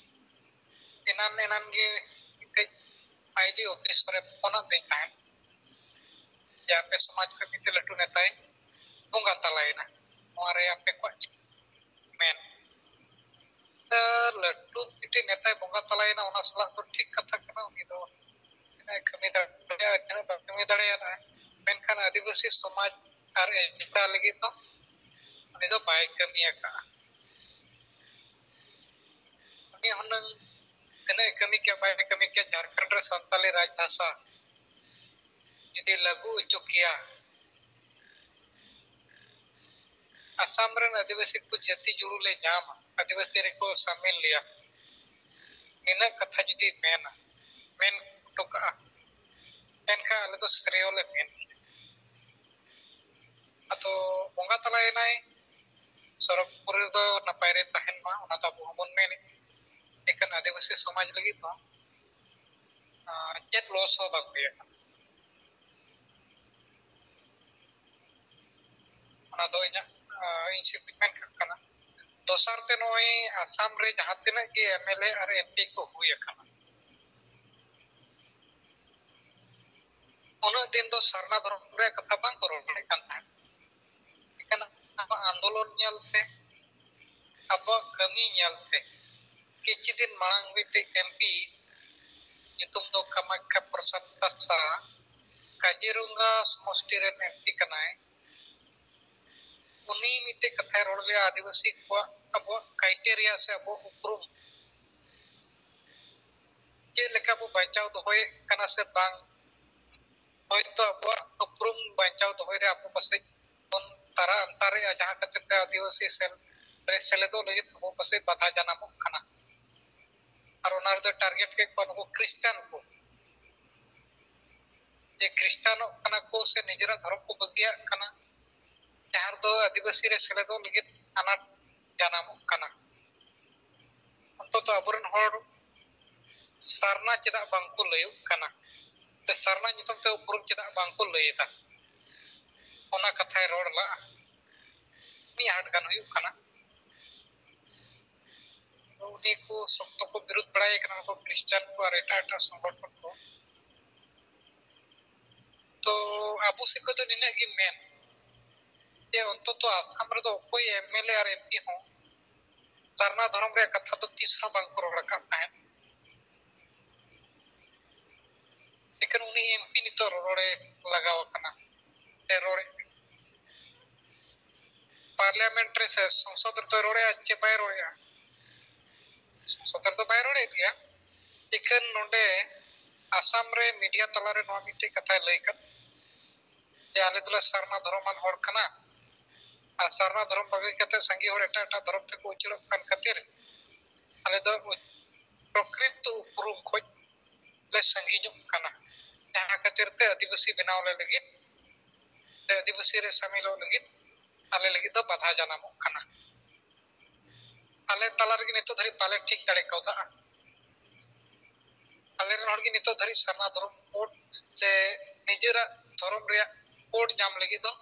ᱮᱱᱟᱱ ᱮᱱᱟᱱ ᱜᱮ ᱢᱤᱫᱴᱮᱡ ᱟᱭ ᱰᱤ ᱚᱯᱷᱤᱥ ᱨᱮ ᱯᱷᱳᱱ ᱟᱫ ᱞᱤᱧ ᱛᱟᱦᱮᱸᱫ ᱡᱮ ᱟᱯᱮ ᱥᱚᱢᱟᱡᱽ ᱠᱷᱚᱱ ᱢᱤᱫᱴᱮᱡ ᱞᱟᱹᱴᱩ ᱱᱮᱛᱟᱭ ᱵᱚᱸᱜᱟ ᱛᱟᱞᱟᱭᱮᱱᱟ, ᱱᱚᱣᱟ ᱨᱮ ᱟᱯᱮ ᱠᱚᱣᱟᱜ ᱪᱮᱫ ᱢᱮᱱ? ᱞᱟᱹᱴᱩ ᱢᱤᱫᱴᱮᱡ ᱱᱮᱛᱟᱭ ᱵᱚᱸᱜᱟ ᱛᱟᱞᱟᱭᱮᱱᱟ, ᱚᱱᱟ ᱥᱟᱞᱟᱜ ᱫᱚ ᱴᱷᱤᱠ ᱠᱟᱛᱷᱟ ᱠᱟᱱᱟ᱾ ᱩᱱᱤ ᱫᱚ ᱛᱤᱱᱟᱹᱜ ᱮ ᱠᱟᱹᱢᱤ ᱫᱟᱲᱮᱭᱟᱜᱼᱟ, ᱛᱤᱱᱟᱹᱜ ᱵᱟᱭ ᱠᱟᱹᱢᱤ ᱫᱟᱲᱮᱭᱟᱜᱼᱟ, ᱢᱮᱱᱠᱷᱟᱱ ᱟᱹᱫᱤᱵᱟᱹᱥᱤ ᱥᱚᱢᱟᱡᱽ ᱟᱨ ᱮᱡᱮᱱᱰᱟ ᱞᱟᱹᱜᱤᱫ ᱫᱚ ᱩᱱᱤ ᱫᱚ ᱵᱟᱭ ᱠᱟᱹᱢᱤ ᱟᱠᱟᱫᱼᱟ᱾ ᱩᱱᱤ ᱦᱩᱱᱟᱹᱝ ᱛᱤᱱᱟᱹᱜ ᱮ ᱠᱟᱹᱢᱤ ᱠᱮᱭᱟ, ᱵᱟᱭ ᱠᱟᱹᱢᱤ ᱠᱮᱭᱟ, ᱡᱷᱟᱲᱠᱷᱚᱸᱰ ᱨᱮ ᱥᱟᱱᱛᱟᱞᱤ ᱨᱟᱡᱽ ᱵᱷᱟᱥᱟ ᱡᱩᱫᱤ ᱞᱟᱹᱜᱩ ᱦᱚᱪᱚ ᱠᱮᱭᱟ, ᱟᱥᱟᱢ ᱨᱮᱱ ᱟᱹᱫᱤᱵᱟᱹᱥᱤ ᱠᱚ ᱡᱟᱹᱛᱤ ᱡᱩᱲᱩ ᱞᱮ ᱧᱟᱢᱟ, ᱟᱹᱫᱤᱵᱟᱹᱥᱤ ᱨᱮᱠᱚ ᱥᱟᱢᱤᱞ ᱞᱮᱭᱟ, ᱱᱤᱱᱟᱹᱜ ᱠᱟᱛᱷᱟ ᱡᱩᱫᱤ ᱢᱮᱱᱟ, ᱢᱮᱱ ᱦᱚᱴᱚ ᱠᱟᱜᱼᱟ, ᱮᱱᱠᱷᱟᱱ ᱟᱞᱮ ᱫᱚ ᱥᱨᱮᱭᱚ ᱞᱮ ᱢᱮᱱ ᱜᱮᱭᱟ᱾ ᱟᱫᱚ ᱵᱚᱸᱜᱟ ᱛᱟᱞᱟᱭᱮᱱᱟᱭ, ᱥᱚᱨᱚᱜᱽᱯᱩᱨᱤ ᱨᱮᱫᱚ ᱱᱟᱯᱟᱭ ᱨᱮ ᱛᱟᱦᱮᱱ ᱢᱟ, ᱚᱱᱟ ᱫᱚ ᱟᱵᱚ ᱦᱚᱸᱵᱚᱱ ᱢᱮᱱᱮᱫ᱾ ᱮᱱᱠᱷᱟᱱ ᱟᱹᱫᱤᱵᱟᱹᱥᱤ ᱥᱚᱢᱟᱡᱽ ᱞᱟᱹᱜᱤᱫ ᱫᱚ, ᱟᱸ, ᱪᱮᱫ ᱞᱚᱥ ᱦᱚᱸ ᱵᱟᱝ ᱦᱩᱭ ᱟᱠᱟᱱᱟ᱾ ᱚᱱᱟ ᱫᱚ ᱤᱧᱟᱹᱜ, ᱟᱸ, ᱤᱧ ᱥᱮᱫ ᱠᱷᱚᱱ ᱢᱮᱱ ᱠᱟᱜ ᱠᱟᱱᱟ᱾ ᱫᱚᱥᱟᱨ ᱛᱮ ᱱᱚᱜᱼᱚᱭ ᱟᱥᱟᱢ ᱨᱮ ᱡᱟᱦᱟᱸ ᱛᱤᱱᱟᱹᱜ ᱜᱮ M L A R M P ᱠᱚ ᱦᱩᱭ ᱟᱠᱟᱱᱟ, ᱩᱱᱟᱹᱜ ᱫᱤᱱ ᱫᱚ ᱥᱟᱨᱱᱟ ᱫᱷᱚᱨᱚᱢ ᱨᱮᱭᱟᱜ ᱠᱟᱛᱷᱟ ᱵᱟᱝ ᱠᱚ ᱨᱚᱲ ᱫᱟᱲᱮᱭᱟᱜ ᱠᱟᱱ ᱛᱟᱦᱮᱸᱫ᱾ ᱮᱱᱠᱷᱟᱱ ᱟᱵᱚᱣᱟᱜ ᱟᱱᱫᱳᱞᱚᱱ ᱧᱮᱞᱛᱮ, ᱟᱵᱚᱣᱟᱜ ᱠᱟᱹᱢᱤ ᱧᱮᱞᱛᱮ, ᱠᱤᱪᱷᱩ ᱫᱤᱱ ᱢᱟᱲᱟᱝ ᱢᱤᱫᱴᱮᱡ ᱮᱢᱯᱤ, ᱧᱩᱛᱩᱢ ᱫᱚ ᱠᱟᱢᱟᱠᱠᱷᱟ ᱯᱨᱚᱥᱟᱫᱽ ᱛᱟᱥᱟ, ᱠᱟᱡᱤᱨᱩᱝᱜᱟ ᱥᱚᱢᱚᱥᱴᱤ ᱨᱮᱱ ᱮᱢᱯᱤ ᱠᱟᱱᱟᱭ᱾ ᱩᱱᱤ ᱢᱤᱫᱴᱮᱡ ᱠᱟᱛᱷᱟᱭ ᱨᱚᱲ ᱞᱮᱜᱼᱟ, ᱟᱹᱫᱤᱵᱟᱹᱥᱤ ᱠᱚᱣᱟᱜ ᱟᱵᱚᱣᱟᱜ ᱠᱨᱟᱭᱴᱮᱨᱤᱭᱟ ᱥᱮ ᱟᱵᱚᱣᱟᱜ ᱩᱯᱨᱩᱢ ᱪᱮᱫ ᱞᱮᱠᱟ ᱵᱚ ᱵᱟᱧᱪᱟᱣ ᱫᱚᱦᱚᱭᱮᱫ ᱠᱟᱱᱟ ᱥᱮ ᱵᱟᱝ, ᱦᱚᱭᱛᱚ ᱟᱵᱚᱣᱟᱜ ᱩᱯᱨᱩᱢ ᱵᱟᱧᱪᱟᱣ ᱫᱚᱦᱚᱭ ᱨᱮ ᱟᱵᱚ ᱯᱟᱥᱮᱡ ᱵᱚᱱ ᱛᱟᱨᱟ ᱟᱱᱛᱟᱨᱮᱜᱼᱟ, ᱡᱟᱦᱟᱸ ᱠᱷᱟᱹᱛᱤᱨ ᱛᱮ ᱟᱹᱫᱤᱵᱟᱹᱥᱤ ᱥᱮᱞ-, ᱨᱮ ᱥᱮᱞᱮᱫᱚᱜ ᱞᱟᱹᱜᱤᱫ ᱟᱵᱚ ᱯᱟᱥᱮᱡ ᱵᱟᱫᱷᱟ ᱡᱟᱱᱟᱢᱚᱜ ᱠᱟᱱᱟ᱾ ᱟᱨ ᱚᱱᱟ ᱨᱮᱫᱚ ᱴᱟᱨᱜᱮᱴ ᱠᱮᱫ ᱠᱚᱣᱟ ᱱᱩᱠᱩ ᱠᱷᱨᱤᱥᱴᱟᱱ ᱠᱚ, ᱡᱮ ᱠᱷᱨᱤᱥᱴᱟᱱᱚᱜ ᱠᱟᱱᱟ ᱠᱚ ᱥᱮ ᱱᱤᱡᱮᱨᱟᱜ ᱫᱷᱚᱨᱚᱢ ᱠᱚ ᱵᱟᱹᱜᱤᱭᱟᱜ ᱠᱟᱱᱟ, ᱡᱟᱦᱟᱸ ᱨᱮᱫᱚ ᱟᱹᱫᱤᱵᱟᱹᱥᱤ ᱨᱮ ᱥᱮᱞᱮᱫᱚᱜ ᱞᱟᱹᱜᱤᱫ ᱟᱱᱟᱴ ᱡᱟᱱᱟᱢᱚᱜ ᱠᱟᱱᱟ᱾ ᱚᱱᱛᱚᱛᱚ ᱟᱵᱚᱨᱮᱱ ᱦᱚᱲ ᱥᱟᱨᱱᱟ ᱪᱮᱫᱟᱜ ᱵᱟᱝᱠᱚ ᱞᱟᱹᱭᱚᱜ ᱠᱟᱱᱟ, ᱥᱮ ᱥᱟᱨᱱᱟ ᱧᱩᱛᱩᱢ ᱛᱮ ᱩᱯᱨᱩᱢ ᱪᱮᱫᱟᱜ ᱵᱟᱝᱠᱚ ᱞᱟᱹᱭ ᱮᱫᱟ, ᱚᱱᱟ ᱠᱟᱛᱷᱟᱭ ᱨᱚᱲ ᱞᱟᱜᱼᱟ᱾ ᱢᱤᱫ ᱟᱦᱟᱴ ᱜᱟᱱ ᱦᱩᱭᱩᱜ ᱠᱟᱱᱟ᱾ ᱛᱚ ᱩᱱᱤ ᱠᱚ ᱥᱚᱠᱛᱚ ᱠᱚ ᱵᱤᱨᱩᱫ ᱵᱟᱲᱟᱭᱮ ᱠᱟᱱᱟ, ᱩᱱᱠᱩ ᱠᱷᱨᱤᱥᱴᱟᱱ ᱠᱚ ᱟᱨ ᱮᱴᱟᱜ ᱮᱴᱟᱜ ᱥᱚᱝᱜᱚᱴᱷᱚᱱ ᱠᱚ᱾ ᱛᱚ ᱟᱵᱚ ᱥᱮᱫ ᱠᱷᱚᱱ ᱫᱚ ᱱᱤᱱᱟᱹᱜ ᱜᱮ ᱢᱮᱱ ᱡᱮ ᱚᱱᱛᱚᱛᱚ ᱟᱥᱟᱢ ᱨᱮᱫᱚ ᱚᱠᱚᱭ ᱮᱢᱮᱞᱮ ᱟᱨ ᱮᱢᱯᱤ ᱦᱚᱸ ᱥᱟᱨᱱᱟ ᱫᱷᱚᱨᱚᱢ ᱨᱮᱭᱟᱜ ᱠᱟᱛᱷᱟ ᱫᱚ ᱛᱤᱥ ᱦᱚᱸ ᱵᱟᱝᱠᱚ ᱨᱚᱲ ᱨᱟᱠᱟᱵ ᱛᱟᱦᱮᱸᱫ᱾ ᱮᱠᱷᱟᱱ ᱩᱱᱤ ᱮᱢᱯᱤ ᱱᱤᱛᱚᱜ ᱨᱚᱲᱮ ᱞᱟᱜᱟᱣ ᱟᱠᱟᱱᱟ, ᱥᱮ ᱨᱚᱲᱮᱫ ᱯᱟᱨᱞᱤᱭᱟᱢᱮᱱᱴ ᱨᱮ ᱥᱮ ᱥᱚᱝᱥᱚᱫ ᱨᱮᱫᱚᱭ ᱨᱚᱲᱮᱫᱼᱟ ᱪᱮ ᱵᱟᱭ ᱨᱚᱲᱮᱫᱼᱟ? ᱥᱚᱝᱥᱚᱫ ᱨᱮᱫᱚ ᱵᱟᱭ ᱨᱚᱲᱮᱫ ᱜᱮᱭᱟ᱾ ᱤᱠᱷᱟᱹᱱ ᱱᱚᱰᱮ ᱟᱥᱟᱢ ᱨᱮ ᱢᱤᱰᱤᱭᱟ ᱛᱟᱞᱟᱨᱮ ᱱᱚᱣᱟ ᱢᱤᱫᱴᱮᱡ ᱠᱟᱛᱷᱟᱭ ᱞᱟᱹᱭ ᱠᱟᱫ ᱡᱮ ᱟᱞᱮ ᱫᱚᱞᱮ ᱥᱟᱨᱱᱟ ᱫᱷᱚᱨᱚᱢᱟᱱ ᱦᱚᱲ ᱠᱟᱱᱟ, ᱟᱨ ᱥᱟᱨᱱᱟ ᱫᱷᱚᱨᱚᱢ ᱵᱟᱹᱜᱤ ᱠᱟᱛᱮ ᱥᱟᱸᱜᱮ ᱦᱚᱲ ᱮᱴᱟᱜ ᱮᱴᱟᱜ ᱫᱷᱚᱨᱚᱢ ᱛᱮᱠᱚ ᱩᱪᱟᱹᱲᱚᱜ ᱠᱟᱱ ᱠᱷᱟᱹᱛᱤᱨ ᱟᱞᱮ ᱫᱚ ᱯᱨᱚᱠᱨᱤᱛ ᱩᱯᱨᱩᱢ ᱠᱷᱚᱡ ᱞᱮ ᱥᱟᱺᱜᱤᱧᱚᱜ ᱠᱟᱱᱟ, ᱡᱟᱦᱟᱸ ᱠᱷᱟᱹᱛᱤᱨ ᱛᱮ ᱟᱹᱫᱤᱵᱟᱹᱥᱤ ᱵᱮᱱᱟᱣ ᱞᱮ ᱞᱟᱹᱜᱤᱫ ᱥᱮ ᱟᱹᱫᱤᱵᱟᱹᱥᱤ ᱨᱮ ᱥᱟᱹᱢᱤᱞᱚᱜ ᱞᱟᱹᱜᱤᱫ ᱟᱞᱮ ᱞᱟᱹᱜᱤᱫ ᱫᱚ ᱵᱟᱫᱷᱟ ᱡᱟᱱᱟᱢᱚᱜ ᱠᱟᱱᱟ᱾ ᱟᱞᱮ ᱛᱟᱞᱟ ᱨᱮᱜᱮ ᱱᱤᱛᱚᱜ ᱫᱷᱟᱹᱨᱤᱡ ᱵᱟᱞᱮ ᱴᱷᱤᱠ ᱫᱟᱲᱮ ᱠᱟᱣᱫᱟ᱾ ᱟᱞᱮ ᱨᱮᱱ ᱦᱚᱲ ᱜᱮ ᱱᱤᱛᱚᱜ ᱫᱷᱟᱹᱨᱤᱡ ᱥᱟᱨᱱᱟ ᱫᱷᱚᱨᱚᱢ ᱠᱳᱰ ᱥᱮ ᱱᱤᱡᱮᱨᱟᱜ ᱫᱷᱚᱨᱚᱢ ᱨᱮᱭᱟᱜ ᱠᱳᱰ ᱧᱟᱢ ᱞᱟᱹᱜᱤᱫ ᱫᱚ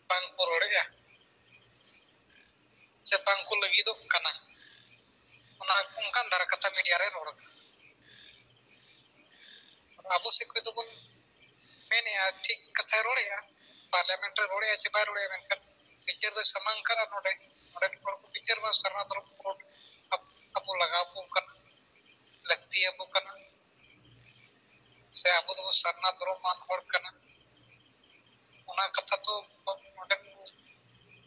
ᱵᱟᱝ ᱠᱚ ᱨᱚᱲᱮᱜᱼᱟ ᱥᱮ ᱵᱟᱝ ᱠᱚ ᱞᱟᱹᱜᱤᱫᱚᱜ ᱠᱟᱱᱟ᱾ ᱚᱱᱟ ᱚᱱᱠᱟᱱ ᱫᱷᱟᱨᱟ ᱠᱟᱛᱷᱟ ᱢᱤᱰᱤᱭᱟ ᱨᱮ ᱨᱚᱲ ᱠᱟᱱᱟ᱾ ᱟᱵᱚ ᱥᱮᱫ ᱠᱷᱚᱱ ᱫᱚᱵᱚᱱ ᱢᱮᱱᱮᱜᱼᱟ, ᱴᱷᱤᱠ ᱠᱟᱛᱷᱟᱭ ᱨᱚᱲᱮᱜᱼᱟ, ᱯᱟᱨᱞᱟᱢᱮᱱᱴ ᱨᱮ ᱨᱚᱲᱮᱜᱼᱟ ᱪᱮ ᱵᱟᱭ ᱨᱚᱲᱮᱜᱼᱟ, ᱢᱮᱱᱠᱷᱟᱱ ᱵᱤᱪᱟᱹᱨ ᱫᱚᱭ ᱥᱟᱢᱟᱝ ᱠᱟᱱᱟ ᱱᱚᱰᱮ᱾ ᱱᱚᱰᱮ ᱨᱮᱱ ᱦᱚᱲ ᱠᱚ ᱵᱤᱪᱟᱹᱨ ᱢᱟ, ᱥᱟᱨᱱᱟ ᱫᱷᱚᱨᱚᱢ ᱠᱳᱰ ᱟᱵ-, ᱟᱵᱚ ᱞᱟᱜᱟᱣ ᱵᱚᱱ ᱠᱟᱱᱟ, ᱞᱟᱹᱠᱛᱤ ᱟᱵᱚ ᱠᱟᱱᱟ, ᱥᱮ ᱟᱵᱚ ᱫᱚᱵᱚ ᱥᱟᱨᱱᱟ ᱫᱷᱚᱨᱚᱢᱟᱱ ᱦᱚᱲ ᱠᱟᱱᱟ, ᱚᱱᱟ ᱠᱟᱛᱷᱟ ᱫᱚ ᱱᱚᱰᱮ ᱠᱚ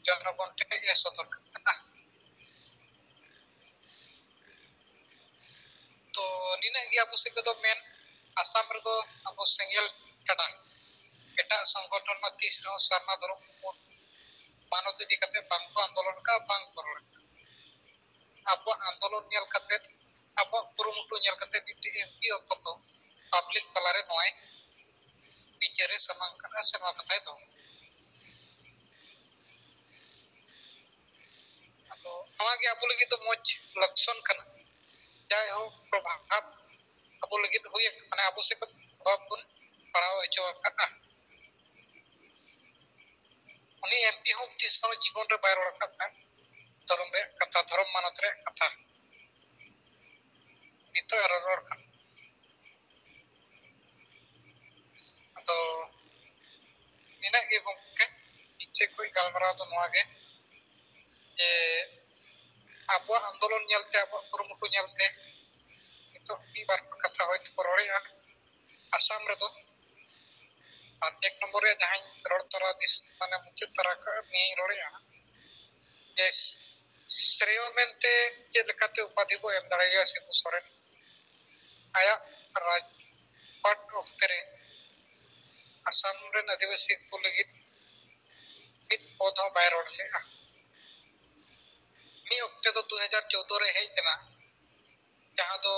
ᱡᱚᱱᱚᱜᱚᱱ ᱴᱷᱮᱱ ᱮ ᱥᱚᱫᱚᱨ ᱠᱟᱜ ᱠᱟᱱᱟ᱾ ᱛᱚ ᱱᱤᱱᱟᱹᱜ ᱜᱮ ᱟᱵᱚ ᱥᱮᱫ ᱫᱚ ᱢᱮᱱ᱾ ᱟᱥᱟᱢ ᱨᱮᱫᱚ ᱟᱵᱚ ᱥᱮᱸᱜᱮᱞ ᱜᱟᱰᱟ ᱮᱴᱟᱜ ᱥᱚᱝᱜᱚᱴᱷᱚᱱ ᱢᱟ ᱛᱤᱥ ᱨᱮᱦᱚᱸ ᱥᱟᱨᱱᱟ ᱫᱷᱚᱨᱚᱢ ᱠᱚ ᱢᱟᱱᱚᱛ ᱤᱫᱤ ᱠᱟᱛᱮ ᱵᱟᱝ ᱠᱚ ᱟᱱᱫᱳᱞᱚᱱ ᱠᱟᱜᱼᱟ, ᱵᱟᱝ ᱠᱚ ᱨᱚᱲ ᱠᱟᱜᱼᱟ᱾ ᱟᱵᱚᱣᱟᱜ ᱟᱱᱫᱳᱞᱚᱱ ᱧᱮᱞ ᱠᱟᱛᱮ, ᱟᱵᱚᱣᱟᱜ ᱠᱩᱨᱩᱢᱩᱴᱩ ᱧᱮᱞ ᱠᱟᱛᱮ ᱢᱤᱫᱴᱮᱡ ᱮᱢ ᱯᱤ ᱚᱱᱛᱚᱛᱚ ᱯᱟᱵᱽᱞᱤᱠ ᱛᱟᱞᱟᱨᱮ ᱱᱚᱣᱟᱭ ᱵᱤᱪᱟᱹᱨᱮ ᱥᱟᱢᱟᱝ ᱠᱟᱱᱟ ᱥᱮ ᱱᱚᱣᱟ ᱠᱟᱛᱷᱟᱭ ᱫᱚᱦᱚ᱾ ᱟᱫᱚ ᱱᱚᱣᱟ ᱜᱮ ᱟᱵᱚ ᱞᱟᱹᱜᱤᱫ ᱫᱚ ᱢᱚᱡᱽ ᱞᱚᱠᱥᱚᱱ ᱠᱟᱱᱟ᱾ ᱡᱟᱭᱦᱳᱠ, ᱯᱨᱚᱵᱷᱟᱵᱽ ᱟᱵᱚ ᱞᱟᱹᱜᱤᱫ ᱦᱩᱭ ᱟᱠᱟᱱᱟ, ᱢᱟᱱᱮ ᱟᱵᱚ ᱥᱮᱫ ᱠᱷᱚᱱ ᱯᱨᱚᱵᱷᱟᱵᱽ ᱵᱚᱱ ᱯᱟᱲᱟᱣ ᱦᱚᱪᱚ ᱟᱠᱟᱫᱼᱟ᱾ ᱩᱱᱤ ᱮᱢ ᱯᱤ ᱦᱚᱸ ᱛᱤᱥ ᱦᱚᱸ ᱡᱤᱵᱚᱱ ᱨᱮ ᱵᱟᱭ ᱨᱚᱲ ᱟᱠᱟᱫ ᱛᱟᱦᱮᱸᱫ ᱫᱷᱚᱨᱚᱢ ᱨᱮᱭᱟᱜ ᱠᱟᱛᱷᱟ, ᱫᱷᱚᱨᱚᱢ ᱢᱟᱱᱚᱛ ᱨᱮᱭᱟᱜ ᱠᱟᱛᱷᱟ᱾ ᱱᱤᱛᱚᱜ ᱮ ᱨᱚᱨᱚᱲ ᱠᱟᱱᱟ᱾ ᱟᱫᱚ ᱱᱤᱱᱟᱹᱜ ᱜᱮ ᱜᱚᱢᱠᱮ, ᱤᱧ ᱥᱮᱫ ᱠᱷᱚᱱ ᱜᱟᱞᱢᱟᱨᱟᱣ ᱫᱚ ᱱᱚᱣᱟ ᱜᱮ ᱡᱮ ᱟᱵᱚᱣᱟᱜ ᱟᱱᱫᱳᱞᱚᱱ ᱧᱮᱞᱛᱮ, ᱟᱵᱚᱣᱟᱜ ᱠᱩᱨᱩᱢᱩᱴᱩ ᱧᱮᱞᱛᱮ ᱱᱤᱛᱚᱜ ᱢᱤᱫ ᱵᱟᱨ ᱠᱟᱛᱷᱟ ᱦᱚᱭᱛᱳ ᱠᱚ ᱨᱚᱲᱮᱜᱼᱟ᱾ ᱟᱥᱟᱢ ᱨᱮᱫᱚ ᱟᱨ ᱮᱠ ᱱᱚᱢᱵᱚᱨ ᱨᱮ ᱡᱟᱦᱟᱸᱧ ᱨᱚᱲ ᱛᱚᱨᱟ, ᱢᱟᱱᱮ ᱢᱩᱪᱟᱹᱫ ᱛᱚᱨᱟ ᱠᱟᱜ ᱱᱤᱭᱟᱹᱧ ᱨᱚᱲᱮᱜᱼᱟ ᱡᱮ ᱥᱨᱮᱭᱚ ᱢᱮᱱᱛᱮ ᱪᱮᱫ ᱞᱮᱠᱟᱛᱮ ᱩᱯᱟᱫᱷᱤ ᱵᱚ ᱮᱢ ᱫᱟᱲᱮᱭᱟᱭᱟ ᱥᱤᱵᱩ ᱥᱚᱨᱮᱱ? ᱟᱭᱟᱜ ᱨᱟᱡᱽᱯᱟᱴ ᱚᱠᱛᱮ ᱨᱮ ᱟᱥᱟᱢ ᱨᱮᱱ ᱟᱹᱫᱤᱵᱟᱹᱥᱤ ᱠᱚ ᱞᱟᱹᱜᱤᱫ ᱢᱤᱫ ᱯᱚᱫ ᱦᱚᱸ ᱵᱟᱭ ᱨᱚᱲ ᱞᱮᱫᱼᱟ᱾ ᱢᱤᱫ ᱚᱠᱛᱮ ᱫᱚ ᱫᱩ ᱦᱟᱡᱟᱨ ᱪᱳᱫᱫᱳ ᱨᱮ ᱦᱮᱡ ᱞᱮᱱᱟ, ᱡᱟᱦᱟᱸ ᱫᱚ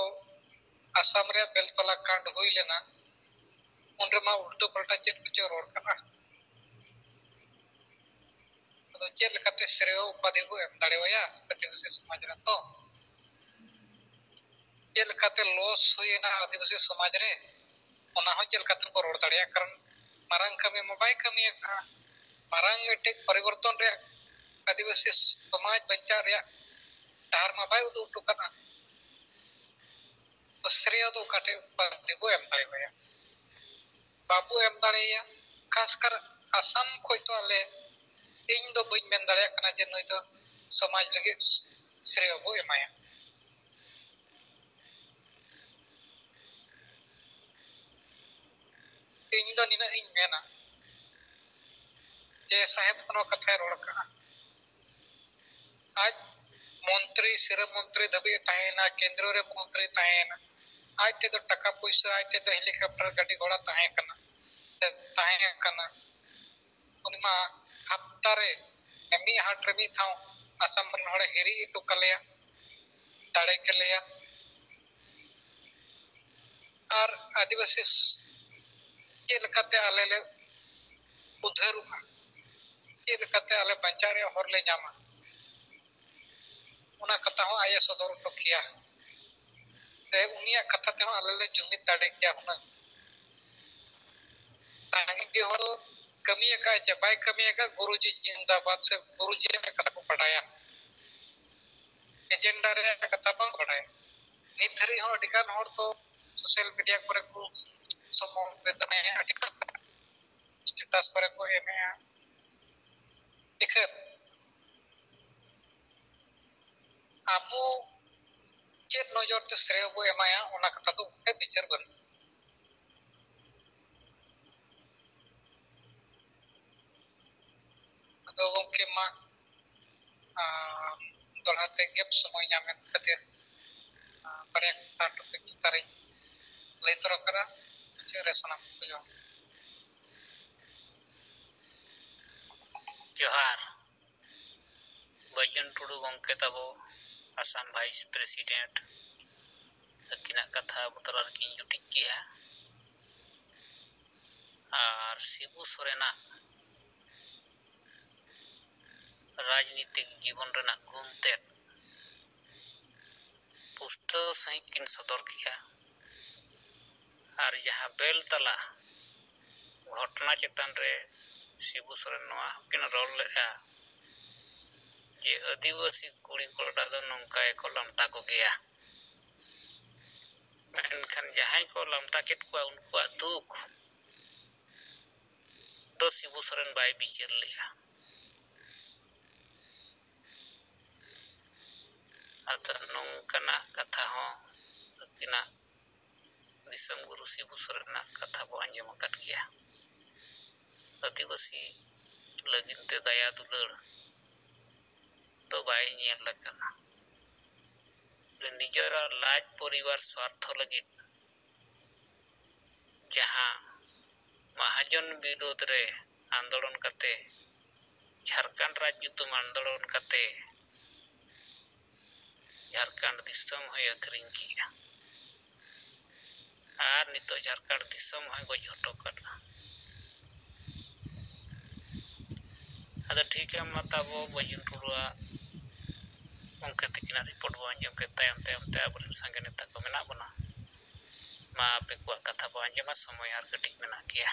ᱟᱥᱟᱢ ᱨᱮᱭᱟᱜ ᱵᱮᱞᱛᱚᱞᱟ ᱠᱟᱱᱰ ᱦᱩᱭ ᱞᱮᱱᱟ, ᱩᱱ ᱨᱮᱢᱟ ᱩᱞᱴᱟᱹ ᱯᱟᱞᱴᱟ ᱪᱮᱫ ᱠᱚᱪᱚ ᱨᱚᱲ ᱠᱟᱱᱟ᱾ ᱟᱫᱚ ᱪᱮᱫ ᱞᱮᱠᱟᱛᱮ ᱥᱨᱮᱭᱚ ᱩᱯᱟᱫᱷᱤ ᱠᱚ ᱮᱢ ᱫᱟᱲᱮᱣᱟᱭᱟ ᱟᱹᱫᱤᱵᱟᱹᱥᱤ ᱥᱚᱢᱟᱡᱽ ᱨᱮᱱ ᱫᱚ? ᱪᱮᱫ ᱞᱮᱠᱟᱛᱮ ᱞᱚᱥ ᱦᱩᱭᱮᱱᱟ ᱟᱹᱫᱤᱵᱟᱹᱥᱤ ᱥᱚᱢᱟᱡᱽ ᱨᱮ, ᱚᱱᱟ ᱦᱚᱸ ᱪᱮᱫ ᱞᱮᱠᱟᱛᱮ ᱠᱚ ᱨᱚᱲ ᱫᱟᱲᱮᱭᱟᱜᱼᱟ? ᱠᱟᱨᱚᱱ ᱢᱟᱨᱟᱝ ᱠᱟᱹᱢᱤ ᱢᱟ ᱵᱟᱭ ᱠᱟᱹᱢᱤ ᱟᱠᱟᱫᱼᱟ᱾ ᱢᱟᱨᱟᱝ ᱢᱤᱫᱴᱮᱡ ᱯᱚᱨᱤᱵᱚᱨᱛᱚᱱ ᱨᱮᱭᱟᱜ ᱟᱹᱫᱤᱵᱟᱹᱥᱤ ᱥᱚᱢᱟᱡᱽ ᱵᱟᱧᱪᱟᱣ ᱨᱮᱭᱟᱜ ᱰᱟᱦᱟᱨ ᱢᱟ ᱵᱟᱭ ᱩᱫᱩᱜ ᱦᱚᱴᱚ ᱠᱟᱜᱼᱟ᱾ ᱛᱚ ᱥᱨᱮᱭᱚ ᱫᱚ ᱚᱠᱟ ᱴᱷᱮᱡ ᱩᱯᱟᱫᱷᱤ ᱵᱚ ᱮᱢ ᱫᱟᱲᱮᱣᱟᱭᱟ? ᱵᱟᱵᱚ ᱮᱢ ᱫᱟᱲᱮᱭᱟᱭᱟ᱾ ᱠᱷᱟᱥᱠᱟᱨ ᱟᱥᱟᱢ ᱠᱷᱚᱱ ᱫᱚ ᱟᱞᱮ, ᱤᱧ ᱫᱚ ᱵᱟᱹᱧ ᱢᱮᱱ ᱫᱟᱲᱮᱭᱟᱜ ᱠᱟᱱᱟ ᱡᱮ ᱱᱩᱭ ᱫᱚ ᱥᱚᱢᱟᱡᱽ ᱞᱟᱹᱜᱤᱫ ᱥᱨᱮᱭᱚ ᱵᱚ ᱮᱢᱟᱭᱟ᱾ ᱤᱧ ᱫᱚ ᱱᱤᱱᱟᱹᱜ ᱤᱧ ᱢᱮᱱᱟ ᱡᱮ ᱥᱟᱦᱮᱵ ᱦᱚᱸ ᱱᱚᱣᱟ ᱠᱟᱛᱷᱟᱭ ᱨᱚᱲ ᱠᱟᱜᱼᱟ, ᱟᱡ ᱢᱚᱱᱛᱨᱤ, ᱥᱤᱨᱟᱹ ᱢᱚᱱᱛᱨᱤ ᱫᱷᱟᱹᱵᱤᱡ ᱮ ᱛᱟᱦᱮᱸᱭᱮᱱᱟ, ᱠᱮᱱᱫᱨᱚ ᱨᱮ ᱢᱚᱱᱛᱨᱤ ᱛᱟᱦᱮᱸᱭᱮᱱᱟ, ᱟᱡ ᱴᱷᱮᱱ ᱫᱚ ᱴᱟᱠᱟ ᱯᱩᱭᱥᱟᱹ, ᱟᱡ ᱴᱷᱮᱱ ᱫᱚ ᱦᱮᱞᱤᱠᱚᱯᱴᱟᱨ ᱜᱟᱹᱰᱤ ᱜᱷᱚᱲᱟ ᱛᱟᱦᱮᱸ ᱠᱟᱱᱟ, ᱛᱟᱦᱮᱸ ᱠᱟᱱᱟ᱾ ᱩᱱᱤ ᱢᱟ ᱦᱟᱯᱛᱟ ᱨᱮ ᱢᱤᱫ ᱦᱟᱴ ᱨᱮ ᱢᱤᱫ ᱫᱷᱟᱣ ᱟᱥᱟᱢ ᱨᱮᱱ ᱦᱚᱲᱮ ᱦᱤᱨᱤ ᱦᱚᱴᱚ ᱠᱟᱞᱮᱭᱟ, ᱫᱟᱲᱮ ᱠᱮᱞᱮᱭᱟ᱾ ᱟᱨ ᱟᱹᱫᱤᱵᱟᱹᱥᱤ ᱪᱮᱫ ᱞᱮᱠᱟᱛᱮ ᱟᱞᱮ ᱞᱮ ᱩᱫᱷᱟᱹᱨᱚᱜᱼᱟ, ᱪᱮᱫ ᱞᱮᱠᱟᱛᱮ ᱟᱞᱮ ᱵᱟᱧᱪᱟᱣ ᱨᱮᱭᱟᱜ ᱦᱚᱨ ᱞᱮ ᱧᱟᱢᱟ, ᱚᱱᱟ ᱠᱟᱛᱷᱟ ᱦᱚᱸ ᱟᱡ ᱮ ᱥᱚᱫᱚᱨ ᱦᱚᱴᱚ ᱠᱮᱭᱟ᱾ ᱥᱮ ᱩᱱᱤᱭᱟᱜ ᱠᱟᱛᱷᱟ ᱛᱮᱦᱚᱸ ᱟᱞᱮ ᱞᱮ ᱡᱩᱢᱤᱫ ᱫᱟᱲᱮ ᱠᱮᱭᱟ ᱦᱩᱱᱟᱹᱝ᱾ ᱥᱟᱸᱜᱮ ᱦᱚᱲ ᱠᱟᱹᱢᱤ ᱟᱠᱟᱫ ᱪᱮ ᱵᱟᱭ ᱠᱟᱹᱢᱤ ᱟᱠᱟᱫ, ᱜᱩᱨᱩᱡᱤ ᱡᱤᱱᱫᱟᱵᱟᱫ ᱥᱮ ᱜᱩᱨᱩᱡᱤ ᱨᱮᱭᱟᱜ ᱠᱟᱛᱷᱟ ᱠᱚ ᱵᱟᱰᱟᱭᱟ, ᱮᱡᱮᱱᱰᱟ ᱨᱮᱭᱟᱜ ᱠᱟᱛᱷᱟ ᱵᱟᱝ ᱵᱟᱰᱟᱭᱟ᱾ ᱱᱤᱛ ᱫᱷᱟᱹᱨᱤᱡ ᱦᱚᱸ ᱟᱹᱰᱤ ᱜᱟᱱ ᱦᱚᱲ ᱫᱚ ᱥᱳᱥᱟᱞ ᱢᱤᱰᱤᱭᱟ ᱠᱚᱨᱮ ᱠᱚ ᱥᱚᱢᱚᱭ ᱨᱮ ᱫᱚᱢᱮ ᱟᱹᱰᱤ ᱜᱟᱱ ᱥᱴᱮᱴᱟᱥ ᱠᱚᱨᱮ ᱠᱚ ᱮᱢᱮᱜᱼᱟ᱾ ᱪᱤᱠᱟᱹ ᱟᱵᱚ ᱪᱮᱫ ᱱᱚᱡᱚᱨ ᱛᱮ ᱥᱨᱮᱭᱚ ᱵᱚ ᱮᱢᱟᱭᱟ, ᱚᱱᱟ ᱠᱟᱛᱷᱟ ᱫᱚ ᱩᱱᱟᱹᱜ ᱵᱤᱪᱟᱹᱨ ᱵᱟᱹᱱᱩᱜᱼᱟ᱾ ᱟᱫᱚ ᱜᱚᱢᱠᱮ ᱢᱟ, ᱟᱸ, ᱫᱚᱦᱲᱟ ᱛᱮ ᱜᱮᱯ ᱥᱚᱢᱚᱭ ᱧᱟᱢᱮᱱ ᱠᱷᱟᱹᱛᱤᱨ, ᱟᱸ, ᱵᱟᱨᱭᱟ ᱠᱟᱛᱷᱟ ᱴᱚᱯᱤᱠ ᱪᱮᱛᱟᱱ ᱨᱮᱧ ᱞᱟᱹᱭ ᱛᱚᱨᱟ ᱠᱟᱫᱟ᱾ ᱢᱩᱪᱟᱹᱫ ᱨᱮ ᱥᱟᱱᱟᱢ ᱠᱚ ᱡᱚᱦᱟᱨ᱾ ᱡᱚᱦᱟᱨ᱾ ᱵᱟᱹᱡᱩᱱ ᱴᱩᱰᱩ ᱜᱚᱢᱠᱮ ᱛᱟᱵᱚ, ᱟᱥᱟᱢ ᱵᱷᱟᱭᱤᱥ ᱯᱨᱮᱥᱤᱰᱮᱱᱴ, ᱟᱹᱠᱤᱱᱟᱜ ᱠᱟᱛᱷᱟ ᱟᱵᱚ ᱛᱟᱞᱟ ᱨᱮᱠᱤᱱ ᱡᱩᱴᱤᱡ ᱠᱮᱜᱼᱟ᱾ ᱟᱨ ᱥᱤᱵᱩ ᱥᱚᱨᱮᱱᱟᱜ ᱨᱟᱡᱽᱱᱤᱛᱤᱠ ᱡᱤᱵᱚᱱ ᱨᱮᱱᱟᱜ ᱜᱩᱱ ᱛᱮᱫ ᱯᱩᱥᱴᱟᱹᱣ ᱥᱟᱺᱦᱤᱡ ᱠᱤᱱ ᱥᱚᱫᱚᱨ ᱠᱮᱜᱼᱟ᱾ ᱟᱨ ᱡᱟᱦᱟᱸ ᱵᱮᱞ ᱛᱟᱞᱟ ᱜᱷᱚᱴᱚᱱᱟ ᱪᱮᱛᱟᱱ ᱨᱮ ᱥᱤᱵᱩ ᱥᱚᱨᱮᱱ ᱱᱚᱣᱟ ᱦᱚᱸᱠᱤᱱ ᱨᱚᱲ ᱞᱮᱫᱼᱟ ᱡᱮ ᱟᱹᱫᱤᱵᱟᱹᱥᱤ ᱠᱩᱲᱤ ᱠᱚᱲᱟ ᱫᱚ ᱱᱚᱝᱠᱟ ᱜᱮᱠᱚ ᱞᱟᱢᱴᱟ ᱠᱚᱜᱮᱭᱟ᱾ ᱢᱮᱱᱠᱷᱟᱱ ᱡᱟᱦᱟᱸᱭ ᱠᱚ ᱞᱟᱢᱴᱟ ᱠᱮᱫ ᱠᱚᱣᱟ, ᱩᱱᱠᱩᱣᱟᱜ ᱫᱩᱠ ᱥᱤᱵᱩ ᱥᱚᱨᱮᱱ ᱵᱟᱭ ᱵᱤᱪᱟᱹᱨ ᱞᱮᱫᱼᱟ᱾ ᱟᱫᱚ ᱱᱚᱝᱠᱟᱱᱟᱜ ᱠᱟᱛᱷᱟ ᱦᱚᱸ ᱟᱹᱠᱤᱱᱟᱜ ᱫᱤᱥᱚᱢ ᱜᱩᱨᱩ ᱥᱤᱵᱩ ᱥᱚᱨᱮᱱᱟᱜ ᱠᱟᱛᱷᱟ ᱵᱚ ᱟᱸᱡᱚᱢ ᱟᱠᱟᱫ ᱜᱮᱭᱟ᱾ ᱟᱹᱫᱤᱵᱟᱹᱥᱤ ᱞᱟᱹᱜᱤᱫ ᱛᱮ ᱫᱟᱭᱟ ᱫᱩᱞᱟᱹᱲ ᱫᱚ ᱵᱟᱭ ᱧᱮᱞ ᱟᱠᱟᱱᱟ᱾ ᱱᱤᱡᱮᱨᱟᱜ ᱞᱟᱡ ᱯᱚᱨᱤᱵᱟᱨ ᱥᱣᱟᱨᱛᱷᱚ ᱞᱟᱹᱜᱤᱫ ᱡᱟᱦᱟᱸ ᱢᱟᱦᱟᱡᱚᱱ ᱵᱤᱨᱳᱫᱷ ᱨᱮ ᱟᱱᱫᱳᱞᱚᱱ ᱠᱟᱛᱮ, ᱡᱷᱟᱲᱠᱷᱚᱸᱰ ᱨᱟᱡᱽ ᱧᱩᱛᱩᱢ ᱟᱱᱫᱳᱞᱚᱱ ᱠᱟᱛᱮ ᱡᱷᱟᱲᱠᱷᱚᱸᱰ ᱫᱤᱥᱚᱢ ᱦᱚᱸᱭ ᱟᱹᱠᱷᱨᱤᱧ ᱠᱮᱜᱼᱟ᱾ ᱟᱨ ᱱᱤᱛᱚᱜ ᱡᱷᱟᱲᱠᱷᱚᱸᱰ ᱫᱤᱥᱚᱢ ᱦᱚᱸᱭ ᱜᱚᱡ ᱦᱚᱴᱚ ᱠᱟᱫᱟ᱾ ᱟᱫᱚ ᱴᱷᱤᱠ ᱜᱮᱭᱟ, ᱢᱟ ᱛᱟᱵᱚ ᱵᱟᱹᱡᱩᱱ ᱴᱩᱰᱩᱣᱟᱜ ᱜᱚᱢᱠᱮ ᱛᱟᱹᱠᱤᱱᱟᱜ ᱨᱤᱯᱳᱨᱴ ᱵᱚ ᱟᱸᱡᱚᱢ ᱠᱮᱫ ᱛᱟᱭᱚᱢ ᱛᱟᱭᱚᱢ ᱛᱮ ᱟᱵᱚᱨᱮᱱ ᱥᱟᱸᱜᱮ ᱱᱮᱛᱟ ᱠᱚ ᱢᱮᱱᱟᱜ ᱵᱚᱱᱟ᱾ ᱢᱟ ᱟᱯᱮ ᱠᱚᱣᱟᱜ ᱠᱟᱛᱷᱟ ᱵᱚ ᱟᱸᱡᱚᱢᱟ, ᱥᱚᱢᱚᱭ ᱟᱨ ᱠᱟᱹᱴᱤᱡ ᱢᱮᱱᱟᱜ ᱜᱮᱭᱟ᱾